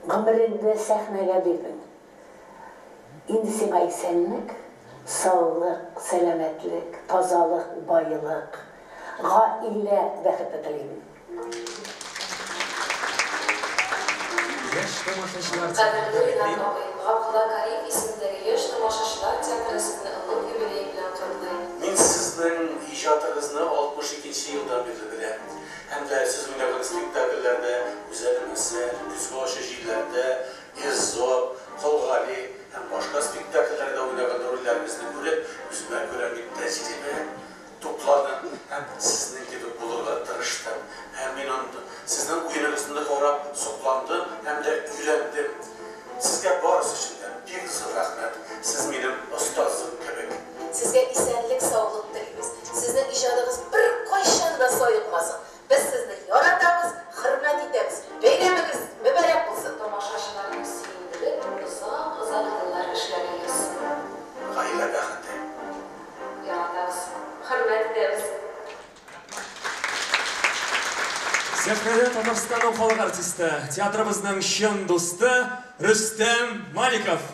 Гомереңне сәхнәгә бирдең. Инде сиңа исәнлек, саулык, сәламәтлек, тазалык, байлык, гаилә бәхете телим. Яшь тамашачылар Кадерле Ринат абый, Габдулла Кариев исемендәге Яшь тамашачылар театры сезне олуг юбилее белән котлый. Мин сезнең иҗатыгызны 62 нче елдан бирле беләм. Һәм дә сез уйнаган спектакльләрдә Гүзәлем Әсәр, Көзге ачы җилләрдә, Эзоп, Кол Гали һәм башка спектакльләрдә уйнаган рольләрегезне күреп, үземә күрә бик тәҗрибә тупладым һәм сезнең кебек булырга тырыштым. Һәм мин анда сезнең уеныгызны карап сокландым һәм дә өйрәндем. Сезгә барысы өчен дә бик зур рәхмәт. Сез минем остазым кебек. Сезгә исәнлек-саулык телибез. Сезнең иҗадыгыз беркайчан да саекмасын. Без сезне яратабыз, хөрмәт итәбез. Бәйрәмегез мөбарәк булсын! Тамашачыларны сөендереп, озак-озак еллар эшләргә язсын. Гаилә бәхете. Яратабыз, хөрмәт итәбез. Сәхнәдә Татарстанның халык артисты, театрыбызның чын дусты Рөстәм Маликов.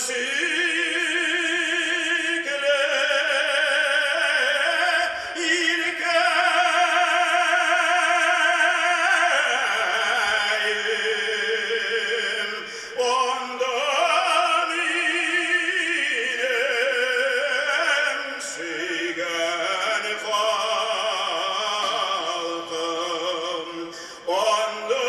Сөекле илкәем, анда минем сөйгән халкым, анда.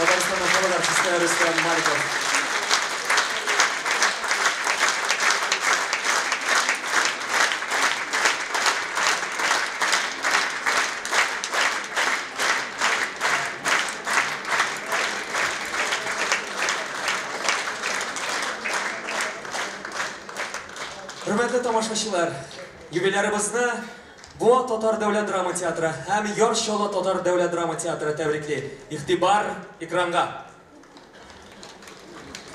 Татарстанның халык артисты Рөстәм Маликов. Хөрмәтле тамашачылар, юбилярыбызны Буа татар дәүләт драма театры һәм Яр Чаллы татар дәүләт драма театры тәбрикли. Игътибар экранга.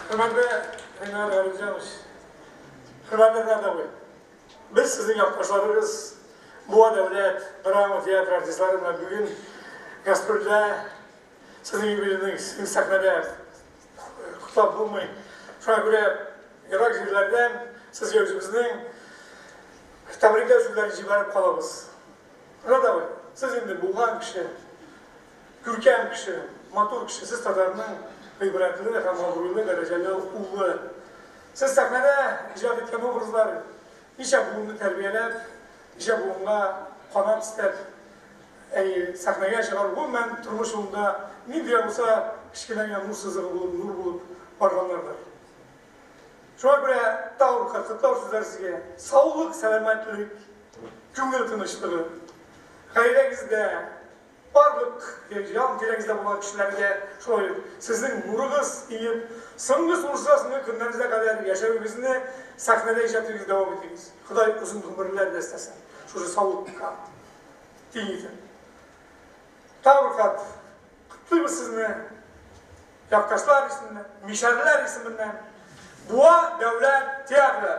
Хөрмәтле Ринат Галимҗанович, хөрмәтле Ринат абый, без сезнең якташларыгыз, Буа дәүләт драма театры артистлары белән бүген гастрольдә сезнең юбилейның сезнең сәхнәдә котлап булмый. Шуңа күрә ерак җирләрдән сезгә үзебезнең тәбрикләү сүзләрен җибәреп калабыз. Ринат абый, сез инде булган кеше, күркәм кеше, матур кеше, сез татарның гыйбрәтле һәм абруйлы, дәрәҗәле улы. Сез сәхнәдә иҗат иткән образлар ничә буынны тәрбияләп, ничә буынга канат өстәп, әй, сәхнәгә чыгару, гомумән, тормыш юлында нинди дә булса кечкенә генә нур сызыгы булып, нур булып барганнардыр. Шуңа күрә тагын бер кат котлау сүзләре сезгә. Саулык, сәламәтлек, күңел тынычлыгы. Гаиләгездә, барлык ян тирәгездә булган кешеләргә шулай ук сезнең нурыгыз иеп, соңгы сулышта, соңгы көннәрегездә кадәр яшәвегезне, сәхнәдә иҗатыгызны дәвам итегез. Ходай озын гомерләр дә өстәсен, шушы саулыкка тиң итеп. Тагын бер кат котлыйбыз сезне, якташлар исеменнән, мишәрләр исеменнән. Буа дәүләт театры.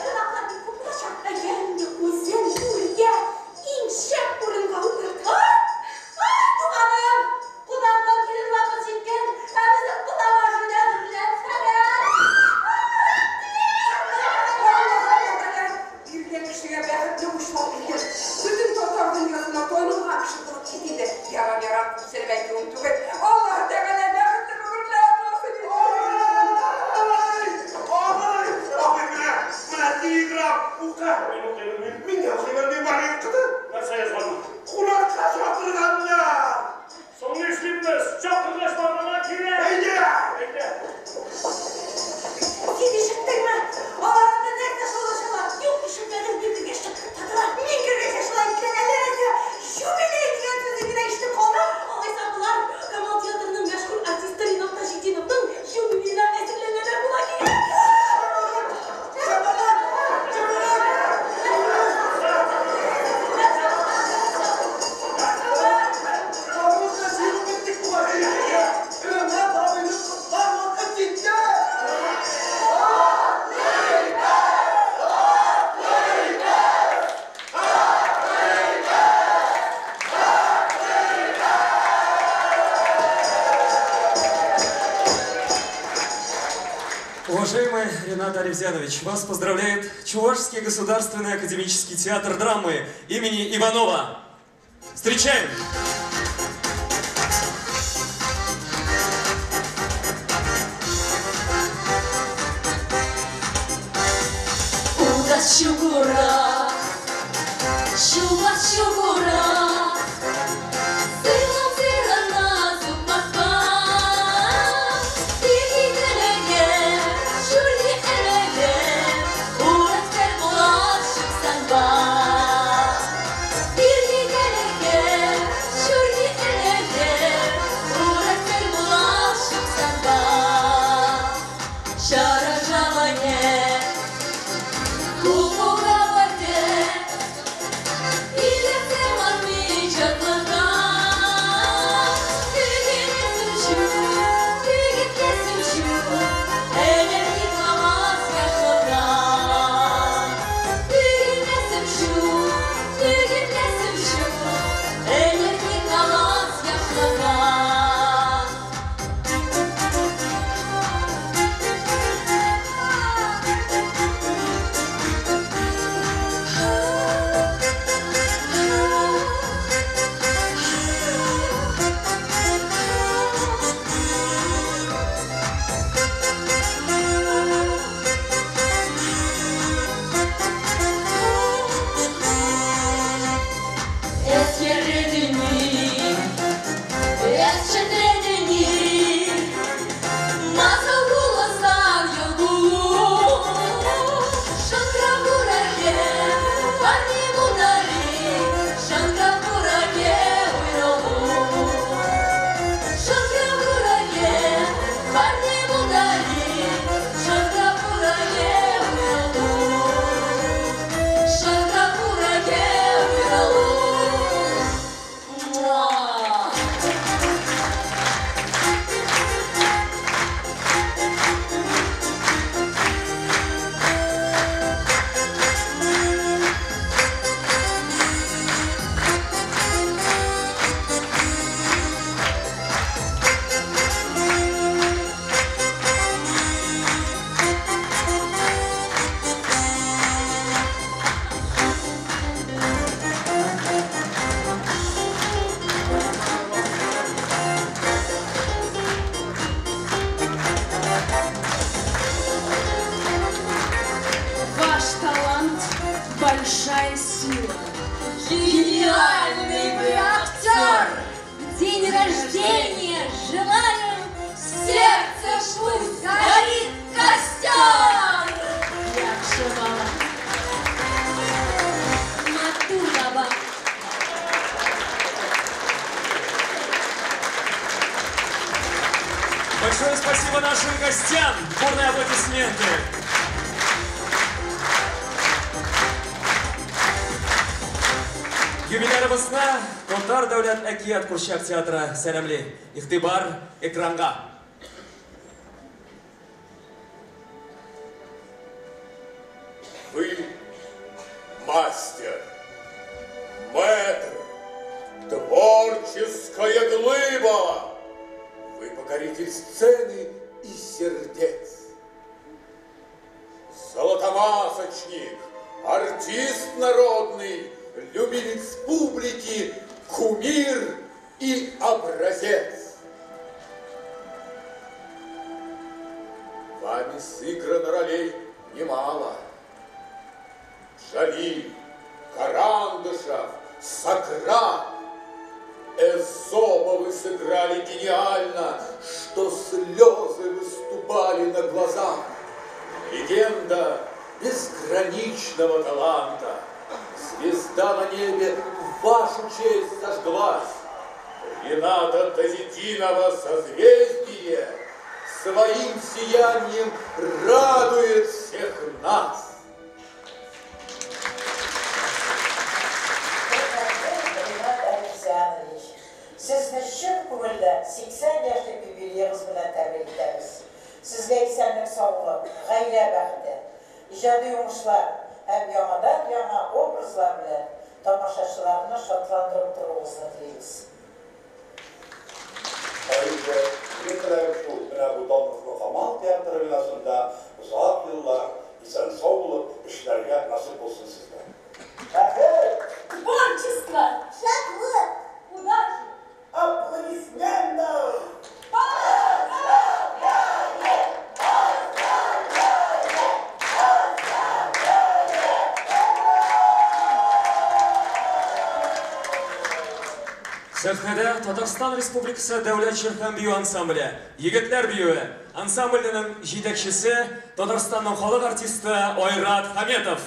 Кунаклар бик күп булачак. Әгәр инде үзен түргә иң шәп урынга утырта. Ай, туганым! Кунакка килер вакыт җиткән, ә безнең кунак ашы да әзерләп хәбәр. Биргән кешегә бәхетле учлар итеп, бөтен татар дөньясына танылган кеше булып кит инде. Ярар, ярар, күпсенеп әйтүем түгел. Аллаһ Тәгалә бәхетле гомерләр насыйп итсен. Абый, абый, менә, менә телеграм, укы. Мин укый белмим. Мин дә укый белмим, Барый укыды. Нәрсә язганмын? Кунакка чакырганнар. Соң нишлибез? Чакыргач барырга кирәк. Әйдә! Әйдә. Син ишеттеңме? Алар анда нәрсә шаулашалар? Юк, ишетмәдем, мин кергәч туктадылар. Мин кергәч тә шулай икеләнәләр әллә. Юбилей дигән сүзне генә ишетеп калдым. Алайса болар Камал театрының мәшһүр артисты Ринат Таҗетдиновның юбилеена әзерләнәләр була кирәк. Барыбыз җыелып беттек бугай. Ринат абыйны котлар вакыт җитте. Уважаемый Ринат Арифзянович, вас поздравляет Чувашский государственный академический театр драмы имени Иванова. Встречаем! Ура, чугура, чуга, чугура, сылам сырына сукмакка. Ирки теләге, шүрли әләге, урак булат чыксаң Ирки теләге, шүрли әләге, урак булат чыксаң Чара жалане, Кукуга сила. Гениальный вы актер! День рождения желаем, в сердце пусть горит костер! Яхшы бала. Матур баба. Большое спасибо нашим гостям. Бурные аплодисменты. Юбилярыбызны Татар дәүләт әкият курчак театры сәламли. Игътибар экранга. Вы мастер, мэтр, творческая глыба. Вы покоритель сцены и сердец. Золотомасочник, артист народный, любимец публики, кумир и образец. Вами сыграно ролей немало. Джалиль, Карандышев, Сократ. Эзопа вы сыграли гениально, что слезы выступали на глазах. Легенда безграничного таланта. Звезда на небе в вашу честь зажглась. Рената Тазетдинова созвездие своим сиянием радует всех нас. Сезне чын күңелдән 80 яшьлек юбилеегыз белән тәбрик итәбез. Сезгә исәнлек, саулык, гаилә бәхете, иҗади уңышлар һәм яңадан-яңа образлар белән тамашачыларны шатландырып торуыгызны телибез. Аеруча минем теләгем шул, менә бу данлыклы Камал театры бинасында озак еллар исән-сау булып эшләргә насыйп булсын сезгә. Бәхет! Творчество! Шатлык! Удачи! Аплодисментов! Поздравляем! Поздравляем! Поздравляем! Сәхнәдә Татарстан Республикасы Дәүләт җыр һәм бию ансамбле, Егетләр биюе. Ансамбльнең җитәкчесе Татарстанның халык артисты Айрат Хаметов.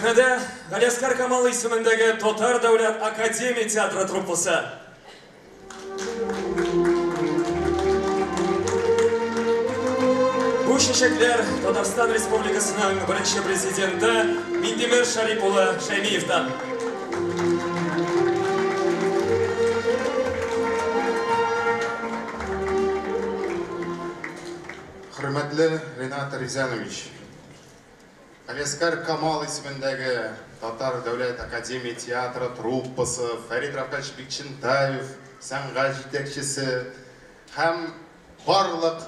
Сәхнәдә Галиәсгар Камал исемендәге Татар дәүләт академия театры труппасы. Бу чәчәкләр Татарстан Республикасының беренче президенты Минтимер Шәрип улы Шәймиевтан. Хөрмәтле Ренат Ризанович, Галиәсгар Камал исемендәге Татар дәүләт академия театры труппасы, Фәрит Рафкатович Бикчәнтаев сәнгать җитәкчесе һәм барлык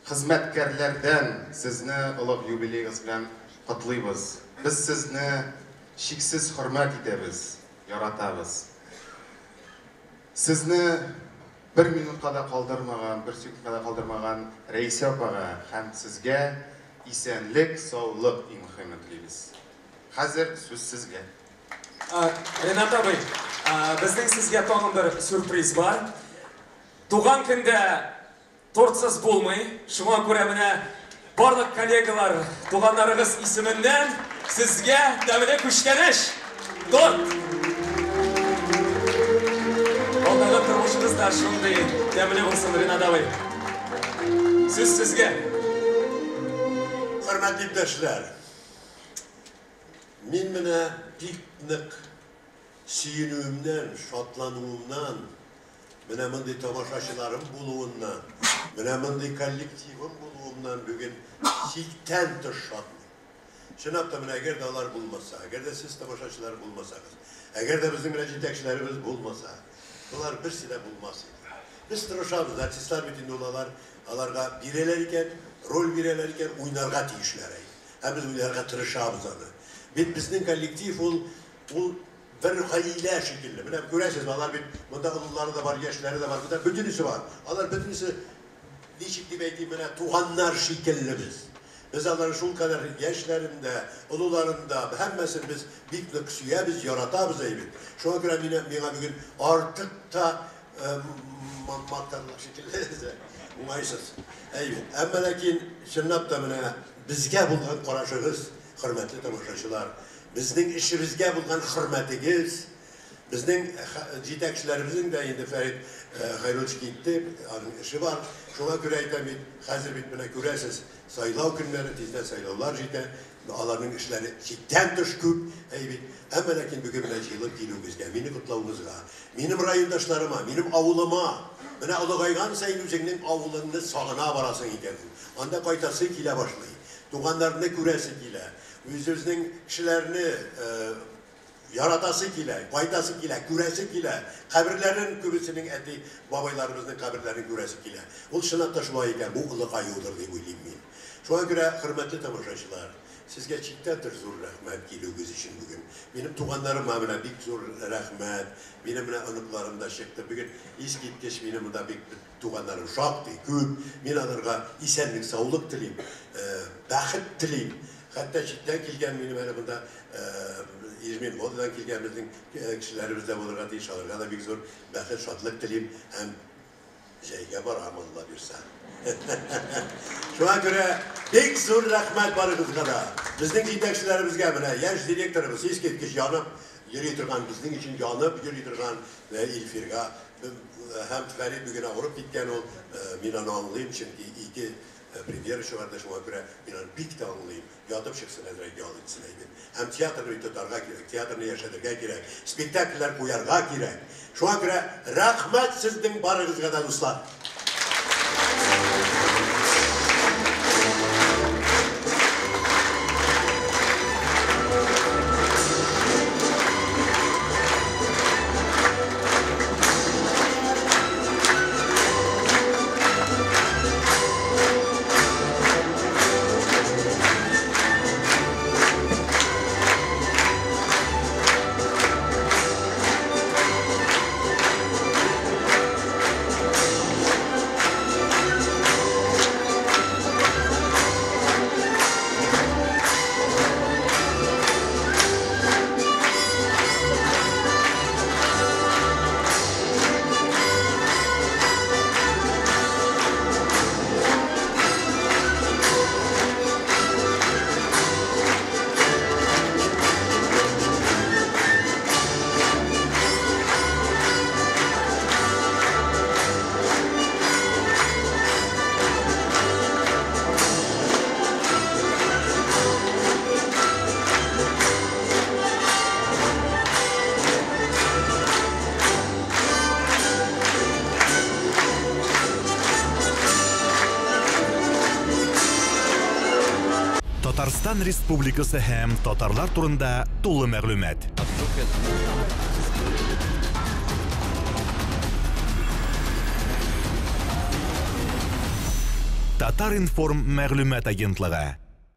хезмәткәрләрдән сезне олуг юбилеегыз белән котлыйбыз. Без сезне чиксез хөрмәт итәбез, яратабыз. Сезне бер минутка да калдырмаган, бер секундка да калдырмаган Рәисә апага һәм сезгә исәнлек, саулык иң мөхиме телибез. Хәзер сүз сезгә. Ренат абый, безнең сезгә тагын бер сюрприз бар. Туган көндә тортсыз булмый, шуңа күрә менә барлык коллегалар, туганнарыгыз исеменнән сезгә тәмле күчтәнәч, торт! Алдагы тормышыгыз да шундый тәмле булсын, Ренат абый. Сүз сезгә. Хөрмәтле иптәшләр, мин менә бик нык сөенүемнән, шатлануымнан, менә мондый тамашачыларым булуыннан, менә мондый коллективым булуымнан бүген чиктән тыш шатмын. Чынлап та менә әгәр дә алар булмаса, әгәр дә сез тамашачылар булмасагыз, әгәр дә безнең менә җитәкчеләребез булмаса, болар берсе дә булмас иде. Без тырышабыз, артистлар бит инде ул алар, аларга бирәләр икән, роль бирәләр икән, уйнарга тиешләр. Һәм без уйнарга тырышабыз аны. Бит безнең коллектив ул, ул бер гаилә шикелле. Менә күрәсез, алар бит монда олылары да бар, яшьләре дә бар, монда бөтенесе бар. Алар бөтенесе ничек дип әйтим, менә туганнар шикелле без. Без аларны шулкадәр яшьләрен дә, олыларын да, һәммәсен без бик нык сөябез, яратабыз әй бит. Шуңа күрә мине, миңа бүген артык та мактарлык шикелле уңайсыз. Әй бит. Әмма ләкин чынлап та менә безгә булган карашыгыз, хөрмәтле тамашачылар, безнең эшебезгә булган хөрмәтегез, безнең җитәкчеләребезнең дә инде Фәрит Хәйруллович китте, аның эше бар. Шуңа күрә әйтәм бит, хәзер бит менә күрәсез, сайлау көннәре, тиздән сайлаулар җитә, аларның эшләре чиктән тыш күп, әй бит. Әмма ләкин бүген менә җыелып килүегезгә, мине котлавыгызга, минем райондашларыма, минем авылыма, менә олыгайган саен үзеңнең авылыңны сагына барасың икән. Анда кайтасы килә башлый, туганнарны күрәсе килә, үзебезнең кешеләрне яратасы килә, кайтасы килә, күрәсе килә. Каберләрен күбесенең әти бабайларыбызның каберләрен күрәсе килә. Ул чынлап та шулай икән, бу олыгаюдыр дип уйлыйм мин. Шуңа күрә, хөрмәтле тамашачылар, сезгә чиктән тыш зур рәхмәт килүегез өчен бүген. Минем туганнарыма менә бик зур рәхмәт. Минем менә оныкларым да чыкты. Бүген искиткеч минем монда бик туганнарым шактый күп. Мин аларга исәнлек, саулык телим, бәхет телим. Хәтта читтән килгән минем әле монда Ижмин модадан килгән безнең кешеләребез дә булырга тиеш. Аларга да бик зур бәхет, шатлык телим һәм җәйгә барам, Алла бирсә. Шуңа күрә бик зур рәхмәт барыгызга да. Безнең җитәкчеләребезгә менә яшь директорыбыз искиткеч янып йөри торган, безнең өчен янып йөри торган Илфирга һәм Фәрит бүген авырып киткән ул, мин аны аңлыйм, чөнки ике премьера чыгарды, шуңа күрә мин аны бик тә аңлыйм. Ятып чыксын, әзрәк ял итсен әйбәт. Һәм театрны бит тотарга кирәк, театрны яшәтергә кирәк, спектакльләр куярга кирәк. Шуңа күрә рәхмәт сезнең барыгызга да, дуслар. Татарстан Республикасы һәм татарлар турында тулы мәгълүмат. Татар-информ мәгълүмат агентлыгы.